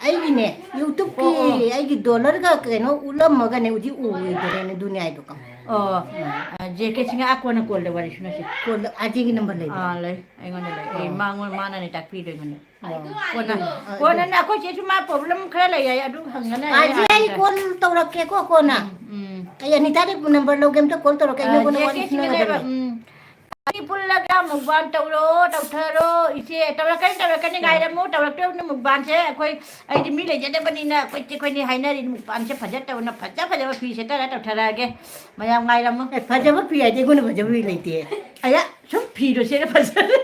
ꯑꯩꯒꯤꯅꯦ, YouTubeꯀꯤ ꯑꯣ, ꯑꯣ꯫ ꯑꯩꯒꯤ dollarꯒ ꯀꯩꯅꯣ ꯎꯠꯂꯝꯃꯒꯅꯦ, ꯍꯧꯖꯤꯛ ꯎꯔꯣꯏꯗꯔꯦꯅꯦ, ꯗꯨꯅꯤꯌꯥꯗꯣ ꯀꯃꯥꯏꯅ? ꯑꯣ, ꯎꯝ꯫ ꯑ, ꯖꯦ ꯀꯦ ꯁꯤꯡꯍ, ꯑꯥ, ꯀꯣꯟꯅ callꯗ ꯋꯥꯔꯤ ꯁꯥꯟꯅꯁꯤ꯫ Callꯗ, ꯑꯥꯔ ꯖꯦꯒꯤ number ꯂꯩꯕ꯭ꯔꯣ? ꯑꯥ, ꯂꯩ꯫ ꯑꯩꯉꯣꯟꯗ ꯂꯩ꯫ ꯑꯩ ꯑꯣ꯫ ꯃꯉꯣꯟ-, ꯃꯥꯅꯅꯦ ꯇꯥꯛꯄꯤꯗꯣ ꯑꯩꯉꯣꯟꯗ꯫ ꯑꯣ꯫ ꯀꯣꯟꯅ, ꯑ, ꯑ, ꯀꯣꯟꯅꯅꯦ, ꯑꯗꯨ ꯑꯩꯈꯣꯏ ꯆꯦꯁꯨ ꯃꯥ problem ꯈꯔ ꯂꯩ ꯍꯥꯏ, ꯑꯗꯨ ꯍꯪꯒꯅꯤ ꯍꯥꯏ ꯑꯥꯔ ꯖꯦ, ꯑꯩ ꯑꯥꯔꯖꯦꯗ꯫ Call ꯇꯧꯔꯛꯀꯦꯀꯣ ꯀꯣꯟꯅ꯫ ꯎꯝ, ꯎꯝ꯫ ꯑꯩ ꯑꯅꯤꯇꯥꯗꯤ number ꯂꯧꯒꯦ, ꯑꯝꯇ call ꯇꯧꯔꯛꯀꯦ, ꯑ, ꯑꯩꯅ ꯀꯣꯟꯅ ꯖꯦ ꯋꯥꯔꯤ ꯀꯦ ꯁꯤꯡꯍꯅꯦꯕ, ꯁꯥꯟꯅꯒꯗꯕꯅꯦ꯫ ꯎꯝ꯫ ꯑꯅꯤ ꯄꯨꯜꯂꯒ ꯃꯨꯛꯕꯥꯡ ꯇꯧꯔꯣ, ꯇꯧꯊꯔꯣ, ꯏꯆꯦ꯫ ꯇꯧꯔꯛꯀꯅꯤ, ꯇꯧꯔꯛꯀꯅꯤ, ꯇꯧꯔꯛꯀꯦ꯫ ꯉꯥꯏꯔꯝꯃꯨ, ꯇꯧꯔꯛꯇꯧꯅꯤ ꯃꯨꯛꯕꯥꯡꯁꯦ꯫ ꯑꯩꯈꯣꯏ, ꯑꯩꯗꯤ ꯃꯤ ꯂꯩꯖꯗꯕꯅꯤꯅ ꯑꯩꯈꯣꯏ ꯆꯦ ꯑꯩꯈꯣꯏꯅꯤ ꯍꯥꯏꯅꯔꯤ, ꯃꯨꯛꯕꯥꯡꯁꯦ ꯐꯖ ꯇꯧꯅ, ꯐꯖ ꯐꯖꯕ ꯐꯤ ꯁꯦꯠꯇꯔ ꯇꯧꯊꯔꯛꯑꯒꯦ꯫ ꯃꯌꯥꯝ ꯉꯥꯏꯔꯝꯃꯨ꯫ ꯑꯦ, ꯐꯖꯕ ꯐꯤ ꯍꯥꯏꯗꯤ ꯑꯩꯉꯣꯟꯗ ꯐꯖꯕ ꯐꯤ ꯂꯩꯇꯦ꯫ ꯑꯌꯥ, ꯁꯨꯝ ꯐꯤꯗꯣ ꯁꯦꯠꯂ ꯐꯖꯔꯦ꯫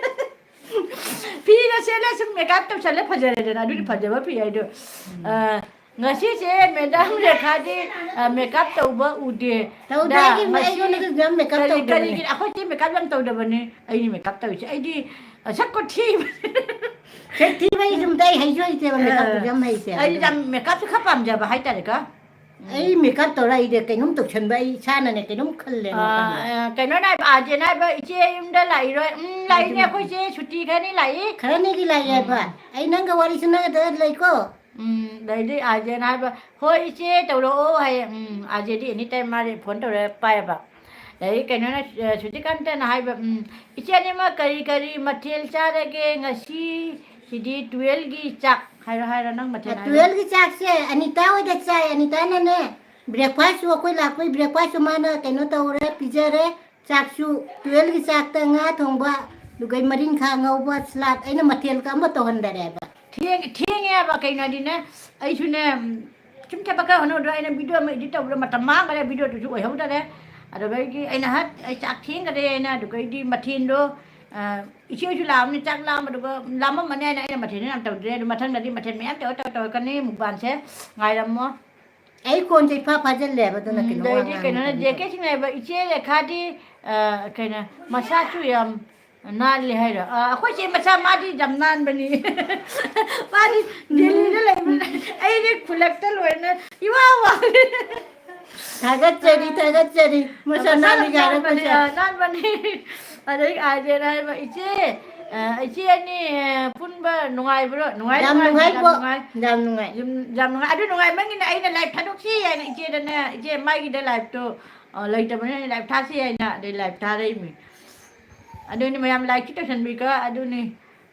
ꯐꯤꯗꯣ ꯁꯦꯠꯂ ꯁꯨꯝ makeup ꯇꯧꯁꯜꯂ ꯐꯖꯔꯦꯗꯅ, ꯑꯗꯨꯗꯤ ꯐꯖꯕ ꯐꯤ ꯍꯥꯏꯗꯣ꯫ ꯎꯝ꯫ ꯑ, ꯉꯁꯤꯁꯦ madam ꯔꯦꯈꯥꯗꯤ, ꯑ, makeup ꯇꯧꯕ ꯎꯗꯦ꯫ ꯇꯧꯗꯦ, ꯗ, ꯑꯩꯒꯤ, ꯉꯁꯤ ꯑꯩꯉꯣꯟꯗꯁꯨ ꯌꯥꯝ makeup ꯀꯔꯤ, ꯇꯧꯗꯕꯅꯦ꯫ ꯀꯔꯤꯒꯤ? ꯑꯩꯈꯣꯏ ꯆꯦ makeup ꯌꯥꯝ ꯇꯧꯗꯕꯅꯦ꯫ ꯑꯩꯅ makeup ꯇꯧꯔꯤꯁꯦ꯫ ꯑꯩꯗꯤ, ꯑ, ꯁꯛꯀꯣ ꯊꯤꯕꯅꯦ꯫ ꯁꯛ ꯊꯤꯕ ꯑꯩ ꯁꯨꯝ ꯑꯩ ꯍꯩꯁꯨ ꯍꯩꯇꯦꯕ, makeupꯇꯨꯁꯨ ꯌꯥꯝ ꯍꯩꯇꯦ꯫ ꯑ, ꯑꯩꯗꯤ ꯑꯗꯨ ꯌꯥꯝ makeupꯁꯨ ꯈꯔ ꯄꯥꯝꯖꯕ ꯍꯥꯏꯇꯥꯔꯦꯀꯣ꯫ ꯑꯩ makeup ꯇꯧꯔ ꯑꯩꯗꯤ ꯀꯩꯅꯣꯝ ꯇꯧꯁꯟꯕ, ꯑꯩ ꯏꯁꯥꯅꯅꯦ ꯀꯩꯅꯣꯝ ꯈꯜꯂꯦ ꯑ, ꯋꯥꯈꯜꯗ꯫ ꯑ, ꯀꯩꯅꯣ ꯅꯥꯏꯕ, ꯑꯥꯔꯖꯦ ꯅꯥꯏꯕ, ꯏꯆꯦ ꯌꯨꯝꯗ ꯂꯥꯛꯏꯔꯣꯏ? ꯎꯝ, ꯂꯥꯛꯏꯅꯦ, ꯑꯗꯨꯅꯦ꯫ ꯑꯩꯈꯣꯏ ꯆꯦ ꯁꯨꯇꯤ ꯈꯔꯅꯤ ꯂꯥꯛꯏ꯫ ꯈꯔꯅꯤꯒꯤ ꯂꯥꯛꯏ ꯎꯝ꯫ ꯍꯥꯏꯕ꯫ ꯑꯩ ꯅꯪꯒ ꯋꯥꯔꯤ ꯁꯥꯟꯅꯒꯗꯕ ꯂꯩꯀꯣ꯫ ꯎꯝ, ꯑꯗꯩꯗꯤ ꯑꯥꯔꯖꯦꯅ ꯍꯥꯏꯕ, "ꯍꯣꯏ ꯏꯆꯦ, ꯇꯧꯔꯛꯑꯣ" ꯍꯥꯏꯌꯦ꯫ ꯎꯝ, ꯑꯥꯔꯖꯦꯗꯤ anytime ꯃꯥꯗꯤ phone ꯇꯧꯔ ꯄꯥꯏꯌꯦꯕ꯫ ꯑꯗꯩ ꯀꯩꯅꯣꯅ, ꯑ, ꯁꯨꯖꯤꯀꯥꯟꯇꯅ ꯍꯥꯏꯕ, ꯎꯝ, "ꯏꯆꯦ ꯑꯅꯤꯃꯛ ꯀꯔꯤ ꯀꯔꯤ ꯃꯊꯦꯜ ꯆꯥꯔꯒꯦ ꯉꯁꯤ? ꯁꯤꯗꯤ twelve ꯒꯤ ꯆꯥꯛ ꯍꯥꯏꯔꯣ, ꯍꯥꯏꯔꯣ, ꯅꯪ ꯃꯊꯦꯜ ꯍꯥꯏꯔꯣ꯫" Twelve ꯒꯤ ꯆꯥꯛꯁꯦ ꯑꯅꯤꯇꯥ ꯍꯣꯏꯗ ꯆꯥꯏ꯫ ꯑꯅꯤꯇꯥꯅꯅꯦ, breakfast ꯁꯨ ꯑꯩꯈꯣꯏ ꯂꯥꯛꯄꯩ breakfast ꯁꯨ ꯃꯥꯅ ꯀꯩꯅꯣ ꯇꯧꯔꯦ, ꯄꯤꯖꯔꯦ꯫ ꯆꯥꯛꯁꯨ twelve ꯒꯤ ꯆꯥꯛꯇ ꯉꯥ ꯊꯣꯡꯕ, ꯑꯗꯨꯒ ꯃꯔꯤꯡꯈꯥ ꯉꯧꯕ, salad, ꯑꯩꯅ ꯃꯊꯦꯜꯒ ꯑꯃ ꯇꯧꯍꯟꯗꯔꯦꯕ꯫ ꯊꯦꯡ-, ꯊꯦꯡꯉꯦꯕ꯫ ꯀꯩꯅꯣꯗꯤꯅꯦ, ꯑꯩꯁꯨꯅꯦ, ꯎꯝ, ꯁꯨꯝ ꯊꯕꯛ ꯈꯔ ꯍꯣꯠꯅꯧꯗ꯭ꯔꯣ ꯑꯩꯅ video ꯑꯃ edit ꯇꯧꯕꯗ ꯃꯇꯝ ꯃꯥꯡꯈ꯭ꯔꯦ, video ꯗꯨꯁꯨ ꯑꯣꯏꯍꯧꯗꯔꯦ꯫ ꯑꯗꯨꯗꯒꯤ ꯑꯩꯅ ꯍꯠ, ꯑꯩ ꯆꯥꯛ ꯊꯦꯡꯈ꯭ꯔꯦꯅ, ꯑꯗꯨꯗꯒꯤꯗꯤ ꯃꯊꯦꯜꯗꯣ, ꯑ, ꯏꯆꯦ ꯍꯣꯏꯁꯨ ꯂꯥꯛꯑꯕꯅꯤꯅ ꯆꯥꯛ ꯂꯥꯝꯕꯗꯨꯒ ꯂꯥꯝꯃꯝꯃꯅꯤ ꯍꯥꯏꯅ ꯑꯩꯅ ꯃꯊꯦꯜꯗꯤ ꯌꯥꯝ ꯇꯧꯗ꯭ꯔꯦ꯫ ꯑꯗꯨ ꯃꯊꯪꯗꯗꯤ ꯃꯊꯦꯜ ꯃꯌꯥꯝ ꯇꯧꯔ ꯇꯧꯔ ꯇꯧꯔꯛꯀꯅꯤ꯫ Mukbang ꯁꯦ ꯉꯥꯏꯔꯝꯃꯣ꯫ ꯑꯩ ꯈꯣꯟꯁꯦ ꯏꯐꯥ ꯐꯥꯖꯤꯜꯂꯦꯕ, ꯑꯗꯨꯅ ꯎꯝ, ꯀꯩꯅꯣ ꯋꯥ ꯑꯗꯩꯗꯤ ꯉꯥꯡꯕ ꯀꯩꯅꯣꯅ, ꯃꯇꯝꯗ ꯖꯦ ꯀꯦ ꯁꯤꯡꯅ ꯍꯥꯏꯕ, "ꯏꯆꯦ ꯔꯦꯈꯥꯗꯤ, ꯑ, ꯀꯩꯅꯣ, ꯃꯁꯥꯁꯨ ꯌꯥꯝ ꯅꯥꯜꯂꯤ" ꯍꯥꯏꯔꯣ? ꯑ, ꯑꯩꯈꯣꯏ ꯆꯦ ꯃꯆꯥ, ꯃꯥꯗꯤ ꯌꯥꯝ ꯅꯥꯟꯕꯅꯤ꯫ ꯃꯥꯗꯤ ꯗꯦꯜꯂꯤꯗ ꯂꯩꯕꯅꯤꯅ ꯑꯩꯗꯤ ꯈꯨꯜꯂꯛꯇ ꯂꯣꯏꯅ ꯏꯋꯥ ꯋꯥ꯫ ꯊꯥꯒꯠꯆꯔꯤ, ꯊꯥꯒꯠꯆꯔꯤ꯫ ꯃꯁꯥ ꯃꯁꯥ ꯅꯥꯜꯂꯤ ꯌꯥꯝ ꯀꯥꯏꯅ ꯅꯥꯟꯕꯅꯤ, ꯑꯩꯈꯣꯏꯁꯦ꯫ ꯑ, ꯅꯥꯟꯕꯅꯤ꯫ ꯑꯗꯩ ꯑꯥꯏꯖꯦꯅ ꯍꯥꯏꯕ, "ꯏꯆꯦ, ꯑ, ꯏꯆꯦ ꯑꯅꯤ, ꯑ, ꯄꯨꯟꯕ ꯅꯨꯡꯉꯥꯏꯕ꯭ꯔꯣ?" ꯅꯨꯡꯉꯥꯏ, ꯌꯥꯝ ꯅꯨꯡꯉꯥꯏ, ꯅꯨꯡꯉꯥꯏ ꯌꯥꯝ ꯄꯣ-, ꯅꯨꯡꯉꯥꯏ꯫ ꯌꯥꯝ ꯅꯨꯡꯉꯥꯏ꯫ ꯌꯨꯝ-, ꯌꯥꯝ ꯅꯨꯡꯉꯥꯏ꯫ ꯑꯗꯨ ꯅꯨꯡꯉꯥꯏꯃꯟꯒꯤꯅ ꯑꯩꯅ live ꯊꯥꯗꯣꯛꯁꯤ ꯍꯥꯏꯅ ꯏꯆꯦꯗꯅꯦ, ꯏꯆꯦ ꯃꯥꯒꯤꯗ live ꯇꯣ, ꯑ, ꯂꯩꯇꯕꯅꯤꯅ live ꯊꯥꯁꯤ ꯍꯥꯏꯅ ꯑꯗꯩ live ꯊꯥꯔꯛꯏꯃꯤ꯫ ꯑꯗꯨꯅꯤ ꯃꯌꯥꯝ like ꯁꯤ ꯇꯧꯁꯟꯕꯤꯀꯣ꯫ ꯑꯗꯨꯅꯤ,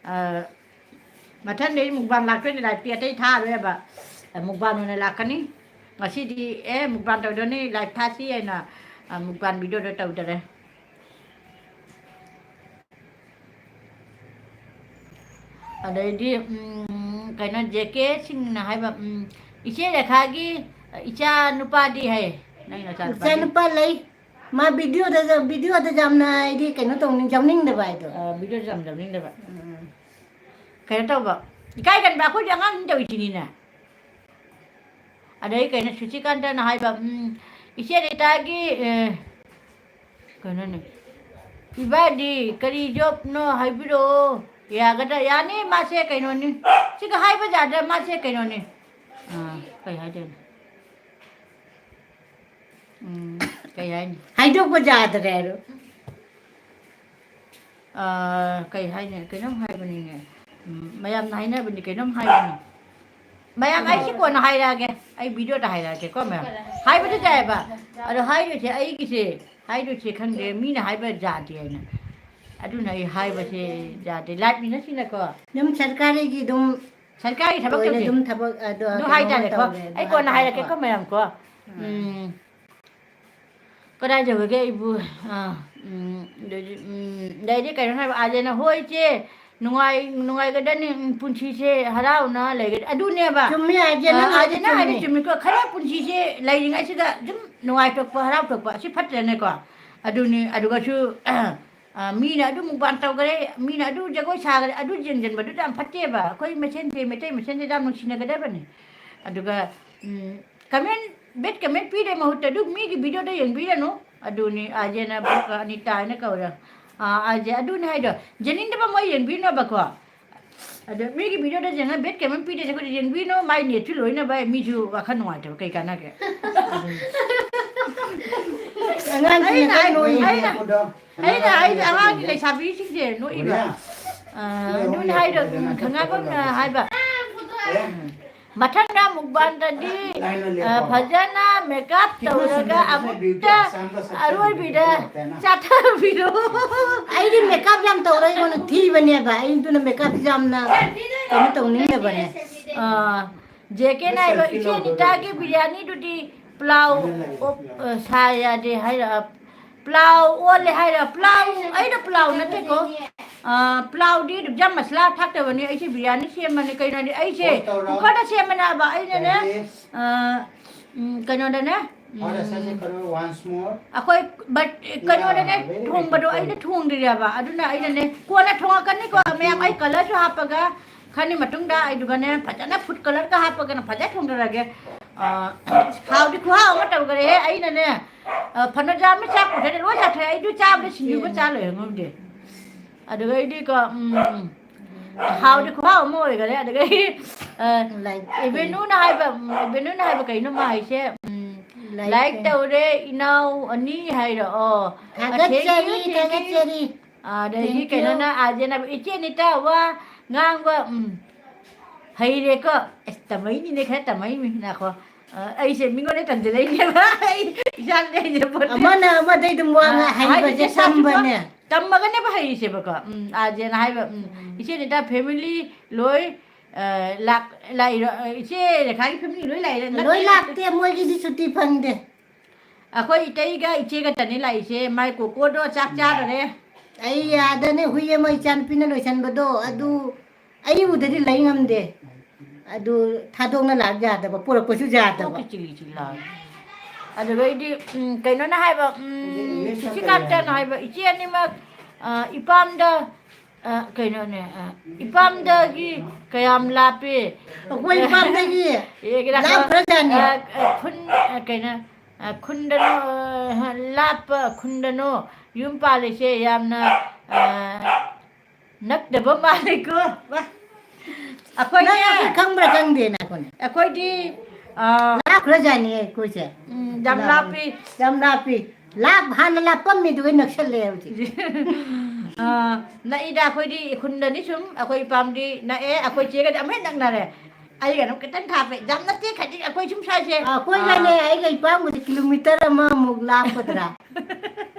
ꯑ, ꯃꯊꯪꯗꯩ mukbang ꯂꯥꯛꯇꯣꯏꯅꯦ, live ꯇꯤ ꯑꯇꯩ ꯊꯥꯔꯣꯏꯕ꯫ ꯑ, mukbang ꯑꯣꯏꯅ ꯂꯥꯛꯀꯅꯤ꯫ ꯉꯁꯤꯗꯤ, ꯑꯦ, mukbang ꯇꯧꯗꯣꯏꯅꯤ, live ꯊꯥꯁꯤ ꯍꯥꯏꯅ, ꯑ, mukbang video ꯗꯣ ꯇꯧꯗꯔꯦ꯫ ꯑꯗꯩꯗꯤ, ꯎꯝ, ꯀꯩꯅꯣ, ꯖꯦ ꯀꯦ ꯁꯤꯡꯅ ꯍꯥꯏꯕ, ꯎꯝ, "ꯏꯆꯦ ꯔꯦꯈꯥꯒꯤ ꯏꯆꯥ ꯅꯨꯄꯥꯗꯤ?" ꯍꯥꯏ꯫ ꯅꯪ ꯅꯆꯥ ꯅꯨꯄꯥꯗꯤ? ꯏꯆꯥꯅꯨꯄꯥ ꯂꯩ꯫ ꯃꯥ video ꯗ, video ꯗ ꯌꯥꯝꯅ ꯍꯥꯏꯗꯤ ꯀꯩꯅꯣ ꯇꯧꯅꯤꯡ-, ꯌꯥꯎꯅꯤꯡꯗꯕ ꯍꯥꯏꯗꯣ꯫ ꯑ, video ꯗ ꯌꯥꯝ ꯌꯥꯎꯅꯤꯡꯗꯕ꯫ ꯎꯝ꯫ ꯀꯩꯅꯣ ꯇꯧꯕ, ꯏꯀꯥꯏꯒꯟꯕ ꯑꯩꯈꯣꯏꯗꯤ ꯑꯉꯥꯡꯅꯤ ꯇꯧꯔꯤꯁꯤꯅꯤꯅꯦ꯫ ꯑꯗꯩ ꯀꯩꯅꯣ, ꯁꯨꯆꯤꯀꯥꯟꯇꯅ ꯍꯥꯏꯕ, ꯎꯝ, "ꯏꯆꯦ ꯔꯤꯇꯥꯒꯤ, ꯑꯦ, ꯀꯩꯅꯣꯅꯦ, ꯏꯕꯥꯗꯤ ꯀꯔꯤ job ꯅꯣ ꯍꯥꯏꯕꯤꯔꯛꯑꯣ, ꯌꯥꯒꯗ꯭ꯔꯥ?" ꯌꯥꯅꯤ, ꯃꯥꯁꯦ ꯀꯩꯅꯣꯅꯤ, ꯁꯤꯒ ꯍꯥꯏꯕ ꯌꯥꯗ꯭ꯔꯥ, ꯃꯥꯁꯦ ꯀꯩꯅꯣꯅꯤ꯫ ꯑꯥ, ꯀꯩ ꯍꯥꯏꯗꯣꯏꯅꯣ? ꯎꯝ, ꯀꯩ ꯍꯥꯏꯅꯤ? ꯍꯥꯏꯗꯣꯛꯄ ꯌꯥꯗ꯭ꯔꯦ ꯍꯥꯏꯔꯣ? ꯑꯥ, ꯀꯩ ꯍꯥꯏꯅꯤ? ꯀꯩꯅꯣꯝ ꯍꯥꯏꯕꯅꯤꯅꯦ꯫ ꯎꯝ, ꯃꯌꯥꯝꯅ ꯍꯥꯏꯅꯕꯅꯤ, ꯀꯩꯅꯣꯝ ꯍꯥꯏꯕꯅꯤ꯫ ꯃꯌꯥꯝ, ꯑꯩ ꯁꯤ ꯀꯣꯟꯅ ꯍꯥꯏꯔꯛꯑꯒꯦ꯫ ꯑꯩ video ꯗ ꯍꯥꯏꯔꯛꯑꯒꯦꯀꯣ, ꯃꯌꯥꯝ꯫ ꯍꯥꯏꯕꯗꯤ ꯌꯥꯏꯑꯕ꯫ ꯑꯗꯣ ꯍꯥꯏꯔꯤꯁꯦ ꯑꯩꯒꯤꯁꯦ, ꯍꯥꯏꯗꯣꯏꯁꯦ ꯈꯪꯗꯦ, ꯃꯤꯅ ꯍꯥꯏꯕ ꯌꯥꯗꯦ ꯍꯥꯏꯅ꯫ ꯑꯗꯨꯅ ꯑꯩ ꯍꯥꯏꯕꯁꯦ ꯌꯥꯗꯦ, ꯂꯥꯏꯐ ꯃꯤꯅꯁꯤꯅꯀꯣ꯫ ꯑꯗꯨꯝ ꯁꯔꯀꯥꯔꯒꯤ ꯑꯗꯨꯝ ꯁꯔꯀꯥꯔꯒꯤ ꯊꯕꯛ ꯑꯣꯏꯅ ꯇꯧꯁꯦ꯫ ꯑꯗꯨꯝ ꯊꯕꯛ ꯑꯗꯣ ꯑꯗꯨ ꯀꯩꯅꯣ ꯍꯥꯏꯇꯥꯔꯦꯀꯣ꯫ ꯇꯧꯔꯦ ꯑꯗꯣ ꯑꯩ ꯀꯣꯟꯅ ꯍꯥꯏꯇꯥꯔꯦꯀꯣ꯫ ꯍꯥꯏꯔꯛꯀꯦꯀꯣ, ꯃꯌꯥꯝ ꯀꯣ꯫ ꯎꯝ꯫ ꯀꯗꯥꯏ ꯌꯧꯔꯒꯦ ꯑꯩꯕꯨ? ꯑꯥ, ꯎꯝ, ꯑꯗꯩꯗꯤ, ꯎꯝ, ꯑꯗꯩꯗꯤ ꯀꯩꯅꯣ ꯍꯥꯏꯕ, ꯑꯥꯖꯦꯅ, "ꯍꯣꯏ ꯏꯆꯦ, ꯅꯨꯡꯉꯥꯏ-, ꯅꯨꯡꯉꯥꯏꯒꯗꯅꯤ, ꯎꯝ, ꯄꯨꯟꯁꯤꯁꯦ ꯍꯔꯥꯎꯅ ꯂꯩꯒꯗ-," ꯑꯗꯨꯅꯦꯕ꯫ ꯆꯨꯝꯃꯤ, ꯑꯥꯖꯦ ꯑꯥ, ꯅꯪ ꯍꯥꯏꯗꯣ ꯑꯥꯖꯦꯅ ꯍꯥꯏꯗꯤ ꯆꯨꯝꯃꯤ꯫ ꯆꯨꯝꯃꯤꯀꯣ꯫ ꯈꯔ ꯄꯨꯟꯁꯤꯁꯦ ꯂꯩꯔꯤꯉꯩꯁꯤꯗ ꯁꯨꯝ ꯅꯨꯡꯉꯥꯏꯊꯣꯛꯄ, ꯍꯔꯥꯎꯊꯣꯛꯄ, ꯑꯁꯤ ꯐꯠꯇ꯭ꯔꯅꯦꯀꯣ? ꯑꯗꯨꯅꯤ, ꯑꯗꯨꯒꯁꯨ, ꯑ, ꯃꯤꯅ ꯑꯗꯨ ꯃꯨꯛꯕꯥꯡ ꯇꯧꯈꯔꯦ, ꯃꯤꯅ ꯑꯗꯨ ꯖꯒꯣꯏ ꯁꯥꯈꯔꯦ, ꯑꯗꯨ ꯌꯦꯡꯁꯤꯟꯕꯗꯨꯗ ꯌꯥꯝ ꯐꯠꯇꯦꯕ꯫ ꯑꯩꯈꯣꯏ ꯃꯁꯦꯟꯁꯦ, ꯃꯩꯇꯩ ꯃꯁꯦꯟꯁꯦ ꯌꯥꯝ ꯅꯨꯡꯁꯤꯅꯒꯗꯕꯅꯤ꯫ ꯑꯗꯨꯒ, ꯎꯝ, ꯀꯃꯦꯟ, ꯕꯦꯠ ꯀꯃꯦꯟ ꯄꯤꯔꯦ ꯃꯍꯨꯠꯇ ꯑꯗꯨ ꯃꯤꯒꯤ ꯚꯤꯗꯤꯑꯣꯗ ꯌꯦꯡꯕꯤꯔꯅꯨ꯫ ꯑꯗꯨꯅꯤ, ꯑꯥꯖꯦꯅ ꯕꯣꯛ ꯑꯅꯤꯇꯥ ꯍꯥꯏꯅ ꯀꯧꯔꯦ꯫ ꯑꯥ, ꯑꯥꯖꯦ ꯑꯗꯨꯅꯤ ꯍꯥꯏꯗꯣ꯫ ꯌꯦꯡꯅꯤꯡꯗꯕ ꯃꯣꯏ ꯌꯦꯡꯕꯤꯔꯅꯣꯕꯀꯣ꯫ ꯑꯗꯣ ꯃꯤꯒꯤ ꯚꯤꯗꯤꯑꯣꯗ ꯌꯦꯡꯉ ꯕꯦꯠ ꯀꯃꯦꯟ ꯄꯤꯔꯦ, ꯑꯩꯈꯣꯏꯗꯤ ꯌꯦꯡꯕꯤꯔꯅꯨ, ꯃꯥꯏ ꯅꯦꯠꯁꯨ ꯂꯣꯏꯅꯕ, ꯃꯤꯁꯨ ꯋꯥꯈꯜ ꯅꯨꯡꯉꯥꯏꯇꯕ ꯀꯩ ꯀꯥꯟꯅꯒꯦ? ꯑꯉꯥꯡꯁꯤꯡꯅ ꯑꯩꯅ ꯂꯣꯏ ꯍꯥꯏ-, ꯅꯣꯏꯅꯦ꯫ ꯑꯩꯅ, ꯑꯩꯅ ꯍꯥꯏꯗꯤ ꯑꯉꯥꯡꯒꯤ ꯂꯩꯁꯥꯕꯤꯁꯤꯡꯁꯦ ꯅꯣꯛꯏꯕ꯫ ꯑ, ꯑꯗꯨꯅ ꯍꯥꯏꯗꯣ, ꯎꯝ, ꯈꯪꯉꯥꯕꯝꯅ ꯍꯥꯏꯕ꯫ ꯃꯊꯪꯗ ꯃꯨꯛꯕꯥꯡꯗꯗꯤ, ꯑ, ꯐꯖꯅ ꯃꯦꯀꯞ ꯇꯧꯔꯒ ꯑꯃꯨꯛꯇ ꯑꯔꯣꯏꯕꯤꯗ ꯆꯥꯊꯕꯤꯔꯣ꯫ ꯑꯩꯗꯤ ꯃꯦꯀꯞ ꯌꯥꯝ ꯇꯧꯔꯣꯏ, ꯑꯩꯉꯣꯟꯗ ꯊꯤꯕꯅꯦꯕ꯫ ꯑꯩ ꯑꯗꯨꯅ ꯃꯦꯀꯞ ꯌꯥꯝꯅ ꯀꯩꯅꯣ ꯇꯧꯅꯤꯡꯗꯕꯅꯦ꯫ ꯑ, ꯖꯦ ꯀꯦꯅ ꯍꯥꯏꯕ, "ꯏꯆꯦ ꯅꯤꯇꯥꯒꯤ ꯕꯤꯔꯌꯥꯅꯤꯗꯨꯗꯤ ꯄ꯭ꯂꯥꯎ, ꯑꯣ, ꯑ, ꯁꯥ ꯌꯥꯗꯦ" ꯍꯥꯏꯔ, ꯄ꯭ꯂꯥꯎ ꯑꯣꯜꯂꯦ ꯍꯥꯏꯔ, ꯄ꯭ꯂꯥꯎ, ꯑꯩꯅ ꯄ꯭ꯂꯥꯎ ꯅꯠꯇꯦꯀꯣ꯫ ꯑ, ꯄ꯭ꯂꯥꯎꯗꯤ ꯖꯝ ꯃꯁꯂꯥ ꯊꯥꯛꯇꯕꯅꯤ, ꯑꯩꯁꯦ ꯕꯤꯔꯌꯥꯅꯤ ꯁꯦꯝꯕꯅꯤ꯫ ꯀꯩꯅꯣꯗꯤ ꯑꯩꯁꯦ ꯀꯨꯀꯔꯗ ꯁꯦꯝꯕꯅꯦꯕ, ꯑꯩꯅꯅꯦ, ꯑ, ꯎꯝ, ꯀꯩꯅꯣꯗꯅꯦ, ꯎꯝ, ꯑꯩꯈꯣꯏ ꯕꯠ-, ꯀꯩꯅꯣꯗꯅꯦ ꯊꯣꯡꯕꯗꯣ ꯑꯩꯅ ꯊꯣꯡꯗ꯭ꯔꯤꯑꯕ, ꯑꯗꯨꯅ ꯑꯩꯅꯅꯦ ꯀꯣꯟꯅ ꯊꯣꯡꯉꯛꯀꯅꯤꯀꯣ ꯃꯌꯥꯝ, ꯑꯩ ꯀꯂꯔꯁꯨ ꯍꯥꯞꯄꯒ ꯈꯔꯅꯤ ꯃꯇꯨꯡꯗ꯫ ꯑꯗꯨꯒꯅꯦ ꯐꯖꯅ ꯐꯨꯗ ꯀꯂꯔꯒ ꯍꯥꯞꯄꯒꯅ ꯐꯖꯅ ꯊꯣꯡꯗꯔꯒꯦ꯫ ꯑ, ꯍꯥꯎꯗꯤ ꯈꯨꯍꯥꯎ ꯑꯃ ꯇꯧꯈꯔꯦꯍꯦ꯫ ꯑꯩꯅꯅꯦ, ꯑ, ꯐꯅ ꯌꯥꯝꯅ ꯆꯥꯛ ꯄꯨꯊꯔꯦ, ꯂꯣꯏ ꯆꯥꯊꯣꯛꯑꯦ꯫ ꯑꯩꯗꯨ ꯆꯥꯕꯗ ꯁꯤꯡꯖꯨꯒ ꯆꯥ ꯂꯣꯏꯔꯦ ꯉꯝꯗꯦ꯫ ꯑꯗꯨꯒꯩꯗꯤꯀꯣ, ꯎꯝ, ꯍꯥꯎꯗꯤ ꯈꯨꯍꯥꯎ ꯑꯃ ꯑꯣꯏꯈꯔꯦ꯫ ꯑꯗꯨꯒꯩ, ꯑ, ꯂꯥꯏꯛ ꯏꯕꯦꯅꯨꯅ ꯍꯥꯏꯕ, ꯎꯝ, ꯏꯕꯦꯅꯨꯅ ꯍꯥꯏꯕ ꯀꯩꯅꯣ ꯃꯥ ꯍꯥꯏꯁꯦ? ꯎꯝ, ꯂꯥꯏꯛ ꯂꯥꯏꯛ ꯇꯧꯔꯦ ꯏꯅꯥꯎ ꯑꯅꯤ ꯍꯥꯏꯔꯣ? ꯑꯣ, ꯑ, thank you, ꯊꯥꯒꯠꯆꯔꯤ, thank you꯫ ꯊꯥꯒꯠꯆꯔꯤ꯫ ꯑ, ꯑꯗꯒꯤ Thank you꯫ ꯀꯩꯅꯣꯅ, ꯑꯥꯖꯦꯅ, "ꯏꯆꯦ ꯅꯤꯇꯥ ꯋꯥ ꯉꯥꯡꯕ, ꯎꯝ, ꯍꯩꯔꯦꯀꯣ?" ꯑꯁ, ꯇꯝꯃꯛꯏꯅꯤꯅꯦ, ꯈꯔ ꯇꯝꯃꯛꯏꯃꯤ, ꯉꯥꯏꯈꯣ꯫ ꯑ, ꯑꯩꯁꯦ ꯃꯤꯉꯣꯟꯗ ꯇꯝꯖꯜꯂꯛꯏꯅꯦꯕ꯫ ꯑꯩ ꯏꯁꯥꯅꯗꯤ ꯍꯩꯖꯄꯣꯠꯇꯦ꯫ ꯑꯃꯅ ꯑꯃꯗꯩ ꯑꯗꯨꯝ ꯋꯥ ꯑ, ꯍꯩꯕꯁꯦ ꯍꯥꯏꯕꯁꯦ ꯁꯝꯕꯅꯦ꯫ ꯇꯝꯃꯒꯅꯦꯕ ꯍꯩꯔꯤꯁꯦꯕꯀꯣ꯫ ꯎꯝ, ꯑꯥꯔꯖꯦꯅ ꯍꯥꯏꯕ, ꯎꯝ, ꯎꯝ꯫ "ꯏꯆꯦ ꯅꯤꯇꯥ family ꯂꯣꯏ, ꯑ, ꯂꯥꯛ-, ꯂꯥꯛꯏꯔꯣ? ꯑ, ꯏꯆꯦ ꯔꯦꯈꯥꯒꯤ family ꯂꯣꯏ ꯂꯥꯛꯏꯔꯣ?" ꯂꯣꯏ ꯅꯠꯇꯦ, ꯂꯥꯛꯇꯦ, ꯃꯣꯏꯒꯤꯗꯤ ꯁꯨꯇꯤ ꯐꯪꯗꯦ꯫ ꯑꯩꯈꯣꯏ ꯏꯇꯩꯒ ꯏꯆꯦꯒꯇꯅꯤ ꯂꯥꯛꯏꯁꯦ, ꯃꯥꯏ ꯀꯣꯀꯣꯗꯣ ꯆꯥꯛ ꯆꯥꯗꯔꯦ꯫ ꯑꯩ ꯑꯥꯗꯅꯦ ꯍꯨꯏ ꯑꯃ ꯏꯆꯥꯅꯨꯄꯤꯅ ꯂꯣꯏꯁꯟꯕꯗꯣ, ꯑꯗꯨ ꯑꯩ ꯎꯗꯗꯤ ꯂꯩ ꯉꯝꯗꯦ꯫ ꯑꯗꯨ ꯊꯥꯗꯣꯛꯅ ꯂꯥꯛ ꯌꯥꯗꯕ, ꯄꯨꯔꯛꯄꯁꯨ ꯌꯥꯗꯕ꯫ ꯀꯣꯛꯀ ꯆꯤꯛꯂꯤ ꯆꯤꯛꯂꯤ ꯂꯥꯎꯔꯦ꯫ ꯑꯗꯨꯒ ꯑꯩꯗꯤ, ꯎꯝ, ꯀꯩꯅꯣꯅ ꯍꯥꯏꯕ, ꯎꯝ, ꯁꯨꯁꯤꯀꯥꯟꯇꯅ ꯍꯥꯏꯕ, "ꯏꯆꯦ ꯑꯅꯤꯃꯛ, ꯑ, ꯏꯄꯥꯝꯗ, ꯑ, ꯀꯩꯅꯣꯅꯦ, ꯑ, ꯏꯄꯥꯝꯗꯒꯤ ꯀꯌꯥꯝ ꯂꯥꯞꯄꯤ?" ꯑꯩꯈꯣꯏ ꯏꯄꯥꯝꯗꯒꯤ ꯑꯦ, ꯀꯩꯅꯣ, ꯂꯥꯞꯈ꯭ꯔꯖꯥꯠꯅꯤ꯫ ꯑ, ꯑ, ꯈꯨꯟ, ꯑ, ꯀꯩꯅꯣ, ꯑ, ꯈꯨꯟꯗꯅꯣ, ꯑ, ꯂꯥꯞꯄ ꯈꯨꯟꯗꯅꯣ ꯌꯨꯝ ꯄꯥꯜꯂꯤꯁꯦ ꯌꯥꯝꯅ, ꯑ, ꯅꯛꯇꯕ ꯃꯥꯜꯂꯤꯀꯣ꯫ ꯋꯥ꯫ ꯑꯩꯈꯣꯏꯅꯦ, ꯅꯪ ꯑꯩꯈꯣꯏ ꯈꯪꯕ꯭ꯔꯥ ꯈꯪꯗꯦꯅ ꯑꯩꯈꯣꯏꯅ꯫ ꯑꯩꯈꯣꯏꯗꯤ, ꯑ, ꯂꯥꯞꯈ꯭ꯔꯖꯥꯠꯅꯤ ꯑꯩꯈꯣꯏꯁꯦ꯫ ꯎꯝ, ꯌꯥꯝ ꯂꯥꯞ-, ꯂꯥꯞꯄꯤ꯫ ꯌꯥꯝ ꯂꯥꯞꯄꯤ꯫ ꯂꯥꯞ-, ꯍꯥꯟꯅ ꯂꯥꯞꯄꯝꯃꯤꯗꯨꯒ ꯅꯛꯁꯜꯂꯛꯑꯦ ꯍꯧꯖꯤꯛ꯫ ꯑ, ꯅꯛꯏꯗ ꯑꯩꯈꯣꯏꯗꯤ ꯈꯨꯟꯗꯅꯤ ꯁꯨꯝ, ꯑꯩꯈꯣꯏ ꯏꯄꯥꯝꯗꯤ ꯅꯛꯑꯦ, ꯑꯩꯈꯣꯏ ꯆꯦꯒꯗꯤ ꯑꯃꯨꯛ ꯍꯦꯟꯅ ꯅꯛꯅꯔꯦ꯫ ꯑꯩꯒ ꯑꯗꯨꯝ ꯈꯤꯇꯪ ꯊꯥꯞꯄꯦ꯫ ꯌꯥꯝ ꯅꯠꯇꯦ, ꯈꯖꯤꯛ ꯑꯩꯈꯣꯏ ꯁꯨꯝ ꯁ꯭ꯋꯥꯏꯁꯦ꯫ ꯑꯩꯈꯣꯏꯒꯅꯦ, ꯑ, ꯑꯩꯒ ꯏꯄꯥꯝꯒꯁꯦ kilometre ꯑꯃꯃꯨꯛ ꯂꯥꯞꯀꯗ꯭ꯔꯥ?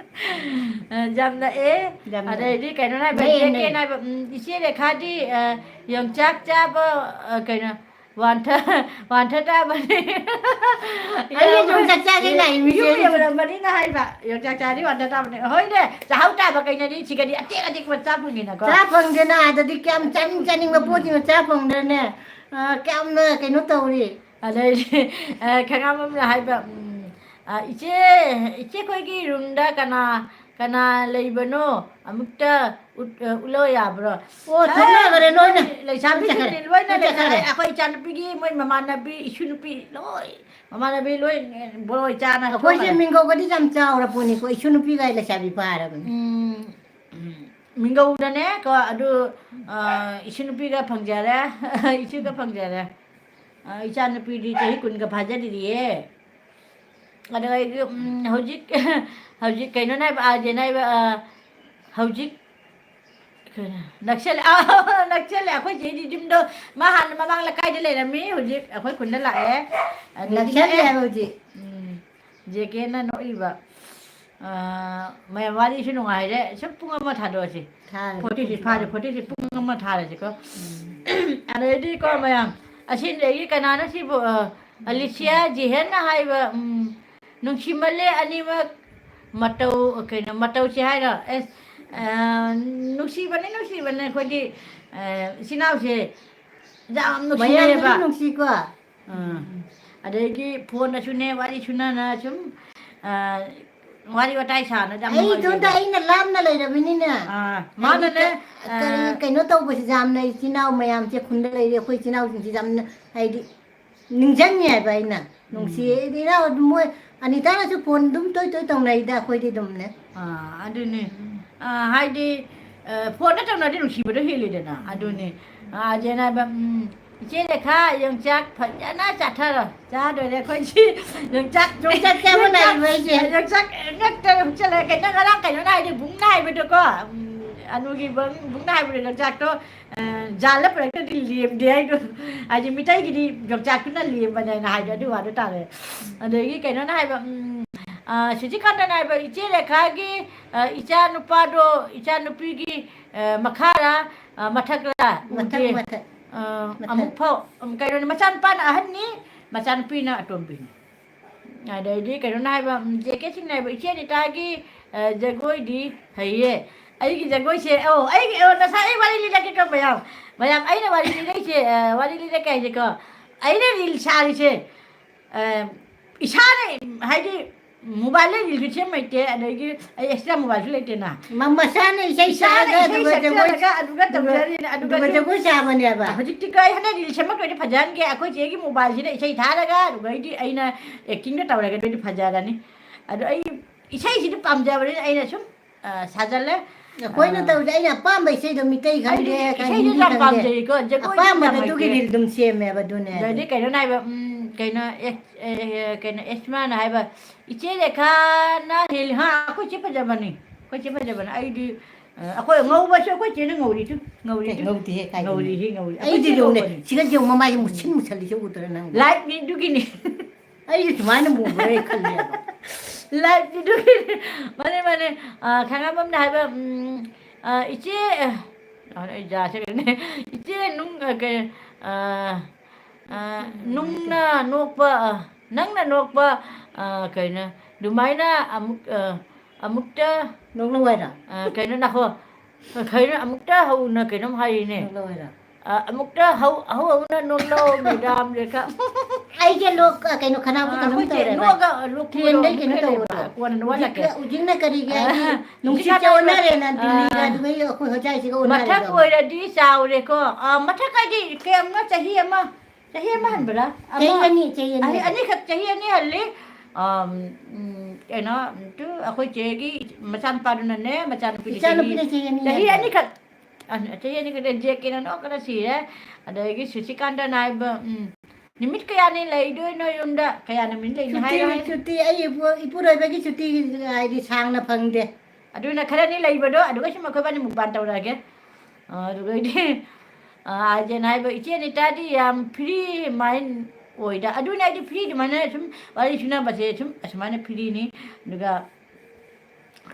ꯑ, ꯌꯥꯝ ꯅꯛꯑꯦ꯫ ꯌꯥꯝ ꯅꯛꯑꯦ꯫ ꯑꯗꯩꯗꯤ ꯀꯩꯅꯣꯅ ꯍꯥꯏꯕ, ꯅꯛꯑꯦ, ꯖꯦ ꯀꯦꯅ ꯅꯛꯑꯦ꯫ ꯍꯥꯏꯕ, ꯎꯝ, ꯏꯆꯦ ꯔꯦꯈꯥꯗꯤ, ꯑ, ꯌꯣꯡꯆꯥꯛ ꯆꯥꯕ, ꯑ, ꯀꯩꯅꯣ, ꯋꯥꯟꯊ-, ꯋꯥꯟꯊ ꯇꯥꯕꯅꯦ꯫ ꯑꯩꯅ ꯌꯣꯡꯆꯥꯛ ꯆꯥꯒꯦ ꯂꯥꯛꯏ ꯃꯤꯁꯦ꯫ ꯌꯨꯝ ꯌꯧꯔꯝꯃꯅꯤꯅ ꯍꯥꯏꯕ, ꯌꯣꯡꯆꯥꯛ ꯆꯥꯔꯗꯤ ꯋꯥꯟꯊ ꯇꯥꯕꯅꯦ꯫ ꯍꯣꯏꯅꯦ, ꯆꯥꯍꯧ ꯇꯥꯕ ꯀꯩꯅꯣꯅꯤ, ꯁꯤꯒꯗꯤ ꯑꯇꯦꯛ ꯑꯇꯦꯛꯄ ꯆꯥ ꯐꯪꯉꯤꯅꯀꯣ꯫ ꯆꯥ ꯐꯪꯗꯦꯅ, ꯑꯗꯗꯤ ꯀꯌꯥꯝ ꯆꯥꯅꯤꯡ ꯆꯥꯅꯤꯡꯕ ꯄꯣꯠꯁꯤꯡꯗꯣ ꯆꯥ ꯐꯪꯗ꯭ꯔꯅꯦ꯫ ꯑ, ꯀꯌꯥꯝꯅ ꯀꯩꯅꯣ ꯇꯧꯔꯤ꯫ ꯑꯗꯩꯗꯤ, ꯑ, ꯈꯪꯉꯥꯝꯕꯝꯅ ꯍꯥꯏꯕ, ꯎꯝ, ꯑ, "ꯏꯆꯦ, ꯏꯆꯦ ꯈꯣꯏꯒꯤ roomꯗ ꯀꯅꯥ, ꯀꯅꯥ ꯂꯩꯕꯅꯣ? ꯑꯃꯨꯛꯇ ꯎꯠ-, ꯑ, ꯎꯠꯂꯣ ꯌꯥꯕ꯭ꯔꯣ?" ꯑꯣ, ꯑꯦ, ꯊꯣꯛꯅꯈ꯭ꯔꯦ ꯂꯣꯏꯅ꯫ ꯂꯩꯁꯥꯕꯤꯁꯤꯡꯗꯤ ꯂꯣꯏ ꯂꯣꯏꯅ ꯆꯠꯈ꯭ꯔꯦ꯫ ꯂꯩꯁꯥ-, ꯑꯩꯈꯣꯏ ꯏꯆꯥꯅꯨꯄꯤꯒꯤ ꯃꯣꯏ ꯃꯃꯥꯟꯅꯕꯤ, ꯏꯁꯨ ꯅꯨꯄꯤ, ꯂꯣꯏ, ꯃꯃꯥꯟꯅꯕꯤ ꯂꯣꯏ, ꯕꯣꯔꯣꯏ ꯆꯥꯅ ꯑꯩꯈꯣꯏꯁꯦ ꯊꯣꯛꯈ꯭ꯔꯦ꯫ ꯃꯤꯡꯒꯧꯒꯗꯤ ꯌꯥꯝ ꯆꯥꯎꯔ ꯄꯣꯠꯅꯤꯀꯣ, ꯏꯁꯨ ꯅꯨꯄꯤꯒ ꯂꯩꯁꯥꯕꯤ ꯐꯥꯔꯕꯅꯤ꯫ ꯎꯝ, ꯎꯝ꯫ ꯃꯤꯡꯒꯧꯗꯅꯦ ꯀꯣ, ꯑꯗꯨ, ꯑ, ꯏꯁꯨ ꯅꯨꯄꯤꯒ ꯐꯪꯖꯔꯦ, ꯏꯁꯨꯒ ꯐꯪꯖꯔꯦ꯫ ꯑ, ꯏꯆꯥ ꯅꯨꯄꯤꯗꯤ ꯆꯍꯤ ꯀꯨꯟꯒ ꯐꯥꯖꯗ꯭ꯔꯤꯌꯦ꯫ ꯑꯗꯣ ꯑꯩꯒꯤ, ꯎꯝ, ꯍꯧꯖꯤꯛ, ꯍꯧꯖꯤꯛ ꯀꯩꯅꯣꯅꯦ ꯍꯥꯏꯕ, ꯑꯥꯔꯖꯦꯅ ꯍꯥꯏꯕ, ꯑ, ꯍꯧꯖꯤꯛ ꯅꯛꯁꯜꯂꯦ, ꯑꯥ, ꯅꯛꯁꯜꯂꯦ꯫ ꯑꯩꯈꯣꯏ ꯆꯦꯗꯤ ꯌꯨꯝꯗꯣ, ꯃꯥ ꯍꯥꯟꯅ ꯃꯃꯥꯡ ꯂꯩꯀꯥꯏꯗ ꯂꯩꯔꯝꯃꯤ, ꯍꯧꯖꯤꯛ ꯑꯩꯈꯣꯏ ꯈꯨꯟꯗ ꯂꯥꯛꯑꯦ꯫ ꯑꯗꯨꯗꯤ ꯅꯛꯁꯜꯂꯦ ꯅꯛꯑꯦ꯫ ꯍꯥꯏꯕ ꯍꯧꯖꯤꯛ꯫ ꯎꯝ꯫ ꯖꯦꯀꯦꯅ ꯅꯣꯛꯏꯕ꯫ ꯑꯥ, ꯃꯌꯥꯝ ꯋꯥꯔꯤꯁꯨ ꯅꯨꯡꯉꯥꯏꯔꯦ꯫ ꯁꯨꯝ ꯄꯨꯡ ꯑꯃ ꯊꯥꯗꯣꯛꯑꯁꯤ꯫ ꯊꯥꯔꯁꯤ, ꯐꯣꯔꯇꯤꯁꯤ ꯄꯨꯡ ꯐꯥꯔꯦ, ꯑꯃ꯫ ꯐꯣꯔꯇꯤꯁꯤ ꯄꯨꯡ ꯑꯃ ꯊꯥꯔꯁꯤꯀꯣ꯫ ꯎꯝ꯫ ꯑꯗꯩꯗꯤꯀꯣ ꯃꯌꯥꯝ, ꯑꯁꯤꯗꯒꯤ ꯀꯅꯥꯅꯣ ꯁꯤꯕꯨ, ꯑ, ꯑꯂꯤꯁꯤꯌꯥ ꯖꯤꯍꯦꯟꯅ ꯍꯥꯏꯕ, ꯎꯝ, ꯅꯨꯡꯁꯤꯃꯜꯂꯦ ꯑꯅꯤꯃꯛ ꯃꯇꯧ, ꯀꯩꯅꯣ, ꯃꯇꯧꯁꯦ ꯍꯥꯏꯔꯣ? ꯑꯦꯁ, ꯑ, ꯅꯨꯡꯁꯤꯕꯅꯤ, ꯅꯨꯡꯁꯤꯕꯅꯤ ꯑꯩꯈꯣꯏꯗꯤ, ꯑ, ꯏꯆꯤꯟ ꯏꯅꯥꯎꯁꯦ ꯌꯥꯝ ꯃꯌꯥꯝꯗꯨꯗꯤ ꯅꯨꯡꯁꯤꯅꯩꯌꯦꯕ꯫ ꯅꯨꯡꯁꯤꯀꯣ꯫ ꯑꯥ꯫ ꯑꯗꯒꯤ ꯐꯣꯟꯗꯁꯨꯅꯦ, ꯋꯥꯔꯤ ꯁꯨꯅꯅ ꯁꯨꯝ, ꯑ, ꯋꯥꯔꯤ ꯋꯥꯇꯥꯏ ꯁꯥꯟꯅꯗ ꯌꯥꯝ ꯑꯩ ꯏꯇꯣꯝꯇ ꯅꯨꯡꯉꯥꯏꯖꯩꯕ꯫ ꯑꯩꯅ ꯂꯥꯞꯅ ꯂꯩꯔꯕꯅꯤꯅ꯫ ꯑꯥ, ꯍꯥꯏꯗꯤ ꯃꯥꯅꯅꯦ, ꯀ-, ꯀꯔꯤ, ꯑ, ꯀꯩꯅꯣ ꯇꯧꯕꯁꯦ ꯌꯥꯝꯅ ꯏꯆꯤꯟ ꯏꯅꯥꯎ ꯃꯌꯥꯝꯁꯦ ꯈꯨꯟꯗ ꯂꯩꯔꯤ, ꯑꯩꯈꯣꯏ ꯏꯆꯤꯟ ꯏꯅꯥꯎꯁꯤꯡꯁꯦ ꯌꯥꯝꯅ ꯍꯥꯏꯗꯤ ꯅꯤꯡꯁꯤꯡꯉꯦ ꯍꯥꯏꯕ ꯑꯩꯅ꯫ ꯅꯨꯡꯁꯤꯌꯦ꯫ ꯎꯝ꯫ ꯑꯩꯗꯤ ꯏꯅꯥꯎ ꯑꯗꯨꯝ ꯃꯣꯏ ꯑꯅꯤꯇꯥꯅꯁꯨ ꯐꯣꯟ ꯑꯗꯨꯝ ꯇꯣꯏ ꯇꯣꯏ ꯇꯧꯅꯩꯗ ꯑꯩꯈꯣꯏꯗꯤ ꯑꯗꯨꯝꯅꯦ꯫ ꯑꯥ, ꯑꯗꯨꯅꯤ꯫ ꯎꯝ꯫ ꯑꯥ, ꯍꯥꯏꯗꯤ, ꯑ, ꯐꯣꯟꯗ ꯇꯧꯅꯔꯗꯤ ꯅꯨꯡꯁꯤꯕꯗꯣ ꯍꯦꯜꯂꯤꯗꯅ꯫ ꯎꯝ꯫ ꯑꯗꯨꯅꯤ꯫ ꯑꯥ, ꯖꯦꯅꯥꯕ, ꯎꯝ, "ꯏꯆꯦ ꯔꯦꯈꯥ, ꯌꯣꯡꯆꯥꯛ ꯐꯖꯅ ꯆꯥꯊꯔꯣ꯫ ꯆꯥꯗꯣꯏꯔꯦ ꯑꯩꯈꯣꯏꯁꯤ꯫ ꯌꯣꯡꯆꯥꯛ, ꯌꯣꯡꯆꯥꯛ ꯆꯥꯕ ꯌꯣꯡꯆꯥꯛ, ꯂꯥꯛꯏꯕ ꯑꯩꯁꯦ꯫ ꯌꯣꯡꯆꯥꯛ ꯉꯛꯇ ꯍꯨꯛꯆꯜꯂꯦ꯫ ꯀꯩꯅꯣ ꯉꯔꯥꯡ ꯀꯩꯅꯣꯅ ꯍꯥꯏꯗꯤ ꯕꯨꯡꯅ ꯍꯥꯏꯕꯗꯣꯀꯣ, ꯎꯝ, ꯑꯅꯨꯒꯤ ꯕꯨꯡ-, ꯕꯨꯡꯅ ꯍꯥꯏꯕꯗꯣ ꯌꯣꯡꯆꯥꯛꯇꯣ, ꯑ, ꯖꯥꯜꯂ ꯄꯨꯔꯛꯇ꯭ꯔꯗꯤ ꯂꯦꯝꯗꯦ ꯍꯥꯏꯗꯣ꯫ ꯍꯥꯏꯗꯤ ꯃꯤꯇꯩꯒꯤꯗꯤ ꯌꯣꯡꯆꯥꯛꯇꯨꯅ ꯂꯦꯝꯕꯅꯦꯅ ꯍꯥꯏꯗꯣ ꯑꯗꯨ ꯋꯥꯗꯣ ꯇꯥꯔꯦ꯫ ꯑꯗꯒꯤ ꯀꯩꯅꯣꯅ ꯍꯥꯏꯕ, ꯎꯝ, ꯑ, ꯁꯨꯖꯤꯀꯥꯟꯇꯅ ꯍꯥꯏꯕ, "ꯏꯆꯦ ꯔꯦꯈꯥꯒꯤ, ꯑ, ꯏꯆꯥ ꯅꯨꯄꯥꯗꯣ, ꯏꯆꯥ ꯅꯨꯄꯤꯒꯤ, ꯑ, ꯃꯈꯥꯔꯥ, ꯑ, ꯃꯊꯛꯔꯥ ꯃꯊꯛ, ꯎꯗꯦ꯫ ꯃꯊꯛ꯫ ꯑ, ꯃꯊꯛ꯫ ꯑꯃꯨꯛ ꯐꯥꯎ, ꯎꯝ, ꯀꯩꯅꯣꯅꯤ, ꯃꯆꯥꯅꯨꯄꯥꯅ ꯑꯍꯟꯅꯤ, ꯃꯆꯥꯅꯨꯄꯤꯅ ꯑꯇꯣꯝꯕꯤꯅꯤ꯫" ꯑꯗꯩꯗꯤ ꯀꯩꯅꯣꯅ ꯍꯥꯏꯕ, ꯎꯝ, ꯖꯦ ꯀꯦ ꯁꯤꯡꯅ ꯍꯥꯏꯕ, "ꯏꯆꯦ ꯑꯅꯤꯇꯥꯒꯤ, ꯑ, ꯖꯒꯣꯏꯗꯤ ꯍꯩꯌꯦ꯫" ꯑꯩꯒꯤ ꯖꯒꯣꯏꯁꯦ, ꯑꯣ, ꯑꯩꯒꯤ, ꯑꯣ, ꯉꯁꯥꯏ ꯑꯩ ꯋꯥꯔꯤ ꯂꯤꯔꯛꯀꯦꯀꯣ ꯃꯌꯥꯝ꯫ ꯃꯌꯥꯝ, ꯑꯩꯅ ꯋꯥꯔꯤ ꯂꯤꯔꯛꯏꯁꯦ, ꯑ, ꯋꯥꯔꯤ ꯂꯤꯔꯛꯀꯦ ꯍꯥꯏꯁꯦꯀꯣ, ꯑꯩꯅ ꯔꯤꯜ ꯁꯥꯔꯤꯁꯦ, ꯑ, ꯏꯁꯥꯅ, ꯍꯥꯏꯗꯤ, ꯃꯣꯕꯥꯏꯜꯗ ꯔꯤꯜꯁꯨ ꯁꯦꯝ ꯍꯩꯇꯦ, ꯑꯗꯒꯤ ꯑꯩ ꯑꯦꯛꯁꯇ꯭ꯔꯥ ꯃꯣꯕꯥꯏꯜꯁꯨ ꯂꯩꯇꯦꯅ꯫ ꯃ-, ꯃꯁꯥꯅ ꯏꯁꯩ ꯏꯁꯥꯅ ꯁꯛꯑꯒ ꯏꯁꯩ ꯑꯗꯨꯒ ꯖꯒꯣꯏ, ꯁꯛꯆꯔꯒ ꯑꯗꯨꯒ ꯑꯗꯨꯒ, ꯇꯧꯖꯔꯤꯅꯦ, ꯑꯗꯨꯒ ꯑꯗꯨꯒ ꯁꯨꯝ ꯖꯒꯣꯏ ꯁꯥꯕꯅꯦꯕ꯫ ꯍꯧꯖꯤꯛꯇꯤ ꯀꯩ ꯍꯥꯏꯅ ꯔꯤꯜ ꯁꯦꯝꯃꯛꯇꯣꯏꯗꯤ ꯐꯖꯍꯟꯒꯦ, ꯑꯩꯈꯣꯏ ꯆꯦꯒꯤ ꯃꯣꯕꯥꯏꯜꯁꯤꯗ ꯏꯁꯩ ꯊꯥꯔꯒ, ꯑꯗꯨꯒꯩꯗꯤ ꯑꯩꯅ ꯑꯦꯛꯇꯤꯡꯗꯣ ꯇꯧꯔꯒꯗꯤ ꯐꯖꯔꯅꯤ꯫ ꯑꯗꯣ ꯑꯩ ꯏꯁꯩꯁꯤꯗꯤ ꯄꯥꯝꯖꯕꯅꯤꯅ ꯑꯩꯅ ꯁꯨꯝ, ꯑ, ꯁꯥꯖꯜꯂꯦ꯫ ꯑꯩꯈꯣꯏꯅ ꯑ, ꯇꯧꯔꯤꯁꯦ ꯑꯩꯅ ꯑꯄꯥꯝꯕ ꯏꯁꯩꯗꯣ ꯃꯤꯇꯩ ꯈꯪꯗꯦ, ꯑꯩꯗꯤ ꯏꯁꯩꯁꯦ ꯍꯤꯟꯗꯤ ꯌꯥꯝ ꯈꯪꯗꯦ꯫ ꯄꯥꯝꯖꯩꯀꯣ, ꯖꯒꯣꯏꯗꯤ ꯌꯥꯝ ꯑꯄꯥꯝꯕꯗꯣ ꯑꯗꯨꯒꯤ ꯍꯩꯇꯦ꯫ ꯔꯤꯜ ꯑꯗꯨꯝ ꯁꯦꯝꯃꯦꯕ ꯑꯗꯨꯅꯦ꯫ ꯑꯗꯩꯗꯤ ꯀꯩꯅꯣꯅ ꯍꯥꯏꯕ, ꯎꯝ, ꯀꯩꯅꯣ, ꯑꯦ, ꯑꯦ, ꯑꯦ, ꯀꯩꯅꯣ, ꯑꯦꯁꯃꯥꯅ ꯍꯥꯏꯕ, "ꯏꯆꯦ ꯔꯦꯈꯥꯅ ꯍꯦꯜꯂꯤ꯫" ꯍꯥ, ꯑꯩꯈꯣꯏ ꯆꯦ ꯐꯖꯕꯅꯤ, ꯑꯩꯈꯣꯏ ꯆꯦ ꯐꯖꯕꯅꯤ꯫ ꯑꯩꯗꯤ ꯑ, ꯑꯩꯈꯣꯏ ꯉꯧꯕꯁꯨ ꯑꯩꯈꯣꯏ ꯆꯦꯅ ꯉꯧꯔꯤꯗꯨ꯫ ꯉꯧꯔꯤꯗꯨ꯫ ꯉꯧꯗꯦꯍꯦ, ꯀꯥꯏꯗꯩꯅꯣ? ꯉꯧꯔꯤꯍꯦ, ꯉꯧꯔꯤ꯫ ꯑꯩꯗꯤ ꯑꯩꯈꯣꯏ ꯆꯦ ꯌꯦꯡꯉꯨꯅꯦ, ꯉꯧꯕꯅꯤ꯫ ꯁꯤꯒ ꯌꯦꯡꯉꯨ, ꯃꯃꯥꯏꯁꯦ ꯃꯨꯁꯤꯟ ꯃꯨꯁꯜꯂꯤꯁꯦ ꯎꯗ꯭ꯔꯥ ꯅꯪꯕꯣ? Live ꯅꯤ ꯑꯗꯨꯒꯤꯅꯤ꯫ ꯑꯩꯁꯨ ꯁꯨꯃꯥꯏꯅ ꯃꯨꯕ꯭ꯔꯥ ꯈꯜꯂꯦꯕ꯫ Live ꯅꯤ ꯑꯗꯨꯒꯤꯅꯤ꯫ ꯃꯥꯅꯦ, ꯃꯥꯅꯦ꯫ ꯑ, ꯈꯥꯉꯥꯝꯕꯝꯅ ꯍꯥꯏꯕ, ꯎꯝ, ꯑ, ꯏꯆꯦ, ꯑ, ꯑꯩ ꯌꯥꯁꯦ ꯀꯩꯅꯣꯅꯦ꯫ ꯏꯆꯦ ꯅꯨꯡ, ꯑ, ꯀꯩ, ꯑ, ꯑ, ꯅꯨꯡꯅ ꯅꯣꯛꯄ, ꯑ, ꯅꯪꯅ ꯅꯣꯛꯄ, ꯑ, ꯀꯩꯅꯣ, ꯑꯗꯨꯃꯥꯏꯅ ꯑꯃꯨꯛ, ꯑ, ꯑꯃꯨꯛꯇ ꯅꯣꯛꯂꯛꯑꯣ ꯍꯥꯏꯔꯣ? ꯑ, ꯀꯩꯅꯣ, ꯅꯈꯣ-, ꯀꯩꯅꯣ, ꯑꯃꯨꯛꯇ ꯍꯧꯅ ꯀꯩꯅꯣꯝ ꯍꯥꯏꯔꯤꯅꯦ꯫ ꯅꯣꯛꯂꯛꯑꯣ ꯍꯥꯏꯔꯣ? ꯑ, ꯑꯃꯨꯛꯇ ꯍꯧ-, ꯍꯧ-, ꯍꯧꯅ ꯅꯣꯛꯂꯛꯑꯣ, ꯃꯦꯗꯥꯝ ꯔꯦꯈꯥ꯫ ꯑꯩꯁꯦ ꯂꯣꯛ, ꯑ, ꯀꯩꯅꯣ, ꯈꯅꯥꯎꯁꯦ ꯑ, ꯀꯩꯅꯣꯝ ꯑꯩꯈꯣꯏꯁꯦ ꯇꯧꯔꯦꯕ꯫ ꯅꯣꯛꯑꯒ ꯂꯣꯛ ꯈꯨꯕꯗꯣ ꯇ꯭ꯔꯦꯟꯗꯩ ꯑꯃꯨꯛ ꯀꯩꯅꯣ ꯍꯦꯜꯂꯦꯕ꯫ ꯇꯧꯕꯗꯣ꯫ ꯀꯣꯟꯅ ꯅꯣꯛꯍꯜꯂꯛꯀꯦ꯫ ꯍꯧꯖꯤꯛꯀ-, ꯍꯧꯖꯤꯛꯅ ꯀꯔꯤꯒꯤ ꯑ, ꯍꯥꯏꯗꯤ ꯅꯨꯡꯁꯤꯠꯁꯦ ꯍꯧꯖꯤꯛꯀꯥꯟ ꯑꯣꯟꯅꯔꯦꯅ ꯑ, ꯗꯤꯜꯂꯤꯒ ꯑꯗꯨꯒ ꯑꯩꯈꯣꯏ ꯍꯣꯖꯥꯏꯁꯤꯒ ꯃꯊꯛ ꯑꯣꯟꯅꯔꯦꯗꯣ꯫ ꯑꯣꯏꯔꯗꯤ ꯆꯥꯎꯔꯦꯀꯣ꯫ ꯑ, ꯃꯊꯛ ꯍꯥꯏꯗꯤ ꯀꯌꯥꯝꯅꯣ ꯆꯍꯤ ꯑꯃ, ꯆꯍꯤ ꯑꯃ ꯍꯟꯕ꯭ꯔꯥ? ꯆꯍꯤ ꯑꯃ, ꯑꯅꯤ, ꯆꯍꯤ ꯑꯅꯤ ꯑꯍꯤ-, ꯍꯜꯂꯦ꯫ ꯑꯅꯤꯈꯛ, ꯆꯍꯤ ꯑꯅꯤ ꯍꯜꯂꯤ꯫ ꯑꯝ, ꯎꯝ, ꯀꯩꯅꯣ, ꯇꯨ, ꯑꯩꯈꯣꯏ ꯆꯦꯒꯤ ꯃꯆꯥꯅꯨꯄꯥꯗꯨꯅꯅꯦ, ꯃꯆꯥꯅꯨꯄꯤꯗꯤ ꯆꯍꯤ, ꯏꯆꯥꯅꯨꯄꯤꯅ ꯆꯍꯤ ꯑꯅꯤ ꯆꯍꯤ ꯍꯜꯂꯦ꯫ ꯑꯅꯤꯈꯛ, ꯑ, ꯆꯍꯤ ꯑꯅꯤꯈꯛ ꯖꯦꯛꯀꯤꯅ ꯅꯣꯛꯄꯗ ꯁꯤꯔꯦ꯫ ꯑꯗꯒꯤ ꯁꯨꯁꯤꯀꯥꯟꯇꯅ ꯍꯥꯏꯕ, ꯎꯝ, ꯅꯨꯃꯤꯠ ꯀꯌꯥꯅꯤ ꯂꯩꯗꯣꯏꯅꯣ ꯌꯨꯝꯗ? ꯀꯌꯥ ꯅꯨꯃꯤꯠ ꯂꯩꯅꯤ ꯁꯨꯇꯤ, ꯍꯥꯏꯔꯣ, ꯍꯥꯏꯔꯣ꯫ ꯁꯨꯇꯤ, ꯑꯩ ꯏꯄꯨ-, ꯏꯄꯨꯔꯣꯏꯕꯒꯤ ꯁꯨꯇꯤ ꯍꯥꯏꯗꯤ ꯁꯥꯡꯅ ꯐꯪꯗꯦ꯫ ꯑꯗꯨꯅ ꯈꯔꯅꯤ ꯂꯩꯕꯗꯣ, ꯑꯗꯨꯒ ꯁꯨꯝ ꯑꯩꯈꯣꯏ ꯏꯕꯥꯅꯤ ꯃꯨꯛꯕꯥꯡ ꯇꯧꯔꯛꯑꯒꯦ꯫ ꯑ, ꯑꯗꯨꯒꯩꯗꯤ, ꯑ, ꯑꯥꯏꯖꯦꯟ ꯍꯥꯏꯕ, "ꯏꯆꯦ ꯑꯅꯤꯇꯥꯗꯤ ꯌꯥꯝ free mind ꯑꯣꯏꯗ꯫" ꯑꯗꯨꯅꯦ ꯑꯩꯗꯤ free ꯑꯗꯨꯃꯥꯏꯅ ꯁꯨꯝ ꯋꯥꯔꯤ ꯁꯨꯅꯕꯁꯦ ꯁꯨꯝ ꯑꯁꯨꯃꯥꯏꯅ free ꯅꯤ꯫ ꯑꯗꯨꯒ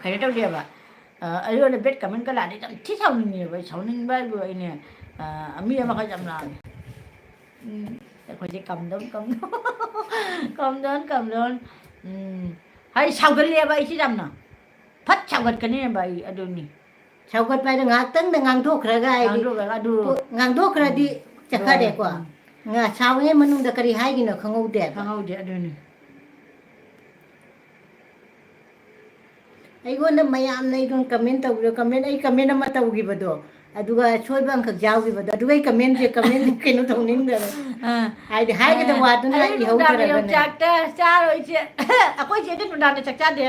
ꯀꯩꯅꯣ ꯇꯧꯗꯦꯕ꯫ ꯑ, ꯑꯩꯉꯣꯟꯗ bad comment ꯀ ꯂꯥꯛꯑꯗꯤ ꯌꯥꯝ ꯊꯤ ꯁꯥꯎꯅꯤꯡꯉꯦꯕ꯫ ꯑꯩ ꯁꯥꯎꯅꯤꯡꯕ ꯍꯥꯏꯕꯨ ꯑꯩꯅꯦ, ꯑ, ꯃꯤ ꯑꯃꯈꯛ ꯌꯥꯝ ꯂꯥꯛꯑꯦ꯫ ꯎꯝ, ꯑꯩꯈꯣꯏꯁꯦ calm down, calm down꯫ Calm down, calm down꯫ ꯎꯝ, ꯍꯥꯏ ꯁꯥꯎꯒꯜꯂꯦꯕ ꯑꯩꯁꯦ ꯌꯥꯝꯅ꯫ ꯐꯠ ꯁꯥꯎꯒꯠꯀꯅꯦꯕ ꯑꯩ, ꯑꯗꯨꯅꯤ꯫ ꯁꯥꯎꯒꯠꯄ ꯍꯥꯏꯗꯣ ꯉꯥꯏꯍꯥꯛꯇꯪꯗ ꯉꯥꯡꯊꯣꯛꯈ꯭ꯔꯒ ꯍꯥꯏꯗꯤ ꯉꯥꯡꯊꯣꯛꯈ꯭ꯔꯒ ꯑꯗꯨ ꯄꯣ-, ꯉꯥꯡꯊꯣꯛꯈ꯭ꯔꯗꯤ ꯎꯝ꯫ ꯆꯠꯈ꯭ꯔꯦꯀꯣ꯫ ꯎꯝ꯫ ꯉꯥ-, ꯁꯥꯎꯔꯤꯉꯩ ꯃꯅꯨꯡꯗ ꯀꯔꯤ ꯍꯥꯏꯒꯤꯅꯣ ꯈꯪꯍꯧꯗꯦꯕ꯫ ꯈꯪꯍꯧꯗꯦ, ꯑꯗꯨꯅꯤ꯫ ꯑꯩꯉꯣꯟꯗ ꯃꯌꯥꯝꯅ ꯑꯩꯉꯣꯟꯗ comment ꯇꯧꯕꯗꯣ, comment, ꯑꯩ comment ꯑꯃ ꯇꯧꯈꯤꯕꯗꯣ, ꯑꯗꯨꯒ ꯑꯁꯣꯏꯕ ꯑꯃꯈꯛ ꯌꯥꯎꯈꯤꯕꯗꯣ, ꯑꯗꯨꯒ ꯑꯩ comment ꯁꯦ, comment ꯀꯩꯅꯣ ꯇꯧꯅꯤꯡꯗꯕ꯫ ꯑꯥ꯫ ꯍꯥꯏꯗꯤ ꯍꯥꯏꯒꯗꯕ ꯑꯥ꯫ ꯋꯥꯗꯨꯅ ꯑꯩ ꯅꯨꯡꯗꯥꯡ ꯏꯍꯧꯗ꯭ꯔꯒꯅꯦ꯫ ꯌꯣꯡꯆꯥꯛꯇ ꯆꯥꯔꯣꯏꯁꯦ꯫ ꯑꯩꯈꯣꯏ ꯆꯦꯗꯤ ꯅꯨꯡꯗꯥꯡꯗ ꯆꯥꯛ ꯆꯥꯗꯦ꯫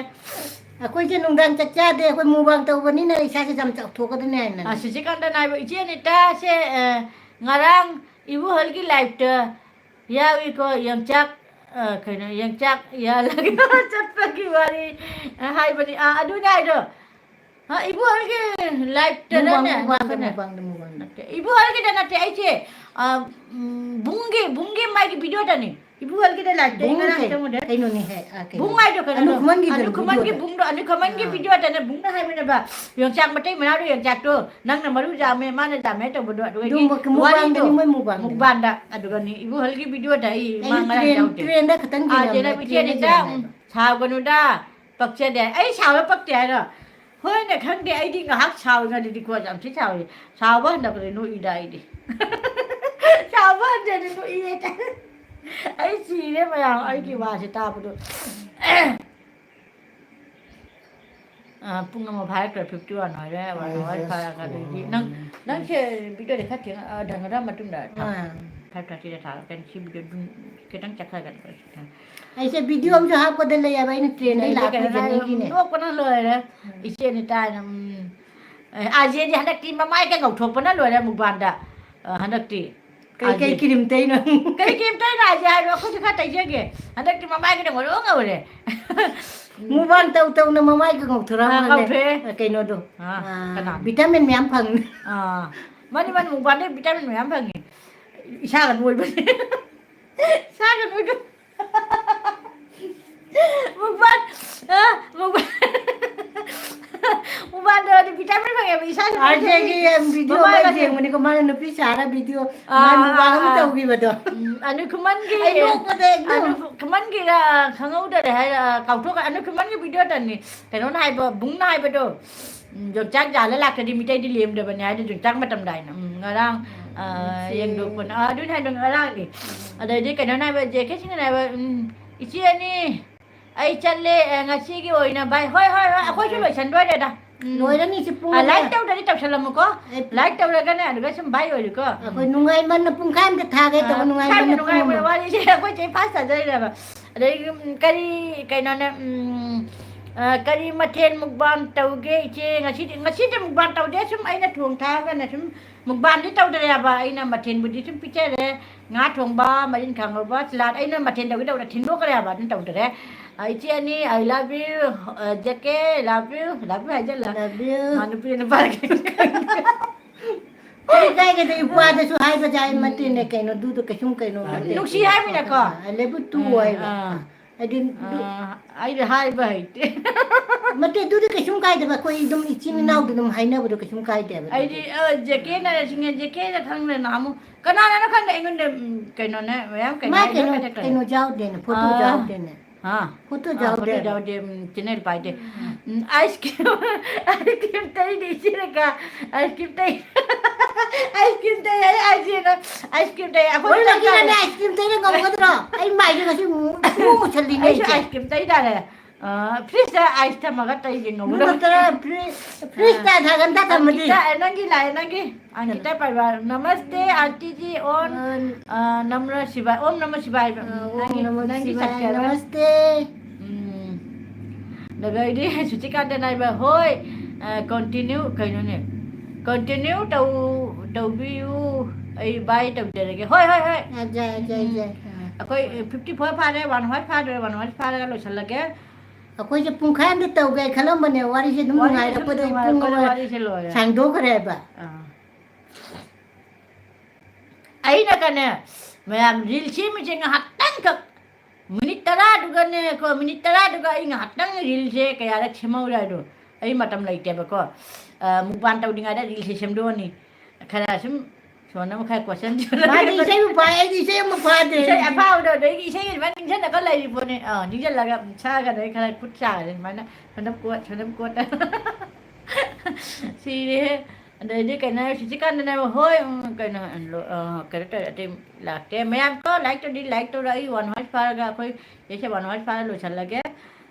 ꯑꯩꯈꯣꯏꯁꯦ ꯅꯨꯡꯗꯥꯡ ꯆꯥꯛ ꯆꯥꯗꯦ, ꯑꯩꯈꯣꯏ ꯃꯨꯛꯕꯥꯡ ꯇꯧꯕꯅꯤꯅ ꯏꯁꯥꯁꯦ ꯌꯥꯝ ꯆꯥꯎꯊꯣꯛꯀꯗꯣꯏꯅꯦ ꯍꯥꯏꯅ꯫ ꯑꯥ, ꯁꯨꯁꯤꯀꯥꯟꯇꯅ ꯍꯥꯏꯕ, "ꯏꯆꯦ ꯑꯅꯤꯇꯥꯁꯦ, ꯑ, ꯉꯔꯥꯡ ꯏꯕꯣꯍꯜꯒꯤ live ꯇ ꯌꯥꯎꯏꯀꯣ, ꯌꯣꯡꯆꯥꯛ, ꯑ, ꯀꯩꯅꯣ, ꯌꯣꯡꯆꯥꯛ ꯌꯥꯜꯂꯒ ꯆꯠꯄꯒꯤ ꯋꯥꯔꯤ", ꯑ, ꯍꯥꯏꯕꯅꯤ꯫ ꯑꯥ, ꯑꯗꯨꯅꯦ ꯍꯥꯏꯗꯣ꯫ ꯍꯥ, ꯏꯕꯣꯍꯜꯒꯤ ꯂꯥꯏꯞꯇꯔꯅꯦ? ꯃꯨꯛꯕꯥꯡꯗ, ꯃꯨꯛꯕꯥꯡꯗ, ꯃꯨꯛꯕꯥꯡꯗ꯫ ꯅꯠꯇꯦ, ꯏꯕꯣꯍꯜꯒꯤꯗ ꯅꯠꯇꯦ, ꯑꯩꯁꯦ, ꯑ, ꯎꯝ, ꯕꯨꯡꯒꯤ, ꯕꯨꯡꯒꯤ ꯃꯥꯒꯤ ꯚꯤꯗꯤꯑꯣꯗꯅꯤ꯫ ꯏꯕꯣꯍꯜꯒꯤꯗ ꯂꯥꯏꯞꯇ ꯑꯩ ꯕꯨꯡ ꯉꯔꯥꯡ ꯀꯩ-, ꯆꯪꯉꯨꯗꯦ꯫ ꯀꯩꯅꯣꯅꯦꯍꯦ, ꯑ, ꯀꯩꯅꯣ꯫ ꯕꯨꯡ ꯍꯥꯏꯗꯣ ꯀꯩꯅꯣꯗꯣ? ꯑꯅꯨ ꯈꯨꯃꯟꯒꯤꯗꯣ, ꯑꯅꯨ ꯈꯨꯃꯟꯒꯤ ꯚꯤꯗꯤꯑꯣꯗ꯫ ꯕꯨꯡꯗꯣ, ꯑꯅꯨ ꯈꯨꯃꯟꯒꯤ ꯑꯥ꯫ ꯚꯤꯗꯤꯑꯣꯗꯅꯦ, ꯕꯨꯡꯅ ꯍꯥꯏꯕꯅꯦꯕ, ꯌꯣꯡꯆꯥꯛ ꯃꯇꯩ ꯃꯅꯥꯎꯗꯣ ꯌꯣꯡꯆꯥꯛꯇꯣ, ꯅꯪꯅ ꯃꯔꯨ ꯌꯥꯝꯃꯦ, ꯃꯥꯅ ꯌꯥꯝꯃꯦ ꯇꯧꯕꯗꯣ, ꯑꯗꯨꯒꯤ ꯑꯗꯨ ꯃꯨꯛ-, ꯃꯨꯛꯕꯥꯡꯗꯅꯤ, ꯋꯥꯔꯤꯗꯣ ꯃꯣꯏ ꯃꯨꯛꯕꯥꯡꯗꯅꯤ꯫ ꯃꯨꯛꯕꯥꯡꯗ, ꯑꯗꯨꯒꯅꯤ ꯏꯕꯣꯍꯜꯒꯤ ꯚꯤꯗꯤꯑꯣꯗ ꯑꯩ ꯃꯥ ꯑꯩꯅ ꯉꯔꯥꯡ ꯇ꯭ꯔꯦꯟ-, ꯌꯥꯎꯗꯦ꯫ ꯇ꯭ꯔꯦꯟꯗ ꯈꯇꯪ ꯑꯥ, ꯊꯦꯡꯅꯕꯅꯦ, ꯖꯦꯅꯕ ꯏꯆꯦ ꯇ꯭ꯔꯦꯟꯗ ꯑꯅꯤꯇ, ꯊꯦꯡꯅꯕꯅꯦ꯫ ꯁꯥꯎꯒꯅꯨꯗ, ꯄꯛꯆꯗꯦ꯫ ꯑꯩ ꯁꯥꯎꯔ ꯄꯛꯇꯦ ꯍꯥꯏꯔꯣ? ꯍꯣꯏꯅꯦ, ꯈꯪꯗꯦ, ꯑꯩꯗꯤ ꯉꯥꯏꯍꯥꯛ ꯁꯥꯎꯔꯤꯉꯩꯗꯗꯤꯀꯣ ꯌꯥꯝ ꯊꯤ ꯁꯥꯎꯔꯤ꯫ ꯁꯥꯎꯕ ꯍꯟꯊꯕꯗꯤ ꯅꯣꯛꯏꯗ ꯑꯩꯗꯤ꯫ ꯁꯥꯎꯕ ꯍꯟꯊꯔꯗꯤ ꯅꯣꯛꯏ ꯍꯦꯛꯇ꯫ ꯑꯩ ꯁꯤꯔꯦ ꯃꯌꯥꯝ, ꯑꯩꯒꯤ ꯋꯥꯁꯦ ꯇꯥꯕꯗꯣ꯫ ꯑ, ꯄꯨꯡ ꯑꯃ ꯐꯥꯔꯛꯇ꯭ꯔꯦ, fifty one ꯑꯣꯏꯔꯦ, one hour ꯐꯥꯔꯛꯀꯗꯣꯏꯗꯤ꯫ ꯅꯪ, ꯅꯪꯁꯦ ꯚꯤꯗꯤꯑꯣꯗꯤ ꯈꯔ ꯊꯦꯡꯅ, ꯑ, ꯙꯪꯒꯗ꯭ꯔ ꯃꯇꯨꯡꯗ ꯊꯥꯎ꯫ ꯑꯥ꯫ Five thirty ꯗ ꯊꯥꯔꯛꯀꯅꯤ꯫ ꯁꯤ ꯚꯤꯗꯤꯑꯣ ꯑꯗꯨꯝ ꯈꯤꯇꯪ ꯆꯠꯊꯒꯅꯤ꯫ ꯑꯩꯁꯦ ꯚꯤꯗꯤꯑꯣ ꯑꯃꯁꯨ ꯍꯥꯞꯄꯗ ꯂꯩꯌꯦꯕ, ꯑꯩꯅ ꯇ꯭ꯔꯦꯟꯗꯩ ꯑꯗꯩꯗꯤ ꯂꯥꯛꯄ ꯀꯩꯅꯣ ꯍꯥꯏ, ꯖꯔꯅꯤꯒꯤꯅꯦ꯫ ꯅꯣꯛꯄꯅ ꯂꯣꯏꯔꯦ꯫ ꯎꯝ꯫ ꯏꯆꯦ ꯑꯅꯤꯇꯥꯅ, ꯎꯝ, ꯑꯦ, ꯑꯥꯔ ꯖꯦꯗꯤ ꯍꯟꯗꯛꯇꯤ ꯃꯃꯥꯏꯒ ꯉꯧꯊꯣꯛꯄꯅ ꯂꯣꯏꯔꯦ ꯃꯨꯛꯕꯥꯡꯗ꯫ ꯑ, ꯍꯟꯗꯛꯇꯤ꯫ ꯀꯩ, ꯀꯩ ꯑꯥꯔ ꯖꯦ꯫ ꯀ꯭ꯔꯤꯝ ꯇꯩꯅꯣ? ꯀꯩ ꯀ꯭ꯔꯤꯝ ꯇꯩꯅꯣ ꯑꯥꯔ ꯖꯦ ꯍꯥꯏꯕ? ꯑꯩꯈꯣꯏꯁꯨ ꯈꯔ ꯇꯩꯖꯒꯦ꯫ ꯍꯟꯗꯛꯇꯤ ꯃꯃꯥꯏꯒꯗꯤ ꯉꯧꯔꯣꯛ ꯉꯧꯔꯦ꯫ ꯃꯨꯛꯕꯥꯡ ꯇꯧ ꯇꯧꯅ ꯃꯃꯥꯏꯒ ꯉꯧꯊꯣꯔꯛꯑꯕꯅꯦ꯫ ꯑꯥ, ꯉꯧꯊꯣꯛꯑꯦ꯫ ꯑ, ꯀꯩꯅꯣꯗꯣ꯫ ꯑꯥ, ꯑꯥ, ꯀꯅꯥꯅꯣ? ꯚꯤꯇꯥꯃꯤꯟ ꯃꯌꯥꯝ ꯐꯪꯉꯤ꯫ ꯑꯥ, ꯃꯥꯅꯤ, ꯃꯥꯅꯤ, ꯃꯨꯛꯕꯥꯡꯗꯩ ꯚꯤꯇꯥꯃꯤꯟ ꯃꯌꯥꯝ ꯐꯪꯉꯤ꯫ ꯏꯁꯥꯒ ꯅꯣꯏꯕꯅꯦ꯫ ꯏꯁꯥꯒ ꯅꯣꯏꯕ꯫ ꯃꯨꯛꯕꯥꯡ, ꯑ, ꯃꯨꯛꯕꯥꯡ꯫ ꯃꯨꯛꯕꯥꯡꯗ ꯑꯗꯨ ꯚꯤꯇꯥꯃꯤꯟ ꯐꯪꯉꯦꯕ ꯏꯁꯥꯒ ꯅꯣꯏꯕꯒꯤ꯫ ꯑꯥꯔ ꯖꯦꯒꯤ, ꯎꯝ, ꯚꯤꯗꯤꯑꯣ ꯑꯃ ꯃꯃꯥꯏꯒꯁꯦ꯫ ꯌꯦꯡꯕꯅꯤꯀꯣ, ꯃꯥꯅ ꯅꯨꯄꯤ ꯁꯥꯔ ꯚꯤꯗꯤꯑꯣ, ꯑꯥ, ꯃꯥꯅ ꯃꯨꯛꯕꯥꯡ ꯑꯥ, ꯑꯃ ꯑꯥ꯫ ꯇꯧꯈꯤꯕꯗꯣ꯫ ꯎꯝ, ꯑꯅꯨ ꯈꯨꯃꯟꯒꯤ, ꯑꯩ ꯅꯣꯛꯄꯗ ꯑꯩ ꯅꯣꯛ- ꯑꯅꯨ ꯈꯨꯃꯟꯒꯤꯔ ꯈꯪꯍꯧꯗꯔꯦ ꯍꯥꯏꯔ, ꯀꯥꯎꯊꯣꯛꯈ꯭ꯔꯦ꯫ ꯑꯅꯨ ꯈꯨꯃꯟꯒꯤ ꯚꯤꯗꯤꯑꯣꯗꯅꯤ꯫ ꯀꯩꯅꯣꯅ ꯍꯥꯏꯕ, ꯕꯨꯡꯅ ꯍꯥꯏꯕꯗꯣ, ꯎꯝ, ꯌꯣꯡꯆꯥꯛ ꯌꯥꯜꯂ ꯂꯥꯛꯇ꯭ꯔꯗꯤ ꯃꯤꯇꯩꯗꯤ ꯂꯦꯝꯗꯕꯅꯦ ꯍꯥꯏꯗꯣ, ꯌꯣꯡꯆꯥꯛ ꯃꯇꯝꯗ ꯍꯥꯏꯅ꯫ ꯎꯝ, ꯉꯔꯥꯡ, ꯑ, ꯎꯝ, ꯁꯤ ꯌꯦꯡꯗꯣꯛꯄꯅ, ꯑ, ꯑꯗꯨꯅ ꯍꯥꯏꯗꯣ ꯉꯔꯥꯡꯅꯤ꯫ ꯑꯗꯩꯗꯤ ꯀꯩꯅꯣꯅ ꯍꯥꯏꯕ, ꯖꯦ ꯀꯦ ꯁꯤꯡꯍꯅ ꯍꯥꯏꯕ, ꯎꯝ, "ꯏꯆꯦ ꯑꯅꯤ, ꯑꯩ ꯆꯠꯂꯦ, ꯑ, ꯉꯁꯤꯒꯤ ꯑꯣꯏꯅ ꯕꯥꯏ꯫" "ꯍꯣꯏ, ꯍꯣꯏ, ꯍꯣꯏ, ꯑꯩꯈꯣꯏꯁꯨ ꯂꯣꯏꯁꯟꯗꯣꯏꯔꯦꯗ꯫ ꯎꯝ, ꯂꯣꯏꯔꯅꯤ ꯁꯤ ꯄꯨꯡ ꯑ, ꯑꯃ꯫ ꯂꯥꯏꯛ ꯇꯧꯗ꯭ꯔꯗꯤ ꯇꯧꯁꯜꯂꯝꯃꯨꯀꯣ꯫ ꯑꯦ, ꯂꯥꯏꯛ ꯇꯧꯔꯒꯅꯦ, ꯑꯗꯨꯒ ꯁꯨꯝ ꯕꯥꯏ ꯑꯣꯏꯔꯦꯀꯣ꯫ ꯎꯝ꯫ ꯑꯩꯈꯣꯏ ꯅꯨꯡꯉꯥꯏꯃꯟꯅ ꯄꯨꯡꯈꯥꯏ ꯑꯝꯇ ꯊꯥꯒꯦ ꯇꯧꯕ, ꯑ, ꯅꯨꯡꯉꯥꯏꯃꯟꯅ ꯄꯨꯡꯈꯥꯏ ꯑꯃ꯫ ꯅꯨꯡꯉꯥꯏꯃꯟꯅ ꯋꯥꯔꯤꯁꯦ ꯑꯩꯈꯣꯏ ꯆꯦ ꯐꯥꯁ ꯇꯥꯖꯔꯤꯅꯦꯕ꯫ ꯑꯗꯩ, ꯎꯝ, ꯀꯔꯤ, ꯀꯩꯅꯣꯅꯦ, ꯎꯝ, ꯑ, ꯀꯔꯤ ꯃꯊꯦꯜ ꯃꯨꯛꯕꯥꯡ ꯇꯧꯒꯦ ꯏꯆꯦ? ꯉꯁꯤꯗꯤ, ꯉꯁꯤꯗꯤ ꯃꯨꯛꯕꯥꯡ ꯇꯧꯗꯦ, ꯁꯨꯝ ꯑꯩꯅ ꯊꯣꯡ ꯊꯥꯛꯑꯒꯅ ꯁꯨꯝ ꯃꯨꯛꯕꯥꯡꯗꯤ ꯇꯧꯗ꯭ꯔꯦꯕ꯫ ꯑꯩꯅ ꯃꯊꯦꯜꯕꯨꯗꯤ ꯁꯨꯝ ꯄꯤꯖꯔꯦ꯫ ꯉꯥ ꯊꯣꯡꯕ, ꯃꯔꯤꯟꯈꯥ ꯉꯧꯕ, ꯁꯂꯥꯗ꯫ ꯑꯩꯅ ꯃꯊꯦꯜ ꯇꯧꯒꯦ ꯇꯧꯕꯗ ꯊꯤꯟꯗꯣꯛꯈ꯭ꯔꯦꯕ, ꯑꯗꯨꯝ ꯇꯧꯗ꯭ꯔꯦ꯫ ꯏꯆꯦ ꯑꯅꯤ, I love you, ꯑ, J K, love you, love you ꯍꯥꯏꯖꯜꯂ꯫ Love you꯫ ꯃꯥ ꯅꯨꯄꯤ ꯅꯨꯄꯥ ꯀꯩꯝ ꯈꯪꯗꯦ꯫ ꯀꯔꯤ ꯀꯥꯏꯒꯦꯗ, ꯏꯄ꯭ꯋꯥꯗꯁꯨ ꯍꯥꯏꯕ ꯌꯥꯏ, ꯃꯇꯦꯅꯦ ꯀꯩꯅꯣ, ꯑꯗꯨꯗꯣ ꯀꯩꯁꯨꯝ ꯀꯩꯅꯣ ꯅꯠꯇꯦ꯫ ꯅꯨꯡꯁꯤ ꯍꯥꯏꯃꯤꯅꯀꯣ꯫ ꯑ, ꯂꯦꯕꯨ ꯇꯨ ꯑ, ꯍꯥꯏꯕ꯫ ꯑ꯫ ꯍꯥꯏꯗꯤ ꯑꯗꯨ-, ꯑ, ꯑꯩꯗꯤ ꯍꯥꯏꯕ ꯍꯩꯇꯦ꯫ ꯅꯠꯇꯦ, ꯑꯗꯨꯗꯤ ꯀꯩꯁꯨꯝ ꯀꯥꯏꯗꯕ, ꯑꯩꯈꯣꯏ ꯑꯗꯨꯝ ꯏꯆꯤꯟ ꯏꯅꯥꯎꯗ ꯑꯗꯨꯝ ꯍꯥꯏꯅꯕꯗꯣ ꯀꯩꯁꯨꯝ ꯀꯥꯏꯗꯦꯕ ꯑꯗꯨꯗꯤ꯫ ꯑꯩꯗꯤ, ꯑ, ꯖꯦ ꯀꯦꯅ ꯁꯤꯡꯉꯦ, ꯖꯦ ꯀꯦꯗ ꯈꯪꯗꯦ, ꯅꯍꯥꯟꯃꯨꯛ ꯀꯅꯥꯅꯅꯣ ꯈꯪꯗꯦ, ꯑꯩꯉꯣꯟꯗ, ꯎꯝ, ꯀꯩꯅꯣꯅꯦ, ꯃꯌꯥꯝ ꯀꯩꯅꯣ ꯃꯥ ꯍꯥꯏꯗꯣ ꯀꯩꯅꯣ, ꯀꯩꯅꯣ ꯀꯩꯅꯣ꯫ ꯀꯩꯅꯣ ꯌꯥꯎꯗꯦꯅꯦ, ꯐꯣꯇꯣ ꯑ, ꯌꯥꯎꯗꯦꯅꯦ꯫ ꯍꯥ? ꯐꯣꯇꯣ ꯑ, ꯐꯣꯇꯣ ꯌꯥꯎꯗꯦꯕ꯫ ꯌꯥꯎꯗꯦ, ꯎꯝ, ꯆꯦꯅꯦꯜ ꯄꯥꯏꯗꯦ꯫ ꯎꯝ, ice cream, ice cream ꯇꯩꯗꯤ ꯏꯆꯦꯅꯒ, ice cream ꯇꯩ꯫ Ice cream ꯇꯩ, ꯑꯩ, ꯑꯩ ꯏꯆꯦꯅ ice cream ꯇꯩ, ꯑꯩꯈꯣꯏ ꯍꯣꯏ, ꯇꯩ ꯂꯥꯛꯀꯤꯅꯅꯦ ꯇꯥꯔꯦ꯫ ice cream ꯇꯩꯔ ꯉꯧꯒꯗ꯭ꯔꯣ? ꯑꯩ ꯃꯥꯏꯁꯦ ꯉꯁꯤ ꯃꯨ-, ꯃꯨ ꯃꯨꯁꯜꯂꯤꯅꯦ ꯑꯩꯁꯨ ꯑꯩꯁꯦ꯫ ice cream ꯇꯩ ꯇꯥꯔꯦ꯫ ꯑ, fridge ꯇ ice ꯊꯝꯃꯒ ꯇꯩꯒꯦ ꯉꯧꯕꯗꯣ꯫ ꯅꯠꯇ꯭ꯔ fridge, fridge ꯇ ꯊꯥꯒꯟꯗ ꯊꯝꯃꯗꯤ꯫ ꯑꯪꯀꯤꯇꯥ, ꯑꯦ, ꯅꯪꯒꯤ ꯂꯥꯛꯑꯦ, ꯅꯪꯒꯤ꯫ ꯑꯪꯀꯤꯇꯥ ꯄꯥꯏꯕ, "नमस्ते आंटी जी, ओम, ꯑ, अ, नमः शिवाय, ओम नमः शिवाय ꯍꯥꯏꯕ꯫ ꯑ, ꯅꯪꯒꯤ, ओम नमः ꯅꯪꯒꯤ शिवाय, subscriber꯫ नमस्ते꯫ ꯎꯝ꯫ ꯑꯗꯨꯒ ꯑꯩꯗꯤ ꯁꯨꯆꯤꯀꯥꯟꯇꯅ ꯍꯥꯏꯕ, "ꯍꯣꯏ, ꯑ, continue", ꯀꯩꯅꯣꯅꯦ? "Continue ꯇꯧ-, ꯇꯧꯕꯤꯌꯨ, ꯑꯩ bye ꯇꯧꯖꯔꯒꯦ꯫" ꯍꯣꯏ, ꯍꯣꯏ, ꯍꯣꯏ꯫ ꯑ, ꯖꯥꯏ, ꯖꯥꯏ, ꯎꯝ꯫ ꯖꯥꯏ꯫ ꯑ꯫ ꯑꯩꯈꯣꯏ fifty four ꯐꯥꯔꯦ, one hundred ꯐꯥꯔꯦ, one hundred ꯐꯥꯔꯒ ꯂꯣꯏꯁꯤꯜꯂꯒꯦ꯫ ꯑꯩꯈꯣꯏꯁꯦ ꯄꯨꯡꯈꯥꯏ ꯑꯃꯗꯤ ꯇꯧꯒꯦ ꯈꯜꯂꯝꯕꯅꯦ, ꯋꯥꯔꯤꯁꯦ ꯑꯗꯨꯝ ꯋꯥꯔꯤꯁꯦ ꯅꯨꯡꯉꯥꯏꯔꯛꯄꯗꯒꯤ ꯑꯗꯨꯝ ꯄꯨꯡ ꯅꯨꯡꯉꯥꯏꯔꯛꯄꯗ ꯑꯃ ꯋꯥꯔꯤꯁꯦ ꯂꯣꯏꯔꯦ꯫ ꯁꯥꯡꯗꯣꯛꯈ꯭ꯔꯦꯕ꯫ ꯑꯥ꯫ ꯑꯩꯅꯀꯅꯦ, ꯃꯌꯥꯝ reel ꯁꯦꯝꯃꯤꯁꯦ ꯉꯥꯏꯍꯥꯛꯇꯪꯈꯛ, minute ꯇꯔꯥꯗꯨꯒꯅꯦ, ꯀꯣ, minute ꯇꯔꯥꯗꯨꯒ ꯑꯩ ꯉꯥꯏꯍꯥꯛꯇꯪ reel ꯁꯦ ꯀꯌꯥꯔꯛ ꯁꯦꯝꯍꯧꯔꯦ ꯍꯥꯏꯗꯣ꯫ ꯑꯩ ꯃꯇꯝ ꯂꯩꯇꯦꯕꯀꯣ꯫ ꯑ, mukbang ꯇꯧꯗ꯭ꯔꯤꯉꯩꯗ reel ꯁꯦ ꯁꯦꯝꯗꯣꯛꯑꯅꯤ꯫ ꯈꯔ ꯁꯨꯝ ꯁꯣꯟꯅ ꯃꯈꯥꯏ question ꯃꯥꯗꯤ ꯏꯁꯩꯕꯨ ꯐꯥꯏ, ꯑꯩꯗꯤ ꯏꯁꯩ ꯑꯃ ꯐꯥꯗꯦ꯫ ꯏꯁꯩ ꯑꯐꯥꯕꯗꯣ, ꯑꯗꯩꯗꯤ ꯏꯁꯩ ꯑꯗꯨꯃꯥꯏꯅ ꯅꯤꯡꯁꯤꯡꯉꯒ ꯂꯩꯔꯤ ꯄꯣꯠꯅꯤ꯫ ꯑꯥ, ꯅꯤꯡꯁꯤꯡꯂꯒ ꯁꯥꯒꯗ ꯑꯩ ꯈꯔ ꯈꯨꯠ ꯁꯥꯒꯗ ꯑꯗꯨꯃꯥꯏꯅ ꯁꯣꯟꯗꯝ ꯀꯣꯠ, ꯁꯣꯟꯗꯝ ꯀꯣꯠ꯫ ꯁꯤꯔꯦꯍꯦ꯫ ꯑꯗꯩꯗꯤ ꯀꯩꯅꯣ, ꯁꯤꯁꯤꯀꯥꯟꯗꯅꯦꯕ, ꯍꯣꯏ, ꯎꯝ, ꯀꯩꯅꯣ, ꯂꯣ-, ꯑ, ꯀꯩꯅꯣ ꯇꯧꯔꯦ, ꯑꯇꯩ ꯂꯥꯛꯇꯦ꯫ ꯃꯌꯥꯝ ꯀꯣ, like ꯇꯧꯗꯤ like ꯇꯧꯔꯣ, ꯑꯩ one hundred ꯐꯥꯔꯒ, ꯑꯩꯈꯣꯏ ꯆꯦꯁꯦ one hundred ꯐꯥꯔ ꯂꯣꯏꯁꯜꯂꯒꯦ꯫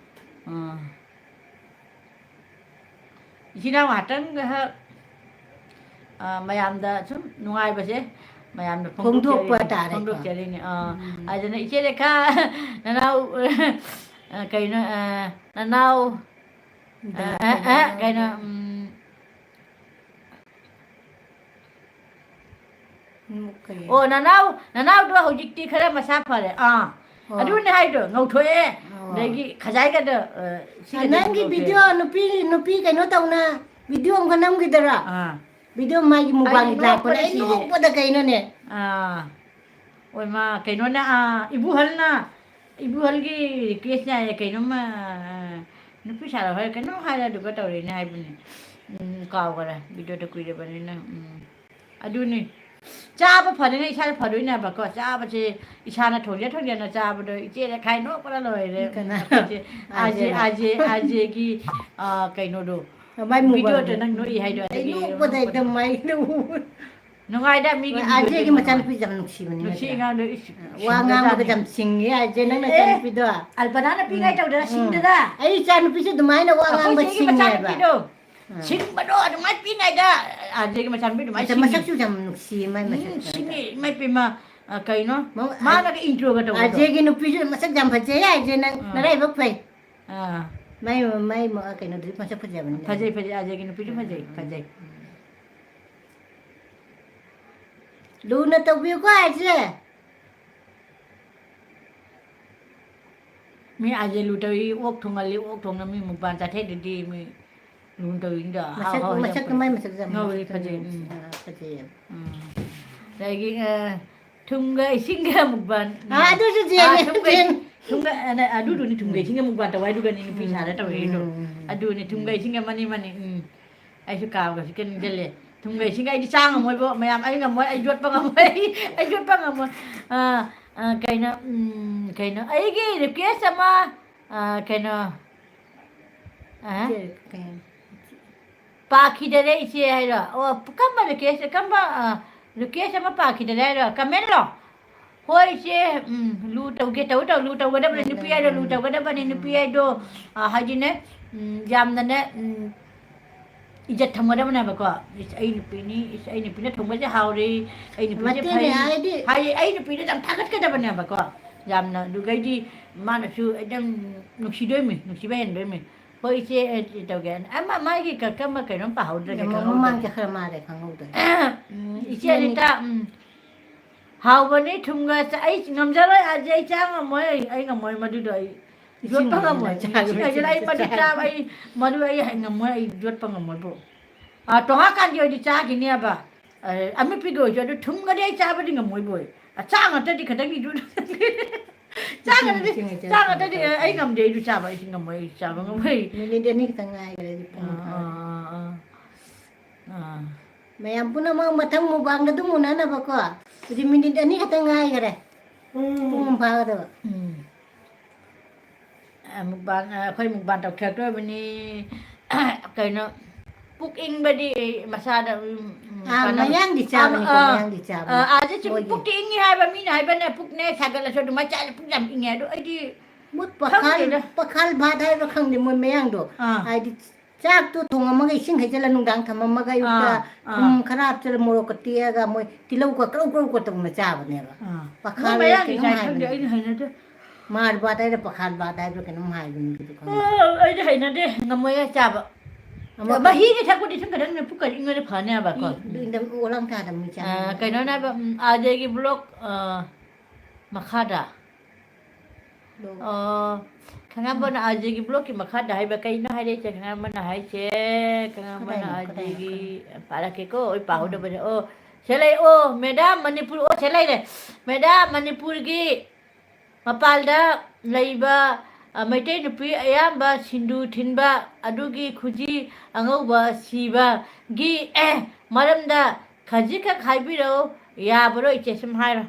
ꯑ, ꯏꯆꯤꯟ ꯏꯅꯥꯎ ꯉꯥꯛꯇꯪ ꯉꯥꯏꯍꯥꯛ, ꯑ, ꯃꯌꯥꯝꯗ ꯁꯨꯝ ꯅꯨꯡꯉꯥꯏꯕꯁꯦ ꯃꯌꯥꯝꯗ ꯐꯣꯡꯗꯣꯛꯄ ꯐꯣꯡꯗꯣꯛꯆꯔꯤꯅꯤ, ꯇꯥꯔꯦꯀꯣ꯫ ꯐꯣꯡꯗꯣꯛꯆꯔꯤꯅꯤ꯫ ꯑ, ꯎꯝ꯫ ꯑꯗꯨꯅ ꯏꯆꯦ ꯔꯦꯈꯥ, ꯅꯅꯥꯎ, ꯑ, ꯀꯩꯅꯣ, ꯑ, ꯅꯅꯥꯎ, ꯑ, ꯑ, ꯑ, ꯀꯩꯅꯣ, ꯎꯝ, ꯑꯃꯨꯛ ꯀꯩ? ꯑꯣ, ꯅꯅꯥꯎ, ꯅꯅꯥꯎꯗꯣ ꯍꯧꯖꯤꯛꯇꯤ ꯈꯔ ꯃꯁꯥ ꯐꯔꯦ꯫ ꯑꯥ, ꯑꯣ꯫ ꯑꯗꯨꯅꯦ ꯍꯥꯏꯗꯣ, ꯉꯧꯊꯣꯛꯑꯦ꯫ ꯑꯣ꯫ ꯑꯗꯒꯤ ꯈꯖꯥꯏꯒꯗꯣ, ꯑ, ꯁꯤꯒꯗꯤ ꯅꯪꯒꯤ ꯉꯧꯊꯣꯛꯑꯦ꯫ Video ꯅꯨꯄꯤ, ꯅꯨꯄꯤ ꯀꯩꯅꯣ ꯇꯧꯅ video ꯑꯃꯒ ꯅꯝꯈꯤꯗꯔꯥ? ꯑꯥ꯫ Video ꯃꯥꯒꯤ ꯑꯩ ꯃꯨꯛꯕꯥꯡꯒꯤ ꯂꯥꯛꯄꯅꯦ, ꯅꯣꯛꯄꯗ ꯑꯩ ꯑꯩ ꯁꯤꯔꯦ꯫ ꯅꯣꯛꯄꯗ ꯀꯩꯅꯣꯅꯦ? ꯑꯥ꯫ ꯑꯣꯏ ꯃꯥ, ꯀꯩꯅꯣꯅ, ꯑꯥ, ꯏꯕꯨꯍꯜꯅ, ꯏꯕꯨꯍꯜꯒꯤ request ꯅꯦ ꯍꯥꯏꯌꯦ, ꯀꯩꯅꯣꯝꯃ, ꯑꯥ, ꯅꯨꯄꯤ ꯁꯥꯔꯣ ꯍꯥꯏꯔ ꯀꯩꯅꯣꯝ ꯍꯥꯏꯔ ꯑꯗꯨꯒ ꯇꯧꯔꯛꯏꯅꯦ ꯍꯥꯏꯕꯅꯤ꯫ ꯎꯝ, ꯀꯥꯎꯈꯔꯦ, video ꯗꯣ ꯀꯨꯏꯔꯕꯅꯤꯅ꯫ ꯎꯝ꯫ ꯑꯗꯨꯅꯤ꯫ ꯆꯥꯕ ꯐꯗꯣꯏꯅ ꯏꯁꯥꯅ ꯐꯗꯣꯏꯅꯦꯕꯀꯣ꯫ ꯆꯥꯕꯁꯦ ꯏꯁꯥꯅ ꯊꯣꯡꯖ ꯊꯣꯡꯖꯅ ꯆꯥꯕꯗꯣ ꯏꯆꯦꯅ ꯈꯥꯏ ꯅꯣꯛꯄꯅ ꯂꯣꯏꯔꯦ꯫ ꯀꯅꯥ? ꯎꯝ, ꯑꯩꯈꯣꯏꯁꯦ ꯑꯥꯔꯖꯦ, ꯑꯥꯔꯖꯦꯅ? ꯑꯥꯔꯖꯦ, ꯑꯥꯔꯖꯦꯒꯤ, ꯑ, ꯀꯩꯅꯣꯗꯣ꯫ ꯃꯥꯏ ꯃꯨꯛꯕꯥꯡ꯫ Video ꯗꯣ ꯅꯪ ꯅꯣꯛꯏ ꯍꯥꯏꯗꯣ ꯑꯩ ꯑꯗꯨꯒꯤ ꯅꯣꯛꯄꯗ ꯍꯦꯛꯇ ꯅꯣꯛꯄꯗ꯫ ꯃꯥꯏ ꯅꯣꯛ-꯫ ꯅꯨꯡꯉꯥꯏꯗ ꯃꯤꯒꯤ ꯍꯣꯏ, video ꯗꯣ ꯑꯥꯔꯖꯦꯒꯤ ꯅꯨꯡꯉꯥꯏ꯫ ꯃꯆꯥꯅꯨꯄꯤꯁꯦ ꯌꯥꯝ ꯅꯨꯡꯁꯤꯕꯅꯤ ꯅꯨꯡꯁꯤ ꯅꯠꯇ꯭ꯔꯥ? ꯑꯉꯥꯡꯗꯣ, ꯏꯁ, ꯑ, ꯋꯥ ꯉꯥꯡꯕꯒ ꯁꯤꯡꯒ꯭ꯔꯖꯥꯠꯅꯤ꯫ ꯌꯥꯝ ꯁꯤꯡꯉꯦ ꯍꯥꯏꯁꯦ ꯅꯪ ꯑꯦ, ꯅꯆꯥꯅꯨꯄꯤꯗꯣ꯫ ꯑꯜꯄꯅꯥꯅ ꯄꯤꯛꯏꯉꯥꯏ ꯎꯝ, ꯇꯧꯗꯅ ꯎꯝ꯫ ꯁꯤꯡꯗꯅ꯫ ꯑꯩ ꯏꯆꯥꯅꯨꯄꯤꯁꯦ ꯑꯗꯨꯃꯥꯏꯅ ꯋꯥ ꯑꯩꯈꯣꯏ ꯉꯥꯡꯕ ꯁꯤꯒꯤ ꯁꯤꯡꯉꯦꯕ꯫ ꯃꯆꯥꯅꯨꯄꯤꯗꯣ꯫ ꯑꯥ꯫ ꯁꯤꯡꯕꯗꯣ ꯑꯗꯨꯃꯥꯏꯅ ꯄꯤꯛꯏꯉꯩꯗ, ꯑꯥꯔꯖꯦꯒꯤ ꯃꯆꯥꯅꯨꯄꯤ ꯑꯗꯨꯃꯥꯏꯅ ꯃꯁꯛ-, ꯁꯤꯡꯉꯤ꯫ ꯃꯁꯛꯁꯨ ꯌꯥꯝ ꯅꯨꯡꯁꯤꯌꯦ ꯃꯥꯏ ꯎꯝ, ꯃꯁꯛꯇꯣ꯫ ꯁꯤꯡꯉꯤ, ꯏꯃꯥ ꯏꯄꯦꯝꯃ, ꯑ, ꯀꯩꯅꯣ? ꯃꯥ-, ꯃꯥꯅꯒ intro ꯒ ꯇꯧꯕꯗꯣ꯫ ꯑꯥꯔꯖꯦꯒꯤ ꯅꯨꯄꯤꯁꯨ ꯃꯁꯛ ꯌꯥꯝ ꯐꯖꯩ ꯍꯥꯏꯁꯦ ꯅꯪ ꯑꯥ꯫ ꯅꯔꯥꯏꯕꯛ ꯐꯩ꯫ ꯑꯥ꯫ ꯃꯥꯏ, ꯃꯥꯏ, ꯃꯥ-, ꯀꯩꯅꯣꯗꯨꯗꯤ ꯃꯁꯛ ꯐꯖꯕꯅꯤꯅꯦ꯫ ꯐꯖꯩ, ꯐꯖꯩ, ꯑꯥꯔꯖꯦꯒꯤ ꯅꯨꯄꯤꯗꯨ ꯐꯖꯩ, ꯎꯝ, ꯐꯖꯩ꯫ ꯎꯝ꯫ ꯂꯨꯅ ꯇꯧꯕꯤꯌꯨꯀꯣ ꯑꯥꯔꯖꯦ꯫ ꯃꯤ ꯑꯥꯔꯖꯦ ꯂꯨ ꯇꯧꯏ, ꯑꯣꯛ ꯊꯣꯡꯍꯜꯂꯤ, ꯑꯣꯛ ꯊꯣꯡꯅ ꯃꯤ ꯃꯨꯛꯕꯥꯡ ꯆꯥꯊꯩꯗꯨꯗꯤ ꯃꯤ ꯂꯨ ꯇꯧꯏꯗꯣ꯫ ꯃꯁꯛ, ꯑꯍꯥꯎ ꯑꯍꯥꯎ ꯃꯁꯛꯇꯣ ꯌꯥꯝ ꯃꯥꯏ ꯃꯁꯛꯁꯨ ꯌꯥꯝ ꯉꯧꯋꯤ, ꯐꯖꯩ꯫ ꯐꯖꯩ꯫ ꯎꯝ꯫ ꯑꯥ, ꯐꯖꯩꯌꯦꯕ꯫ ꯎꯝ꯫ ꯑꯗꯒꯤ, ꯑ, ꯊꯨꯝꯒ ꯏꯁꯤꯡꯒ ꯃꯨꯛꯕꯥꯡ꯫ ꯑꯥ, ꯑꯗꯨꯁꯨ ꯑꯥ, ꯌꯦꯡꯉꯦ, ꯊꯨꯝꯒ ꯌꯦꯡꯉꯦ꯫ ꯊꯨꯝꯒ, ꯑ, ꯑꯗꯨꯗꯨꯅꯤ ꯊꯨꯝꯒ ꯎꯝ꯫ ꯏꯁꯤꯡꯒ ꯃꯨꯛꯕꯥꯡ ꯇꯧ ꯍꯥꯏꯗꯨꯒꯅꯤ ꯅꯨꯄꯤ ꯎꯝ, ꯁꯥꯔ ꯇꯧꯔꯛꯏꯗꯣ꯫ ꯎꯝ, ꯎꯝ, ꯎꯝ꯫ ꯑꯗꯨꯅꯤ ꯊꯨꯝꯒ ꯎꯝ꯫ ꯏꯁꯤꯡꯒ ꯃꯅꯤ ꯃꯅꯤ꯫ ꯎꯝ꯫ ꯑꯩꯁꯨ ꯀꯥꯎꯒꯁꯨ ꯀꯩꯅꯣ ꯅꯤꯡꯁꯤꯡꯂꯦ꯫ ꯊꯨꯝꯒ ꯏꯁꯤꯡꯒ ꯑꯩꯗꯤ ꯆꯥ ꯉꯝꯃꯣꯏꯕꯣ, ꯃꯌꯥꯝ, ꯑꯩ ꯉꯝꯃꯣꯏ, ꯑꯩ ꯌꯣꯠꯄ ꯉꯝꯃꯣꯏ, ꯑꯩ, ꯑꯩ ꯌꯣꯠꯄ ꯉꯝꯃꯣꯏ꯫ ꯑ, ꯑ, ꯀꯩꯅꯣ, ꯎꯝ, ꯀꯩꯅꯣ, ꯑꯩꯒꯤ request ꯑꯃ, ꯑ, ꯀꯩꯅꯣ, ꯑ? ꯀꯩ, ꯀꯩ? ꯄꯥꯈꯤꯗꯔꯦ ꯏꯆꯦ ꯍꯥꯏꯔꯣ? ꯑꯣ, ꯀꯔꯝꯕ request, ꯀꯔꯝꯕ, ꯑ, request ꯑꯃ ꯄꯥꯈꯤꯗꯔꯦ ꯍꯥꯏꯔꯣ? Comment ꯂꯣ? ꯍꯣꯏ ꯏꯆꯦ, ꯎꯝ, ꯂꯨ ꯇꯧꯒꯦ ꯇꯧ ꯇꯧ, ꯂꯨ ꯇꯧꯒꯗꯕꯅꯤ, ꯅꯨꯄꯤ ꯍꯥꯏꯗꯣ ꯂꯨ ꯇꯧꯒꯗꯕꯅꯤ, ꯅꯨꯄꯤ ꯍꯥꯏꯗꯣ, ꯑ, ꯍꯥꯏꯗꯤꯅꯦ, ꯎꯝ, ꯌꯥꯝꯅꯅꯦ, ꯎꯝ, ꯏꯖꯠ ꯊꯝꯒꯗꯕꯅꯦꯕꯀꯣ꯫ ꯏꯁ, ꯑꯩ ꯅꯨꯄꯤꯅꯤ, ꯏꯁ, ꯑꯩ ꯅꯨꯄꯤꯅ ꯊꯣꯡꯕꯁꯦ ꯍꯥꯎꯔꯦ, ꯑꯩ ꯅꯨꯄꯤꯁꯦ ꯃꯇꯦꯡꯅꯦ ꯐꯩ, ꯍꯥꯏꯗꯤ ꯍꯥꯏꯗꯤ ꯑꯩ ꯅꯨꯄꯤꯗ ꯌꯥꯝ ꯊꯥꯒꯠꯀꯗꯕꯅꯦꯕꯀꯣ꯫ ꯌꯥꯝꯅ, ꯑꯗꯨꯒꯩꯗꯤ ꯃꯥꯅꯁꯨ ꯑꯗꯨꯝ ꯅꯨꯡꯁꯤꯗꯣꯏꯃꯤ, ꯅꯨꯡꯁꯤꯕ ꯍꯦꯟꯗꯣꯏꯃꯤ꯫ "ꯍꯣꯏ ꯏꯆꯦ, ꯑꯦ, ꯇꯧꯒꯦ"꯫ ꯑꯃ ꯃꯥꯒꯤ ꯀ-, ꯀꯔꯝꯕ ꯀꯩꯅꯣꯝ ꯄꯥꯍꯧꯗ꯭ꯔꯒꯦ, ꯃ-, ꯈꯪꯍꯧꯗ꯭ꯔꯦ꯫ ꯃꯃꯥꯡ ꯆꯠꯈ꯭ꯔ ꯃꯥꯜꯂꯦ, ꯈꯪꯍꯧꯗ꯭ꯔꯦ꯫ ꯎꯝ, ꯏꯆꯦ ꯏꯆꯦ ꯑꯅꯤ ꯑꯅꯤꯇꯥ, ꯎꯝ꯫ ꯍꯥꯎꯕꯅꯤ ꯊꯨꯝꯒ ꯆ-, ꯑꯩ ꯉꯝꯖꯔꯣꯏ, ꯑꯥꯔꯖꯦ, ꯑꯩ ꯆꯥ ꯉꯝꯃꯣꯏ, ꯑꯩ, ꯑꯩ ꯉꯝꯃꯣꯏ ꯃꯗꯨꯗꯣ, ꯑꯩ ꯏꯁꯤꯡ ꯌꯣꯠꯄ ꯉꯝꯃꯣꯏ꯫ ꯍꯩꯖꯤꯜꯂꯒ ꯆꯥ ꯏꯁꯤꯡ ꯍꯩꯖꯤꯜꯂ ꯑꯩ ꯃꯗꯨ ꯆꯥ꯫ ꯆꯥꯕ, ꯑꯩ ꯃꯗꯨ ꯑꯩ ꯍꯩ ꯉꯝꯃꯣꯏ, ꯑꯩ ꯌꯣꯠꯄ ꯉꯝꯃꯣꯏꯕꯣ꯫ ꯑꯥ, ꯇꯣꯉꯥꯟꯀꯥꯟꯒꯤ ꯑꯣꯏꯗꯤ ꯆꯥꯈꯤꯅꯦꯕ꯫ ꯑ, ꯑꯃꯤꯠꯄꯤꯒꯤ ꯑꯣꯏꯁꯨ, ꯑꯗꯨ ꯊꯨꯝꯒꯗꯤ ꯑꯩ ꯆꯥꯕꯗꯤ ꯉꯝꯃꯣꯏꯕꯣꯏ꯫ ꯑ, ꯆꯥ ꯉꯥꯛꯇꯗꯤ ꯈꯤꯇꯪꯗꯤ ꯌꯣꯠ-, ꯆꯥ ꯏꯁꯤꯡ, ꯉꯥꯛꯇꯗꯤ, ꯏꯁꯤꯡ ꯍꯩꯖꯤꯜꯂ ꯆꯥ ꯉꯥꯛꯇꯗꯤ, ꯊꯝꯃꯒ ꯑ, ꯑꯩ ꯆꯥꯕ꯫ ꯉꯝꯗꯦ, ꯑꯩꯁꯨ ꯆꯥꯕ, ꯑꯩꯁꯨ ꯉꯝꯃꯣꯏ, ꯑꯩꯁꯨ ꯆꯥꯕ ꯉꯝꯃꯣꯏ꯫ ꯃꯤꯅꯤꯠ ꯑꯅꯤ ꯈꯛꯇꯪ ꯉꯥꯏꯈ꯭ꯔꯦ, ꯑꯗꯨ ꯄꯨꯡ ꯑꯥ, ꯃꯈꯥꯏ꯫ ꯑꯥ, ꯑꯥ, ꯑꯥ꯫ ꯑꯥ꯫ ꯃꯌꯥꯝ ꯄꯨꯝꯅꯃꯛ ꯃꯊꯪ ꯃꯨꯛꯕꯥꯡꯗ ꯑꯗꯨꯝ ꯎꯅꯅꯕꯀꯣ꯫ ꯍꯧꯖꯤꯛ ꯃꯤꯅꯤꯠ ꯑꯅꯤ ꯈꯛꯇꯪ ꯉꯥꯏꯈꯔꯦ꯫ ꯎꯝ꯫ ꯄꯨꯡ ꯑꯃ ꯐꯥꯒꯗꯕ꯫ ꯎꯝ꯫ ꯑ, ꯃꯨꯛꯕꯥꯡ, ꯑ, ꯑꯩꯈꯣꯏ ꯃꯨꯛꯕꯥꯡ ꯇꯧꯊꯔꯛꯇꯣꯔꯤꯕꯅꯤ꯫ ꯀꯩꯅꯣ, ꯄꯨꯛ ꯏꯪꯕꯗꯤ ꯃꯁꯥꯗ, ꯎꯝ, ꯎꯝ, ꯑꯥ, ꯀꯥꯟꯅꯕ-, ꯃꯌꯥꯡꯗꯤ ꯆꯥꯕꯅꯤꯀꯣ, ꯑꯥ, ꯃꯌꯥꯡꯗꯤ ꯆꯥꯕꯅꯤ꯫ ꯑꯥ, ꯑꯥꯗ ꯁꯨꯝ ꯃꯣꯏꯒꯤ ꯄꯨꯛꯇꯤ ꯏꯪꯉꯤ ꯍꯥꯏꯕ ꯃꯤꯅ ꯍꯥꯏꯕꯅꯦ, ꯄꯨꯛꯅꯦ ꯁꯥꯒꯠꯂꯁꯨ ꯑꯗꯨꯃꯥꯏꯅ ꯆꯥꯔꯗꯤ ꯄꯨꯛ ꯌꯥꯝ ꯏꯪꯉꯦ꯫ ꯑꯗꯣ ꯑꯩꯗꯤ ꯃꯣꯏ ꯄꯈꯥꯜ, ꯈꯪꯗꯦꯗ꯫ ꯄꯈꯥꯜ ꯚꯥꯠ ꯍꯥꯏꯕ꯭ꯔꯥ ꯈꯪꯗꯦ, ꯃꯣꯏ ꯃꯌꯥꯡꯗꯣ꯫ ꯑꯥ꯫ ꯍꯥꯏꯗꯤ ꯆꯥꯛꯇꯣ ꯊꯣꯡꯉꯝꯃꯒ ꯏꯁꯤꯡ ꯍꯩꯖꯤꯜꯂ ꯅꯨꯡꯗꯥꯡ ꯊꯝꯃꯝꯃꯒ ꯑꯌꯨꯛꯇ ꯑꯥ, ꯑꯥ꯫ ꯊꯨꯝ ꯈꯔ ꯍꯥꯞꯆꯤꯜꯂ ꯃꯣꯔꯣꯛꯀ ꯇꯦꯛꯑꯒ ꯃꯣꯏ ꯇꯤꯜꯍꯧꯒ ꯀ꯭ꯔꯧ ꯀ꯭ꯔꯧꯒ ꯇꯧꯅ ꯆꯥꯕꯅꯦꯕ꯫ ꯑꯥ꯫ ꯄꯈꯥꯜ ꯃꯣꯏ ꯃꯌꯥꯡꯒꯤ ꯀꯩꯅꯣꯝ ꯆꯥꯏ ꯈꯪꯗꯦ, ꯍꯥꯏꯕꯅꯦ꯫ ꯑꯩꯗꯤ ꯍꯩꯅꯗꯦ꯫ ꯃꯥꯔ ꯚꯥꯠ ꯍꯥꯏꯔ ꯄꯈꯥꯜ ꯚꯥꯠ ꯍꯥꯏꯕ꯭ꯔꯥ ꯀꯩꯅꯣꯝ ꯍꯥꯏꯕꯅꯤ, ꯑꯗꯨꯗꯤ ꯈꯪꯗꯦ꯫ ꯑꯣ, ꯑꯩꯗꯤ ꯍꯩꯅꯗꯦ, ꯉꯝꯃꯣꯏꯌꯦ ꯆꯥꯕ꯫ ꯑꯃ ꯃꯍꯤꯒꯤ ꯊꯛꯄꯗꯤ ꯁꯨꯝ ꯈꯤꯇꯪ ꯄꯨꯛꯀ ꯏꯪꯉꯗꯤ ꯐꯅꯤ ꯍꯥꯏꯕꯀꯣ꯫ ꯏ-, ꯏꯪꯗꯝ ꯑꯣꯂꯥꯡ ꯊꯥꯗꯝ ꯃꯤ ꯑ, ꯆꯥꯅꯤꯡꯉꯦ꯫ ꯀꯩꯅꯣꯅꯦ ꯍꯥꯏꯕ, ꯎꯝ, ꯑꯥꯔꯖꯦꯒꯤ ꯕ꯭ꯂꯣꯛ, ꯑ, ꯃꯈꯥꯗ꯫ ꯕ꯭ꯂꯣꯛ꯫ ꯑꯣ, ꯈꯪꯉꯥꯝꯕꯅ ꯎꯝ꯫ ꯑꯥꯔꯖꯦꯒꯤ ꯕ꯭ꯂꯣꯛꯀꯤ ꯃꯈꯥꯗ ꯍꯥꯏꯕ ꯀꯩꯅꯣ ꯍꯥꯏꯔꯛꯏꯁꯦ? ꯈꯪꯉꯥꯝꯕꯅ ꯍꯥꯏꯁꯦ, ꯈꯪꯉꯥꯝꯕꯅ ꯀꯗꯥꯏꯅꯣ, ꯀꯗꯥꯏꯅꯣ, ꯑꯥꯔꯖꯦꯒꯤ, ꯀꯗꯥꯏꯅꯣ? ꯄꯥꯔꯛꯀꯦꯀꯣ, ꯑꯩ ꯎꯝ꯫ ꯄꯥꯍꯧꯗꯕꯅꯦ꯫ ꯑꯣ, ꯁꯦ ꯂꯩ, ꯑꯣ, ꯃꯦꯗꯥꯝ ꯃꯅꯤꯄꯨꯔ, ꯑꯣ, ꯁꯦ ꯂꯩꯔꯦ꯫ ꯃꯦꯗꯥꯝ ꯃꯅꯤꯄꯨꯔꯒꯤ ꯃꯄꯥꯜꯗ ꯂꯩꯕ, ꯑ, ꯃꯩꯇꯩ ꯅꯨꯄꯤ ꯑꯌꯥꯝꯕ ꯁꯤꯟꯗꯨ ꯊꯤꯟꯕ ꯑꯗꯨꯒꯤ ꯈꯨꯖꯤ ꯑꯉꯧꯕ ꯁꯤꯕꯒꯤ, ꯑꯦ, ꯃꯔꯝꯗ ꯈꯖꯤꯛꯈꯛ ꯍꯥꯏꯕꯤꯔꯛꯎ, ꯌꯥꯕ꯭ꯔꯣ ꯏꯆꯦ? ꯁꯨꯝ ꯍꯥꯏꯔꯣ꯫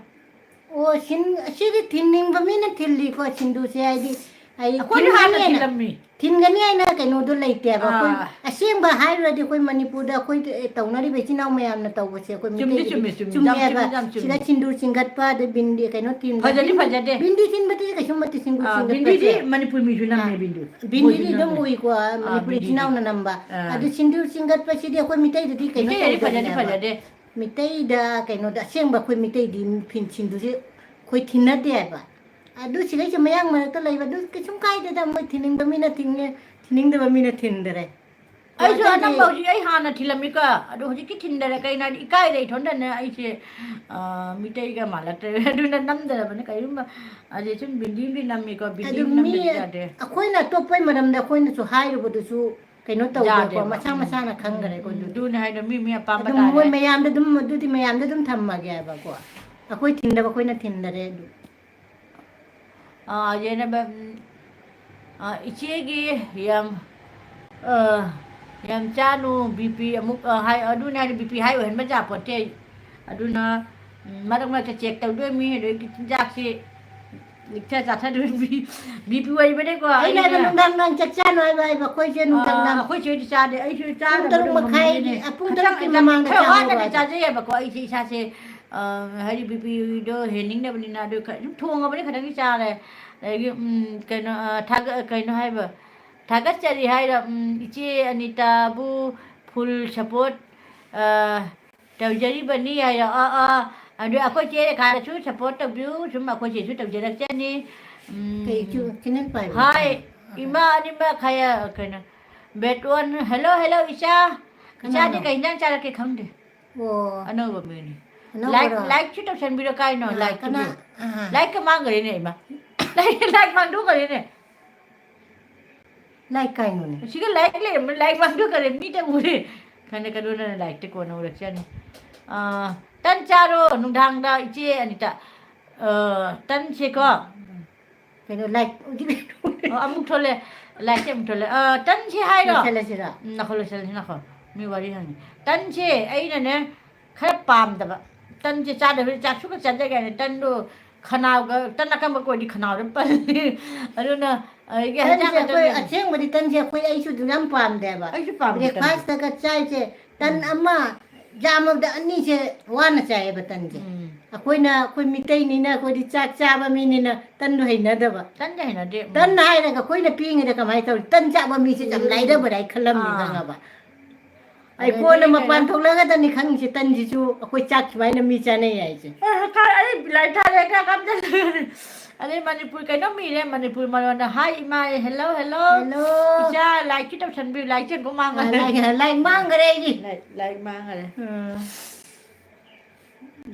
ꯑꯣ, ꯁꯤꯟ-, ꯁꯤꯗꯤ ꯊꯤꯟꯅꯤꯡꯕ ꯃꯤꯅ ꯊꯤꯜꯂꯤꯀꯣ, ꯁꯤꯟꯗꯨꯁꯦ, ꯍꯥꯏꯗꯤ, ꯍꯥꯏꯗꯤ ꯑꯩꯈꯣꯏꯅ ꯍꯥꯟꯅ ꯊꯤꯟꯒꯅꯤꯅ, ꯊꯤꯜꯂꯝꯃꯤ꯫ ꯊꯤꯟꯒꯅꯤ ꯍꯥꯏꯅ ꯀꯩꯅꯣꯗꯣ ꯂꯩꯇꯦꯕ꯫ ꯑꯩꯈꯣꯏ ꯑꯥ꯫ ꯑꯁꯦꯡꯕ ꯍꯥꯏꯔꯨꯔꯗꯤ ꯑꯩꯈꯣꯏ ꯃꯅꯤꯄꯨꯔꯗ ꯑꯩꯈꯣꯏ ꯇꯧꯅꯔꯤꯕ ꯏꯆꯤꯟ ꯏꯅꯥꯎ ꯃꯌꯥꯝꯅ ꯇꯧꯕꯁꯦ ꯑꯩꯈꯣꯏ ꯆꯨꯝꯗꯤ ꯃꯤꯇꯩꯒꯤꯗꯤ ꯆꯨꯝꯃꯦ, ꯆꯨꯝꯃꯦ, ꯌꯥꯝ ꯆꯨꯝꯃꯦꯕ꯫ ꯆꯨꯝꯃꯦ, ꯌꯥꯝ ꯆꯨꯝꯃꯦ꯫ ꯁꯤꯗ ꯁꯤꯟꯗꯨꯔ ꯆꯤꯡꯈꯠꯄ, ꯑꯗꯩ ꯕꯤꯟꯗꯤ ꯀꯩꯅꯣ ꯊꯤꯟꯕ꯫ ꯐꯖꯗꯤ ꯕꯤꯟꯗꯤ, ꯐꯖꯗꯦ꯫ ꯕꯤꯟꯗꯤ ꯊꯤꯟꯕꯗꯤ ꯀꯩꯁꯨꯝ ꯅꯠꯇꯦ, ꯁꯤꯟꯗꯨꯔ ꯑꯥ, ꯆꯤꯡꯈꯠꯄꯁꯦ꯫ ꯕꯤꯟꯗꯤꯗꯤ ꯃꯅꯤꯄꯨꯔ ꯃꯤꯁꯨ ꯅꯝꯃꯦ, ꯑꯥ꯫ ꯕꯤꯟꯗꯨ꯫ ꯕꯤꯟꯗꯤꯗꯤ ꯃꯣꯏꯁꯨ ꯑꯗꯨꯝ ꯅꯝꯃꯦ꯫ ꯎꯏꯀꯣ, ꯑꯥ, ꯃꯅꯤꯄꯨꯔ ꯏꯆꯤꯟ ꯕꯤꯟꯗꯤꯗꯤ꯫ ꯏꯅꯥꯎꯅ ꯅꯝꯕ꯫ ꯑꯥ꯫ ꯑꯗꯨ ꯁꯤꯟꯗꯨꯔ ꯆꯤꯡꯈꯠꯄꯁꯤꯗꯤ ꯑꯩꯈꯣꯏ ꯃꯤꯇꯩꯗꯗꯤ ꯀꯩꯅꯣ ꯃꯤꯇꯩꯗꯗꯤ ꯐꯖꯗꯤ ꯇꯧꯗꯕꯅꯦꯕ꯫ ꯐꯖꯗꯦ꯫ ꯃꯤꯇꯩꯗ ꯀꯩꯅꯣꯗ ꯑꯁꯦꯡꯕ ꯑꯩꯈꯣꯏ ꯃꯤꯇꯩꯗꯤ ꯐꯤꯟ ꯁꯤꯟꯗꯨꯁꯦ ꯑꯩꯈꯣꯏ ꯊꯤꯟꯅꯗꯦ ꯍꯥꯏꯕ꯫ ꯑꯗꯨ ꯁꯤꯈꯩꯁꯦ ꯃꯌꯥꯡ ꯃꯔꯛꯇ ꯂꯩꯕ ꯑꯗꯨ ꯀꯩꯁꯨꯝ ꯀꯥꯏꯗꯦꯗ, ꯃꯣꯏ ꯊꯤꯟꯅꯤꯡꯕ ꯃꯤꯅ ꯊꯤꯡꯉꯦ, ꯊꯤꯟꯅꯤꯡꯗꯕ ꯃꯤꯅ ꯊꯤꯟꯗꯔꯦ꯫ ꯑꯩꯁꯨ ꯑꯅꯝꯕ ꯍꯧꯖꯤꯛ ꯑꯩ ꯍꯥꯟꯅ ꯊꯤꯜꯂꯝꯃꯤꯀꯣ, ꯑꯗꯣ ꯍꯧꯖꯤꯛꯇꯤ ꯊꯤꯟꯗꯔꯦ꯫ ꯀꯩꯅꯣ ꯍꯥꯏꯗꯤ ꯏꯀꯥꯏꯔꯦ ꯏꯊꯣꯟꯗꯅꯦ ꯑꯩꯁꯦ, ꯑ, ꯃꯤꯇꯩꯒ ꯃꯥꯜꯂꯛꯇ꯭ꯔꯦ꯫ ꯑꯗꯨꯅ ꯅꯝꯗꯔꯕꯅꯦ꯫ ꯀꯔꯤꯒꯨꯝꯕ ꯑꯁꯤ ꯁꯨꯝ ꯕꯤꯟꯗꯤ ꯑꯃꯗꯤ ꯅꯝꯃꯤꯀꯣ, ꯕꯤꯟꯗꯤ ꯑꯗꯨ ꯑꯃ ꯃꯤ ꯅꯝꯗ꯭ꯔꯗꯤ ꯌꯥꯗꯦ꯫ ꯑꯩꯈꯣꯏꯅ ꯑꯇꯣꯞꯄꯩ ꯃꯔꯝꯗ ꯑꯩꯈꯣꯏꯅꯁꯨ ꯍꯥꯏꯔꯨꯕꯗꯨꯁꯨ ꯀꯩꯅꯣ ꯇꯧꯗꯦꯀꯣ, ꯌꯥꯗꯦꯕ꯫ ꯃꯁꯥ ꯎꯝ꯫ ꯃꯁꯥꯅ ꯈꯪꯈ꯭ꯔꯦꯀꯣ꯫ ꯎꯝ, ꯑꯗꯨꯗꯤ ꯑꯗꯨꯅꯦ ꯍꯥꯏꯗꯣ, ꯃꯤ ꯃꯤ ꯑꯄꯥꯝꯕ ꯑꯗꯨꯝ ꯇꯥꯔꯦ꯫ ꯃꯣꯏ ꯃꯌꯥꯝꯗ ꯑꯗꯨꯝ, ꯑꯗꯨꯗꯤ ꯃꯌꯥꯝꯗ ꯑꯗꯨꯝ ꯊꯝꯃꯒꯦ ꯍꯥꯏꯕꯀꯣ꯫ ꯑꯩꯈꯣꯏ ꯊꯤꯟꯗꯕ, ꯑꯩꯈꯣꯏꯅ ꯊꯤꯟꯗꯔꯦ ꯑꯗꯨ꯫ ꯑꯥ, ꯌꯦꯅꯕ, ꯎꯝ, ꯑꯥ, ꯏꯆꯦꯒꯤ ꯌꯥꯝ, ꯑꯥ, ꯌꯥꯝ ꯆꯥꯅꯨ, ꯕꯤ ꯄꯤ ꯑꯃꯨꯛ, ꯑꯥ, ꯍꯥꯏ, ꯑꯗꯨꯅꯦ ꯍꯥꯏꯗꯤ ꯕꯤ ꯄꯤ ꯍꯥꯏ ꯑꯣꯏꯍꯟꯕ ꯌꯥꯄꯣꯠꯇꯦ꯫ ꯑꯗꯨꯅ, ꯎꯝ, ꯃꯔꯛ ꯃꯔꯛꯇ ꯆꯦꯛ ꯇꯧꯗꯣꯏꯅꯤ, ꯑꯗꯒꯤ ꯆꯤꯟꯖꯥꯛꯁꯤ ꯂꯤꯛꯊ ꯆꯥꯊꯗꯣꯏꯅꯤ꯫ ꯕꯤ ꯄꯤ ꯑꯣꯏꯕꯅꯦꯀꯣ, ꯑꯩꯅ ꯍꯥꯏꯕ ꯑꯩꯅ ꯅꯨꯡꯗꯥꯡ ꯅꯨꯡꯗꯥꯡ ꯆꯥꯛ ꯆꯥꯅꯨ ꯍꯥꯏꯕ, ꯍꯥꯏꯕ ꯑꯩꯈꯣꯏꯁꯦ ꯅꯨꯡꯗꯥꯡ ꯑꯥ, ꯅꯨꯡꯗꯥꯡ ꯑꯩꯈꯣꯏ ꯆꯦꯗꯤ ꯆꯥꯗꯦ, ꯑꯩꯁꯨ ꯄꯨꯡ ꯆꯥꯗꯕ ꯇꯔꯨꯛ ꯑꯗꯨꯒꯨꯝꯕ ꯃꯈꯥꯏꯒꯤ, ꯃꯤꯅꯦ꯫ ꯑ, ꯄꯨꯡ ꯈꯤꯇꯪ ꯇꯔꯨꯛꯀꯤ ꯌꯥꯝ ꯃꯃꯥꯡꯗ ꯈꯔ ꯆꯥꯍꯧꯔꯣ ꯋꯥꯠꯅꯗꯤ ꯍꯥꯏꯕ꯫ ꯆꯥꯖꯩꯌꯦꯕꯀꯣ ꯑꯩꯁꯦ ꯏꯁꯥꯁꯦ꯫ ꯑ, ꯍꯥꯏꯗꯤ ꯕꯤ ꯄꯤꯗꯣ ꯍꯦꯟꯅꯤꯡꯗꯕꯅꯤꯅ ꯑꯗꯨ ꯈ-, ꯁꯨꯝ ꯊꯣꯡꯉꯕꯅꯤ ꯈꯤꯇꯪꯗꯤ ꯆꯥꯔꯦ꯫ ꯑꯗꯒꯤ, ꯎꯝ, ꯀꯩꯅꯣ, ꯑ, ꯊꯥꯒ-, ꯀꯩꯅꯣ ꯍꯥꯏꯕ, ꯊꯥꯒꯠꯆꯔꯤ ꯍꯥꯏꯔ, ꯎꯝ, ꯏꯆꯦ ꯑꯅꯤꯇꯥꯕꯨ full support, ꯑ, ꯇꯧꯖꯔꯤꯕꯅꯤ ꯍꯥꯏꯔ, ꯑ, ꯑ, ꯑꯗꯨ ꯑꯩꯈꯣꯏ ꯆꯦ ꯔꯦꯈꯥꯗꯁꯨ support ꯇꯧꯕꯤꯌꯨ, ꯁꯨꯝ ꯑꯩꯈꯣꯏ ꯆꯦꯁꯨ ꯇꯧꯖꯔꯛꯆꯅꯤ꯫ ꯎꯝ, ꯀꯩ ꯆꯨ-, channel ꯄꯥꯏꯕ? ꯍꯥꯏ, ꯑ, ꯑ, ꯏꯃꯥ ꯑꯅꯤꯃꯛ ꯍꯥꯏ, ꯀꯩꯅꯣ, ꯕꯦꯇꯣꯟ, hello, hello, ꯏꯆꯥ꯫ ꯏꯆꯥꯗꯤ ꯀꯅꯥꯅꯣ? ꯀꯩ ꯏꯟꯖꯥꯡ ꯆꯥꯔꯛꯀꯦ ꯈꯪꯗꯦ꯫ ꯑꯣ꯫ ꯑꯅꯧꯕ ꯃꯤꯅꯤ꯫ ꯑꯅꯧꯕꯔꯣ? Like, likeꯁꯨ ꯇꯧꯁꯟꯕꯤꯔꯣ ꯀꯥꯏꯅꯣ, ꯑꯥ, likeꯇꯨꯕꯨ꯫ ꯀꯅꯥ? ꯑꯥ꯫ Like ꯀ ꯃꯥꯡꯈ꯭ꯔꯦꯅꯦ ꯏꯃꯥ꯫ Like, like ꯃꯥꯡꯊꯣꯛꯈ꯭ꯔꯦꯅꯦ꯫ Like ꯀꯥꯏꯅꯣꯅꯦ? ꯁꯤꯒ like ꯂꯩꯔꯝꯕ, like ꯃꯥꯡꯊꯣꯛꯈ꯭ꯔꯦ, ꯃꯤꯗ ꯎꯔꯦ꯫ ꯈꯪꯗꯦ, ꯀꯩꯅꯣꯅ likeꯇ ꯀꯣꯟꯅ ꯎꯔꯛꯆꯅꯤ꯫ ꯑꯥ, ꯇꯟ ꯆꯥꯔꯣ ꯅꯨꯡꯗꯥꯡꯗ ꯏꯆꯦ ꯑꯅꯤꯇ꯫ ꯑꯥ, ꯇꯟꯁꯦꯀꯣ꯫ ꯀꯩꯅꯣ, like ꯍꯧꯖꯤꯛ ꯑꯣ, ꯑꯃꯨꯛ ꯊꯣꯛꯂꯦ꯫ Likeꯁꯦ ꯑꯃꯨꯛ ꯊꯣꯛꯂꯦ꯫ ꯑꯥ, ꯇꯟꯁꯦ ꯍꯥꯏꯔꯣ? ꯂꯣꯏꯁꯜꯂꯁꯤꯔꯣ? ꯎꯝ, ꯉꯥꯏꯈꯣ, ꯂꯣꯏꯁꯜꯂꯁꯤ, ꯉꯥꯏꯈꯣ꯫ ꯃꯤ ꯋꯥꯔꯤ ꯍꯪꯉꯤ꯫ ꯇꯟꯁꯦ ꯑꯩꯅꯅꯦ, ꯈꯔ ꯄꯥꯝꯗꯕ꯫ ꯇꯟꯁꯦ ꯆꯥꯗꯕ, ꯆꯥꯛꯁꯨ ꯈꯔ ꯆꯥꯖꯒꯦ ꯍꯥꯏꯅ ꯇꯟꯗꯣ ꯈꯅꯥꯎꯒ, ꯇꯟ ꯑꯀꯪꯕ ꯀꯣꯏꯗꯤ ꯈꯅꯥꯎꯗ ꯄꯜꯂꯤ꯫ ꯑꯗꯨꯅ, ꯑꯩꯒꯤ ꯇꯟꯁꯦ ꯍꯤꯟꯖꯥꯡ ꯑꯩꯈꯣꯏ ꯅꯠꯇꯕꯅꯦ꯫ ꯑꯁꯦꯡꯕꯗꯤ ꯇꯟꯁꯦ ꯑꯩꯈꯣꯏ, ꯑꯩꯁꯨ ꯑꯗꯨꯝ ꯌꯥꯝ ꯄꯥꯝꯗꯦꯕ꯫ ꯑꯩꯁꯨ ꯄꯥꯝꯗꯦ ꯇꯟꯗꯤ꯫ Breakfastꯇꯒ ꯆꯥꯏꯁꯦ, ꯇꯟ ꯎꯝ꯫ ꯑꯃ, ꯌꯥꯝꯃꯕꯗ ꯑꯅꯤꯁꯦ ꯋꯥꯅ ꯆꯥꯏꯌꯦꯕ ꯇꯟꯁꯦ꯫ ꯎꯝ꯫ ꯑꯩꯈꯣꯏꯅ, ꯑꯩꯈꯣꯏ ꯃꯤꯇꯩꯅꯤꯅ ꯑꯩꯈꯣꯏꯗꯤ ꯆꯥꯛ ꯆꯥꯕ ꯃꯤꯅꯤꯅ ꯇꯟꯗꯣ ꯍꯩꯅꯗꯕ꯫ ꯇꯟꯗꯤ ꯍꯩꯅꯗꯦ, ꯎꯝ꯫ ꯇꯟ ꯍꯥꯏꯔꯒ ꯑꯩꯈꯣꯏꯅ ꯄꯤꯛꯏꯉꯩꯗ ꯀꯃꯥꯏꯅ ꯇꯧꯔꯤ? ꯇꯟ ꯆꯥꯕ ꯃꯤꯁꯦ ꯌꯥꯝ ꯎꯝ꯫ ꯂꯥꯏꯗꯕ꯭ꯔꯥ ꯍꯥꯏ ꯈꯜꯂꯝꯃꯤ, ꯑꯥ꯫ ꯈꯪꯉꯕ? ꯑꯩ ꯑꯗꯒꯤ ꯀꯣꯟꯅ ꯀꯩꯅꯣ ꯃꯄꯥꯟ ꯊꯣꯛꯂꯛꯑꯒꯗꯅꯤ ꯈꯪꯉꯤꯁꯦ, ꯇꯟꯁꯤꯁꯨ ꯑꯩꯈꯣꯏ ꯆꯥꯛ ꯁꯨꯃꯥꯏꯅ ꯃꯤ ꯆꯥꯅꯩ ꯍꯥꯏꯁꯦ꯫ ꯑ, ꯀꯥꯏ, ꯑꯩ ꯂꯥꯏꯔꯤꯛ ꯊꯥꯔꯦ, ꯀꯥꯏ ꯀꯥꯟꯗ ꯑꯗꯩ ꯃꯅꯤꯄꯨꯔ ꯀꯩꯅꯣꯝ ꯏꯔꯦ, ꯃꯅꯤꯄꯨꯔ ꯃꯔꯣꯟꯗ꯫ "ꯍꯥꯏ ꯏꯃꯥ, hello, hello꯫ Hello꯫ ꯏꯆꯥ, ꯂꯥꯏꯛꯁꯨ ꯇꯧꯁꯟꯕꯤꯌꯨ, ꯂꯥꯏꯛꯁꯦ ꯑꯃꯨꯛ ꯃꯥꯡꯉꯦ꯫ ꯑ, ꯂꯥꯏꯛ, ꯂꯥꯏꯛ ꯃꯥꯡꯈ꯭ꯔꯦ ꯑꯩꯒꯤ꯫ ꯂꯥꯏꯛ, ꯂꯥꯏꯛ ꯃꯥꯡꯈ꯭ꯔꯦ꯫ ꯎꯝ꯫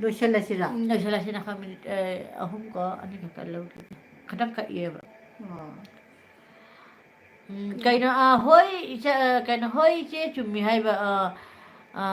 ꯂꯣꯏꯁꯤꯜꯂꯁꯤꯔꯣ? ꯎꯝ, ꯂꯣꯏꯁꯤꯜꯂꯁꯤꯅ ꯈꯪ ꯃꯤꯅꯤꯠ, ꯑ, ꯑꯍꯨꯝ ꯀꯣ, ꯑꯅꯤꯈꯛꯇ ꯂꯧꯒꯦ꯫ ꯈꯇꯪ ꯀꯛꯑꯦꯕ꯫ ꯑꯣ꯫ ꯎꯝ, ꯀꯩꯅꯣ, ꯑ, ꯍꯣꯏ, ꯏꯆꯥ, ꯑ, ꯀꯩꯅꯣ, ꯍꯣꯏ, ꯏꯆꯦ, ꯆꯨꯝꯃꯤ ꯍꯥꯏꯕ, ꯑ, ꯑ,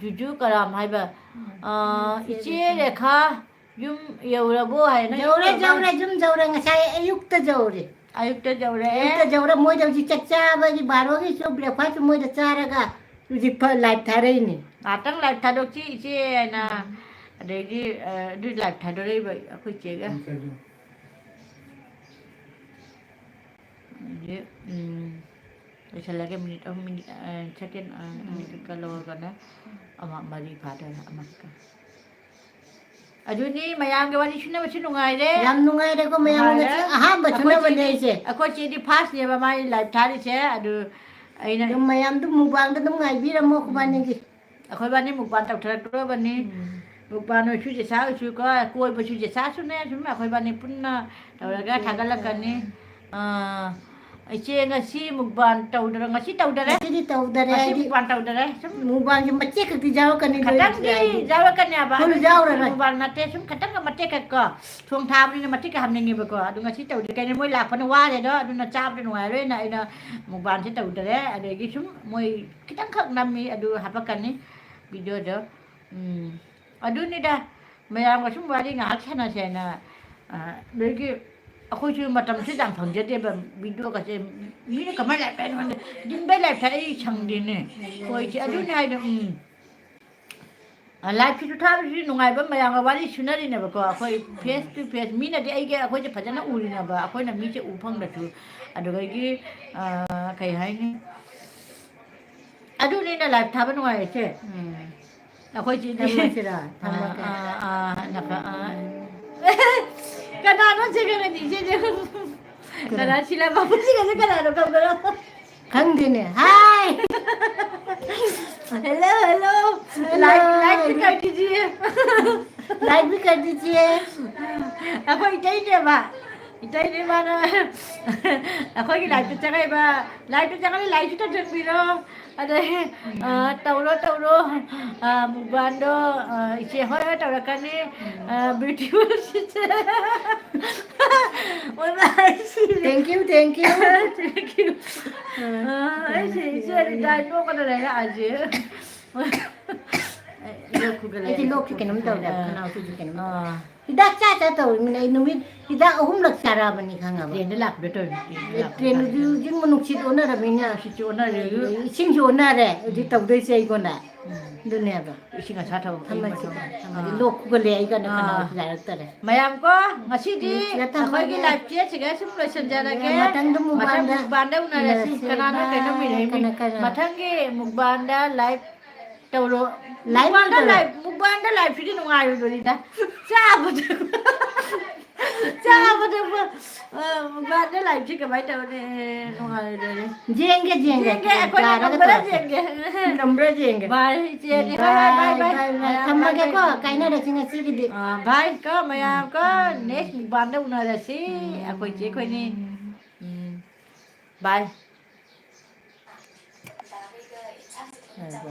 ꯖꯨꯖꯨ ꯀꯔꯥꯝ ꯍꯥꯏꯕ, ꯎꯝ, ꯑ, ꯏꯆꯦ ꯏꯆꯦ ꯔꯦꯈꯥ꯫ ꯔꯦꯈꯥ ꯌꯨꯝ ꯌꯧꯔꯕꯣ ꯍꯥꯏꯅ ꯌꯧꯔꯦ, ꯌꯧꯔꯦ꯫ ꯌꯧꯔꯦ, ꯌꯨꯝ ꯌꯧꯔꯦ, ꯉꯁꯥꯏ ꯑꯌꯨꯛꯇ ꯌꯧꯔꯦ꯫ ꯑꯌꯨꯛꯇ ꯌꯧꯔꯦ꯫ ꯑꯌꯨꯛꯇ ꯌꯧꯔꯦ, ꯃꯣꯏꯗ ꯍꯧꯖꯤꯛ ꯆꯥꯛ ꯆꯥꯕꯒꯤ ꯕꯥꯔꯣꯒꯤꯁꯨ breakfast ꯃꯣꯏꯗ ꯆꯥꯔꯒ ꯍꯧꯖꯤꯛ ꯐ-, live ꯊꯥꯔꯛꯏꯅꯦ꯫ ꯉꯥꯛꯇꯪ live ꯊꯥꯗꯣꯛꯁꯤ ꯏꯆꯦ ꯍꯥꯏꯅ꯫ ꯎꯝ꯫ ꯑꯗꯩꯗꯤ, ꯑ, ꯑꯗꯨ live ꯊꯥꯗꯣꯔꯛꯏꯕ ꯑꯩꯈꯣꯏ ꯆꯦꯒ꯫ ꯎꯝ, ꯀꯩꯅꯣ? ꯑꯗꯩ, ꯎꯝ, ꯂꯣꯏꯁꯤꯜꯂꯒꯦ꯫ ꯃꯤꯅꯤꯠ ꯑꯍꯨꯝ, ꯃꯤꯅꯤꯠ, ꯑ, second, ꯑ, ꯎꯝ꯫ ꯑꯅꯤꯈꯛꯀ ꯂꯧꯔꯒꯅ ꯑꯃ ꯃꯔꯤ ꯐꯥꯗꯣꯏꯔꯦ, ꯑꯃꯈꯛꯀ꯫ ꯑꯗꯨꯅꯤ ꯃꯌꯥꯝꯒꯤ ꯋꯥꯔꯤ ꯁꯨꯅꯕꯁꯨ ꯅꯨꯡꯉꯥꯏꯔꯦ꯫ ꯌꯥꯝ ꯅꯨꯡꯉꯥꯏꯔꯦꯀꯣ, ꯃꯌꯥꯝꯒ ꯅꯨꯡꯉꯥꯏꯔꯦ꯫ ꯆꯦ-, ꯑꯍꯥꯟꯕ ꯑꯩꯈꯣꯏ ꯁꯨꯅꯕꯅꯦ ꯆꯦꯗꯤ, ꯑꯩꯁꯦ꯫ ꯑꯩꯈꯣꯏ ꯆꯦꯗꯤ first ꯅꯦꯕ ꯃꯥꯏ live ꯊꯥꯔꯤꯁꯦ꯫ ꯑꯗꯨ ꯑꯩꯅ ꯑꯗꯨꯝ ꯃꯌꯥꯝꯗꯨ ꯃꯨꯛꯕꯥꯡꯗ ꯑꯗꯨꯝ ꯉꯥꯏꯕꯤꯔꯝꯃꯣ, ꯎꯝ꯫ ꯑꯩꯈꯣꯏꯕꯥꯅꯤꯒꯤ꯫ ꯑꯩꯈꯣꯏꯕꯥꯅꯤ ꯃꯨꯛꯕꯥꯡ ꯇꯧꯊꯔꯛꯇꯣꯔꯕꯅꯤ꯫ ꯎꯝ꯫ ꯃꯨꯛꯕꯥꯡ ꯅꯣꯏꯁꯨ ꯆꯦꯁꯥ ꯍꯣꯏꯁꯨ ꯀꯣ, ꯀꯣꯏꯕꯁꯨ ꯆꯦꯁꯥꯁꯨꯅꯦ, ꯁꯨꯝ ꯑꯩꯈꯣꯏꯕꯥꯅꯤ ꯄꯨꯟꯅ ꯇꯧꯔꯒ ꯎꯝ, ꯊꯥꯒꯠꯂꯛꯀꯅꯤ꯫ ꯎꯝ꯫ ꯑꯥ, ꯏꯆꯦ ꯉꯁꯤ ꯃꯨꯛꯕꯥꯡ ꯇꯧꯗꯔ-, ꯉꯁꯤ ꯇꯧꯗꯔꯦ꯫ ꯉꯁꯤꯗꯤ ꯇꯧꯗꯔꯦ, ꯉꯁꯤ ꯍꯥꯏꯗꯤ ꯃꯨꯛꯕꯥꯡ ꯇꯧꯗꯔꯦ꯫ ꯁꯨꯝ ꯃꯨꯛꯕꯥꯡꯁꯦ ꯃꯇꯦꯛ ꯈꯛꯇꯤ ꯌꯥꯎꯔꯛꯀꯅꯤ, ꯈꯇꯪꯗꯤ ꯍꯥꯏꯗꯤ ꯌꯥꯎꯔꯛꯀꯅꯦꯕ꯫ Full ꯑꯗꯨ ꯌꯥꯎꯔꯔꯣꯏ꯫ ꯃꯨꯛꯕꯥꯡ ꯅꯠꯇꯦ, ꯁꯨꯝ ꯈꯇꯪꯒ ꯃꯇꯦꯛ ꯈꯛ ꯀꯣ꯫ ꯊꯣꯡ ꯊꯥꯕꯅꯤꯅ ꯃꯇꯦꯛꯀ ꯍꯥꯞꯅꯤꯡꯉꯦꯕꯀꯣ꯫ ꯑꯗꯨ ꯉꯁꯤ ꯇꯧꯗ꯭ꯔꯦ꯫ ꯀꯩꯅꯣ ꯃꯣꯏ ꯂꯥꯛꯄꯅ ꯋꯥꯔꯦꯗꯣ, ꯑꯗꯨꯅ ꯆꯥꯕꯗ ꯅꯨꯡꯉꯥꯏꯔꯣꯏꯅ ꯑꯩꯅ ꯃꯨꯛꯕꯥꯡꯁꯦ ꯇꯧꯗꯔꯦ꯫ ꯑꯗꯒꯤ ꯁꯨꯝ ꯃꯣꯏ ꯈꯤꯇꯪꯈꯛ ꯅꯝꯃꯤ, ꯑꯗꯨ ꯍꯥꯄꯛꯀꯅꯤ videoꯗꯣ꯫ ꯎꯝ, ꯑꯗꯨꯅꯤꯗ, ꯃꯌꯥꯝꯒ ꯁꯨꯝ ꯋꯥꯔꯤ ꯉꯥꯏꯍꯥꯛ ꯁꯥꯟꯅꯁꯦꯅ, ꯑ, ꯑꯗꯒꯤ ꯑꯩꯈꯣꯏꯁꯨ ꯃꯇꯝꯁꯨ ꯌꯥꯝ ꯐꯪꯖꯗꯦꯕ, videoꯒꯁꯦ ꯃꯤꯅ ꯀꯃꯥꯏꯅ live ꯊꯥꯏꯅꯣ ꯈꯪꯗꯦ, ꯗꯤꯟꯕꯩ live ꯊꯥꯏ ꯑꯩ ꯁꯪꯗꯦꯅꯦ꯫ ꯍꯣꯏ, ꯏꯆꯦ, ꯑꯗꯨꯅꯦ ꯍꯥꯏꯗꯣ, ꯎꯝ꯫ ꯑ, liveꯁꯤꯁꯨ ꯊꯥꯕꯁꯤꯁꯨ ꯅꯨꯡꯉꯥꯏꯕ, ꯃꯌꯥꯝꯒ ꯋꯥꯔꯤ ꯁꯨꯅꯔꯤꯅꯦꯕꯀꯣ, ꯑꯩꯈꯣꯏ face to face, ꯃꯤꯅꯗꯤ ꯑꯩꯒ ꯑꯩꯈꯣꯏꯁꯦ ꯐꯖꯅ ꯎꯔꯤꯅꯦꯕ, ꯑꯩꯈꯣꯏꯅ ꯃꯤꯁꯦ ꯎ ꯐꯪꯗ꯭ꯔꯁꯨ꯫ ꯑꯗꯨꯗꯒꯤ, ꯑ, ꯀꯩ ꯍꯥꯏꯅꯤ, ꯑꯗꯨꯅꯤꯅ live ꯊꯥꯕ ꯅꯨꯡꯉꯥꯏꯔꯤꯁꯦ꯫ ꯎꯝ꯫ ꯑꯩꯈꯣꯏ ꯆꯦꯗꯤ ꯊꯝꯃꯁꯤꯔꯥ? ꯊꯝꯃꯒꯦ꯫ ꯑꯥ, ꯑꯥ, ꯑꯥ, ꯅꯈ-, ꯑꯥ꯫ ꯀꯅꯥꯅꯣ ꯁꯤ ꯀꯩꯅꯣꯗꯤ ꯏꯆꯦꯁꯦ? ꯀꯅꯥ? ꯀꯅꯥ ꯁꯤꯂꯥ ꯕꯥꯕꯨꯖꯤꯒꯁꯦ ꯀꯅꯥꯅꯣ ꯈꯪꯕ꯭ꯔꯣ? ꯈꯪꯗꯦꯅꯦ꯫ Hi! Hello, hello. Hello. Like, like भी कर दीजिए। Like भी कर दीजिए। ꯑꯩꯈꯣꯏ ꯏꯇꯩꯅꯦꯕ꯫ ꯏꯇꯩꯅꯦ ꯃꯥꯅ ꯑꯩꯈꯣꯏꯒꯤ ꯂꯥꯏꯐꯇ ꯆꯪꯉꯛꯏꯕ꯫ ꯂꯥꯏꯐꯇ ꯆꯪꯉꯛꯏ, ꯂꯥꯏꯛꯁꯨ ꯇꯧꯁꯟꯕꯤꯔꯣ꯫ ꯑꯗꯩ, ꯑ, ꯇꯧꯔꯣ, ꯇꯧꯔꯣ꯫ ꯑ, ꯃꯨꯛꯕꯥꯡꯗꯣ, ꯑ, ꯏꯆꯦ ꯍꯣꯏ ꯍꯣꯏ ꯇꯧꯔꯛꯀꯅꯤ꯫ ꯑ, ꯕ꯭ꯌꯨꯇꯤ ꯁꯤꯁꯦ꯫ ꯑꯣꯏꯃꯥ, ꯑꯩ ꯁꯤꯔꯦ꯫ Thank you, thank you꯫ Thank you꯫ ꯑ, ꯑꯩ ꯁꯤ ꯏꯆꯦ ꯑꯅꯤ ꯗꯥꯏ ꯅꯣꯛꯀꯗ ꯂꯩꯔꯦ ꯑꯁꯤ꯫ ꯑꯩ ꯂꯣꯛ ꯈꯨꯒꯠꯂꯦ꯫ ꯑꯩꯗꯤ ꯂꯣꯛꯁꯦ ꯀꯩꯅꯣꯝ ꯇꯧꯔꯦ, ꯑ꯫ ꯈꯅꯥꯎꯁꯤꯁꯨ ꯀꯩꯅꯣꯝ ꯇꯧꯔꯦ꯫ ꯑ꯫ ꯍꯤꯗꯥꯛ ꯆꯥ ꯆꯥ ꯇꯧꯔꯤꯃꯤꯅ ꯑꯩ ꯅꯨꯃꯤꯠ ꯍꯤꯗꯥꯛ ꯑꯍꯨꯝꯂꯛ ꯆꯥꯔꯛꯑꯕꯅꯤ ꯈꯪꯉꯕ꯫ ꯇ꯭ꯔꯦꯟꯗ ꯂꯥꯛꯄꯗ ꯇꯧꯔꯤꯅꯤ, ꯇ꯭ꯔꯦꯟꯗ ꯂꯥꯛꯄꯗ ꯇ꯭ꯔꯦꯟꯗꯨꯁꯨ ꯇꯧꯔꯤꯅꯤ꯫ ꯍꯧꯖꯤꯛ ꯅꯨꯡꯁꯤꯠ ꯑꯣꯟꯅꯔꯕꯅꯤꯅ꯫ ꯅꯨꯡꯁꯤꯠꯁꯨ ꯑꯣꯟꯅꯔꯦ꯫ ꯏꯁꯤꯡꯁꯨ ꯑꯣꯟꯅꯔꯦ꯫ ꯍꯧꯖꯤꯛ ꯇꯧꯗꯣꯏꯁꯦ ꯑꯩꯉꯣꯟꯗ꯫ ꯎꯝ꯫ ꯑꯗꯨꯅꯦꯕ꯫ ꯏꯁꯤꯡ ꯑꯁꯥ ꯊꯝ-, ꯊꯝꯃꯁꯤ, ꯊꯝꯃꯁꯤ꯫ ꯑꯥ꯫ ꯂꯣꯛ ꯈꯨꯒꯠꯂꯦ ꯑꯩ ꯀꯟꯅ ꯑꯥ꯫ ꯈꯅꯥꯎꯁꯨ ꯌꯥꯔꯛꯇꯔꯦ꯫ ꯃꯌꯥꯝ ꯀꯣ, ꯉꯁꯤꯗꯤ ꯁꯤꯗ ꯊꯝꯃꯒꯦ꯫ ꯑꯩꯈꯣꯏꯒꯤ ꯂꯥꯏꯐꯁꯦ ꯁꯤꯒ ꯁꯨꯝ ꯂꯣꯏꯁꯤꯟꯖꯔꯒꯦ꯫ ꯃꯊꯪꯗ ꯃꯊꯪ ꯃꯨꯛꯕꯥꯡꯗ꯫ ꯃꯨꯛꯕꯥꯡꯗ ꯎꯅꯔꯁꯤ꯫ ꯎꯅꯔꯁꯤ꯫ ꯀꯅꯥꯅ ꯀꯩꯅꯣ ꯕꯥꯏ, ꯃꯤꯔꯦ? ꯀꯅꯥ, ꯀꯅꯥ? ꯃꯊꯪꯒꯤ ꯃꯨꯛꯕꯥꯡꯗ ꯂꯥꯏꯐ ꯇꯧꯔꯣ꯫ ꯂꯥꯏꯐ ꯃꯨꯛꯕꯥꯡꯗ ꯇꯧꯔꯣ꯫ ꯂꯥꯏꯐ, ꯃꯨꯛꯕꯥꯡꯗ ꯂꯥꯏꯐꯁꯤꯗꯤ ꯅꯨꯡꯉꯥꯏꯔꯣꯏꯗꯣꯔꯤꯗ꯫ ꯆꯥꯕꯗ, ꯆꯥꯕꯗ, ꯑ, ꯃꯨꯛꯕꯥꯡꯗ ꯂꯥꯏꯐꯁꯤ ꯀꯃꯥꯏꯅ ꯇꯧꯅꯤ? ꯅꯨꯡꯉꯥꯏꯔꯣꯏꯗꯣꯔꯤ꯫ ꯌꯦꯡꯒꯦ, ꯌꯦꯡꯒꯦ꯫ ꯌꯦꯡꯒꯦ, ꯑꯩꯈꯣꯏꯅ ꯌꯥꯔꯒ ꯉꯝꯕ꯭ꯔꯥ ꯇꯧꯔꯁꯦ꯫ ꯌꯦꯡꯒꯦ꯫ ꯉꯝꯕ꯭ꯔꯥ ꯌꯦꯡꯒꯦ꯫ ꯕꯥꯏ, ꯏꯆꯦ, ꯏꯆꯦ, ꯕꯥꯏ, ꯕꯥꯏ, ꯕꯥꯏ, ꯕꯥꯏ꯫ ꯕꯥꯏ, ꯕꯥꯏ꯫ ꯃꯌꯥꯝ ꯊꯝꯃꯒꯦꯀꯣ, ꯕꯥꯏ, ꯕꯥꯏ꯫ ꯀꯥꯏꯅꯔꯁꯤ ꯉꯁꯤꯒꯤꯗꯤ꯫ ꯑ, ꯕꯥꯏ ꯀꯣ, ꯃꯌꯥꯝ ꯀꯣ, ꯎꯝ꯫ Next ꯃꯨꯛꯕꯥꯡꯗ ꯎꯅꯔꯁꯤ꯫ ꯎꯝ꯫ ꯑꯩꯈꯣꯏ ꯆꯦ ꯑꯩꯈꯣꯏꯅꯤ꯫ ꯎꯝ꯫ ꯕꯥꯏ꯫ ꯉꯥꯏꯈꯣ꯫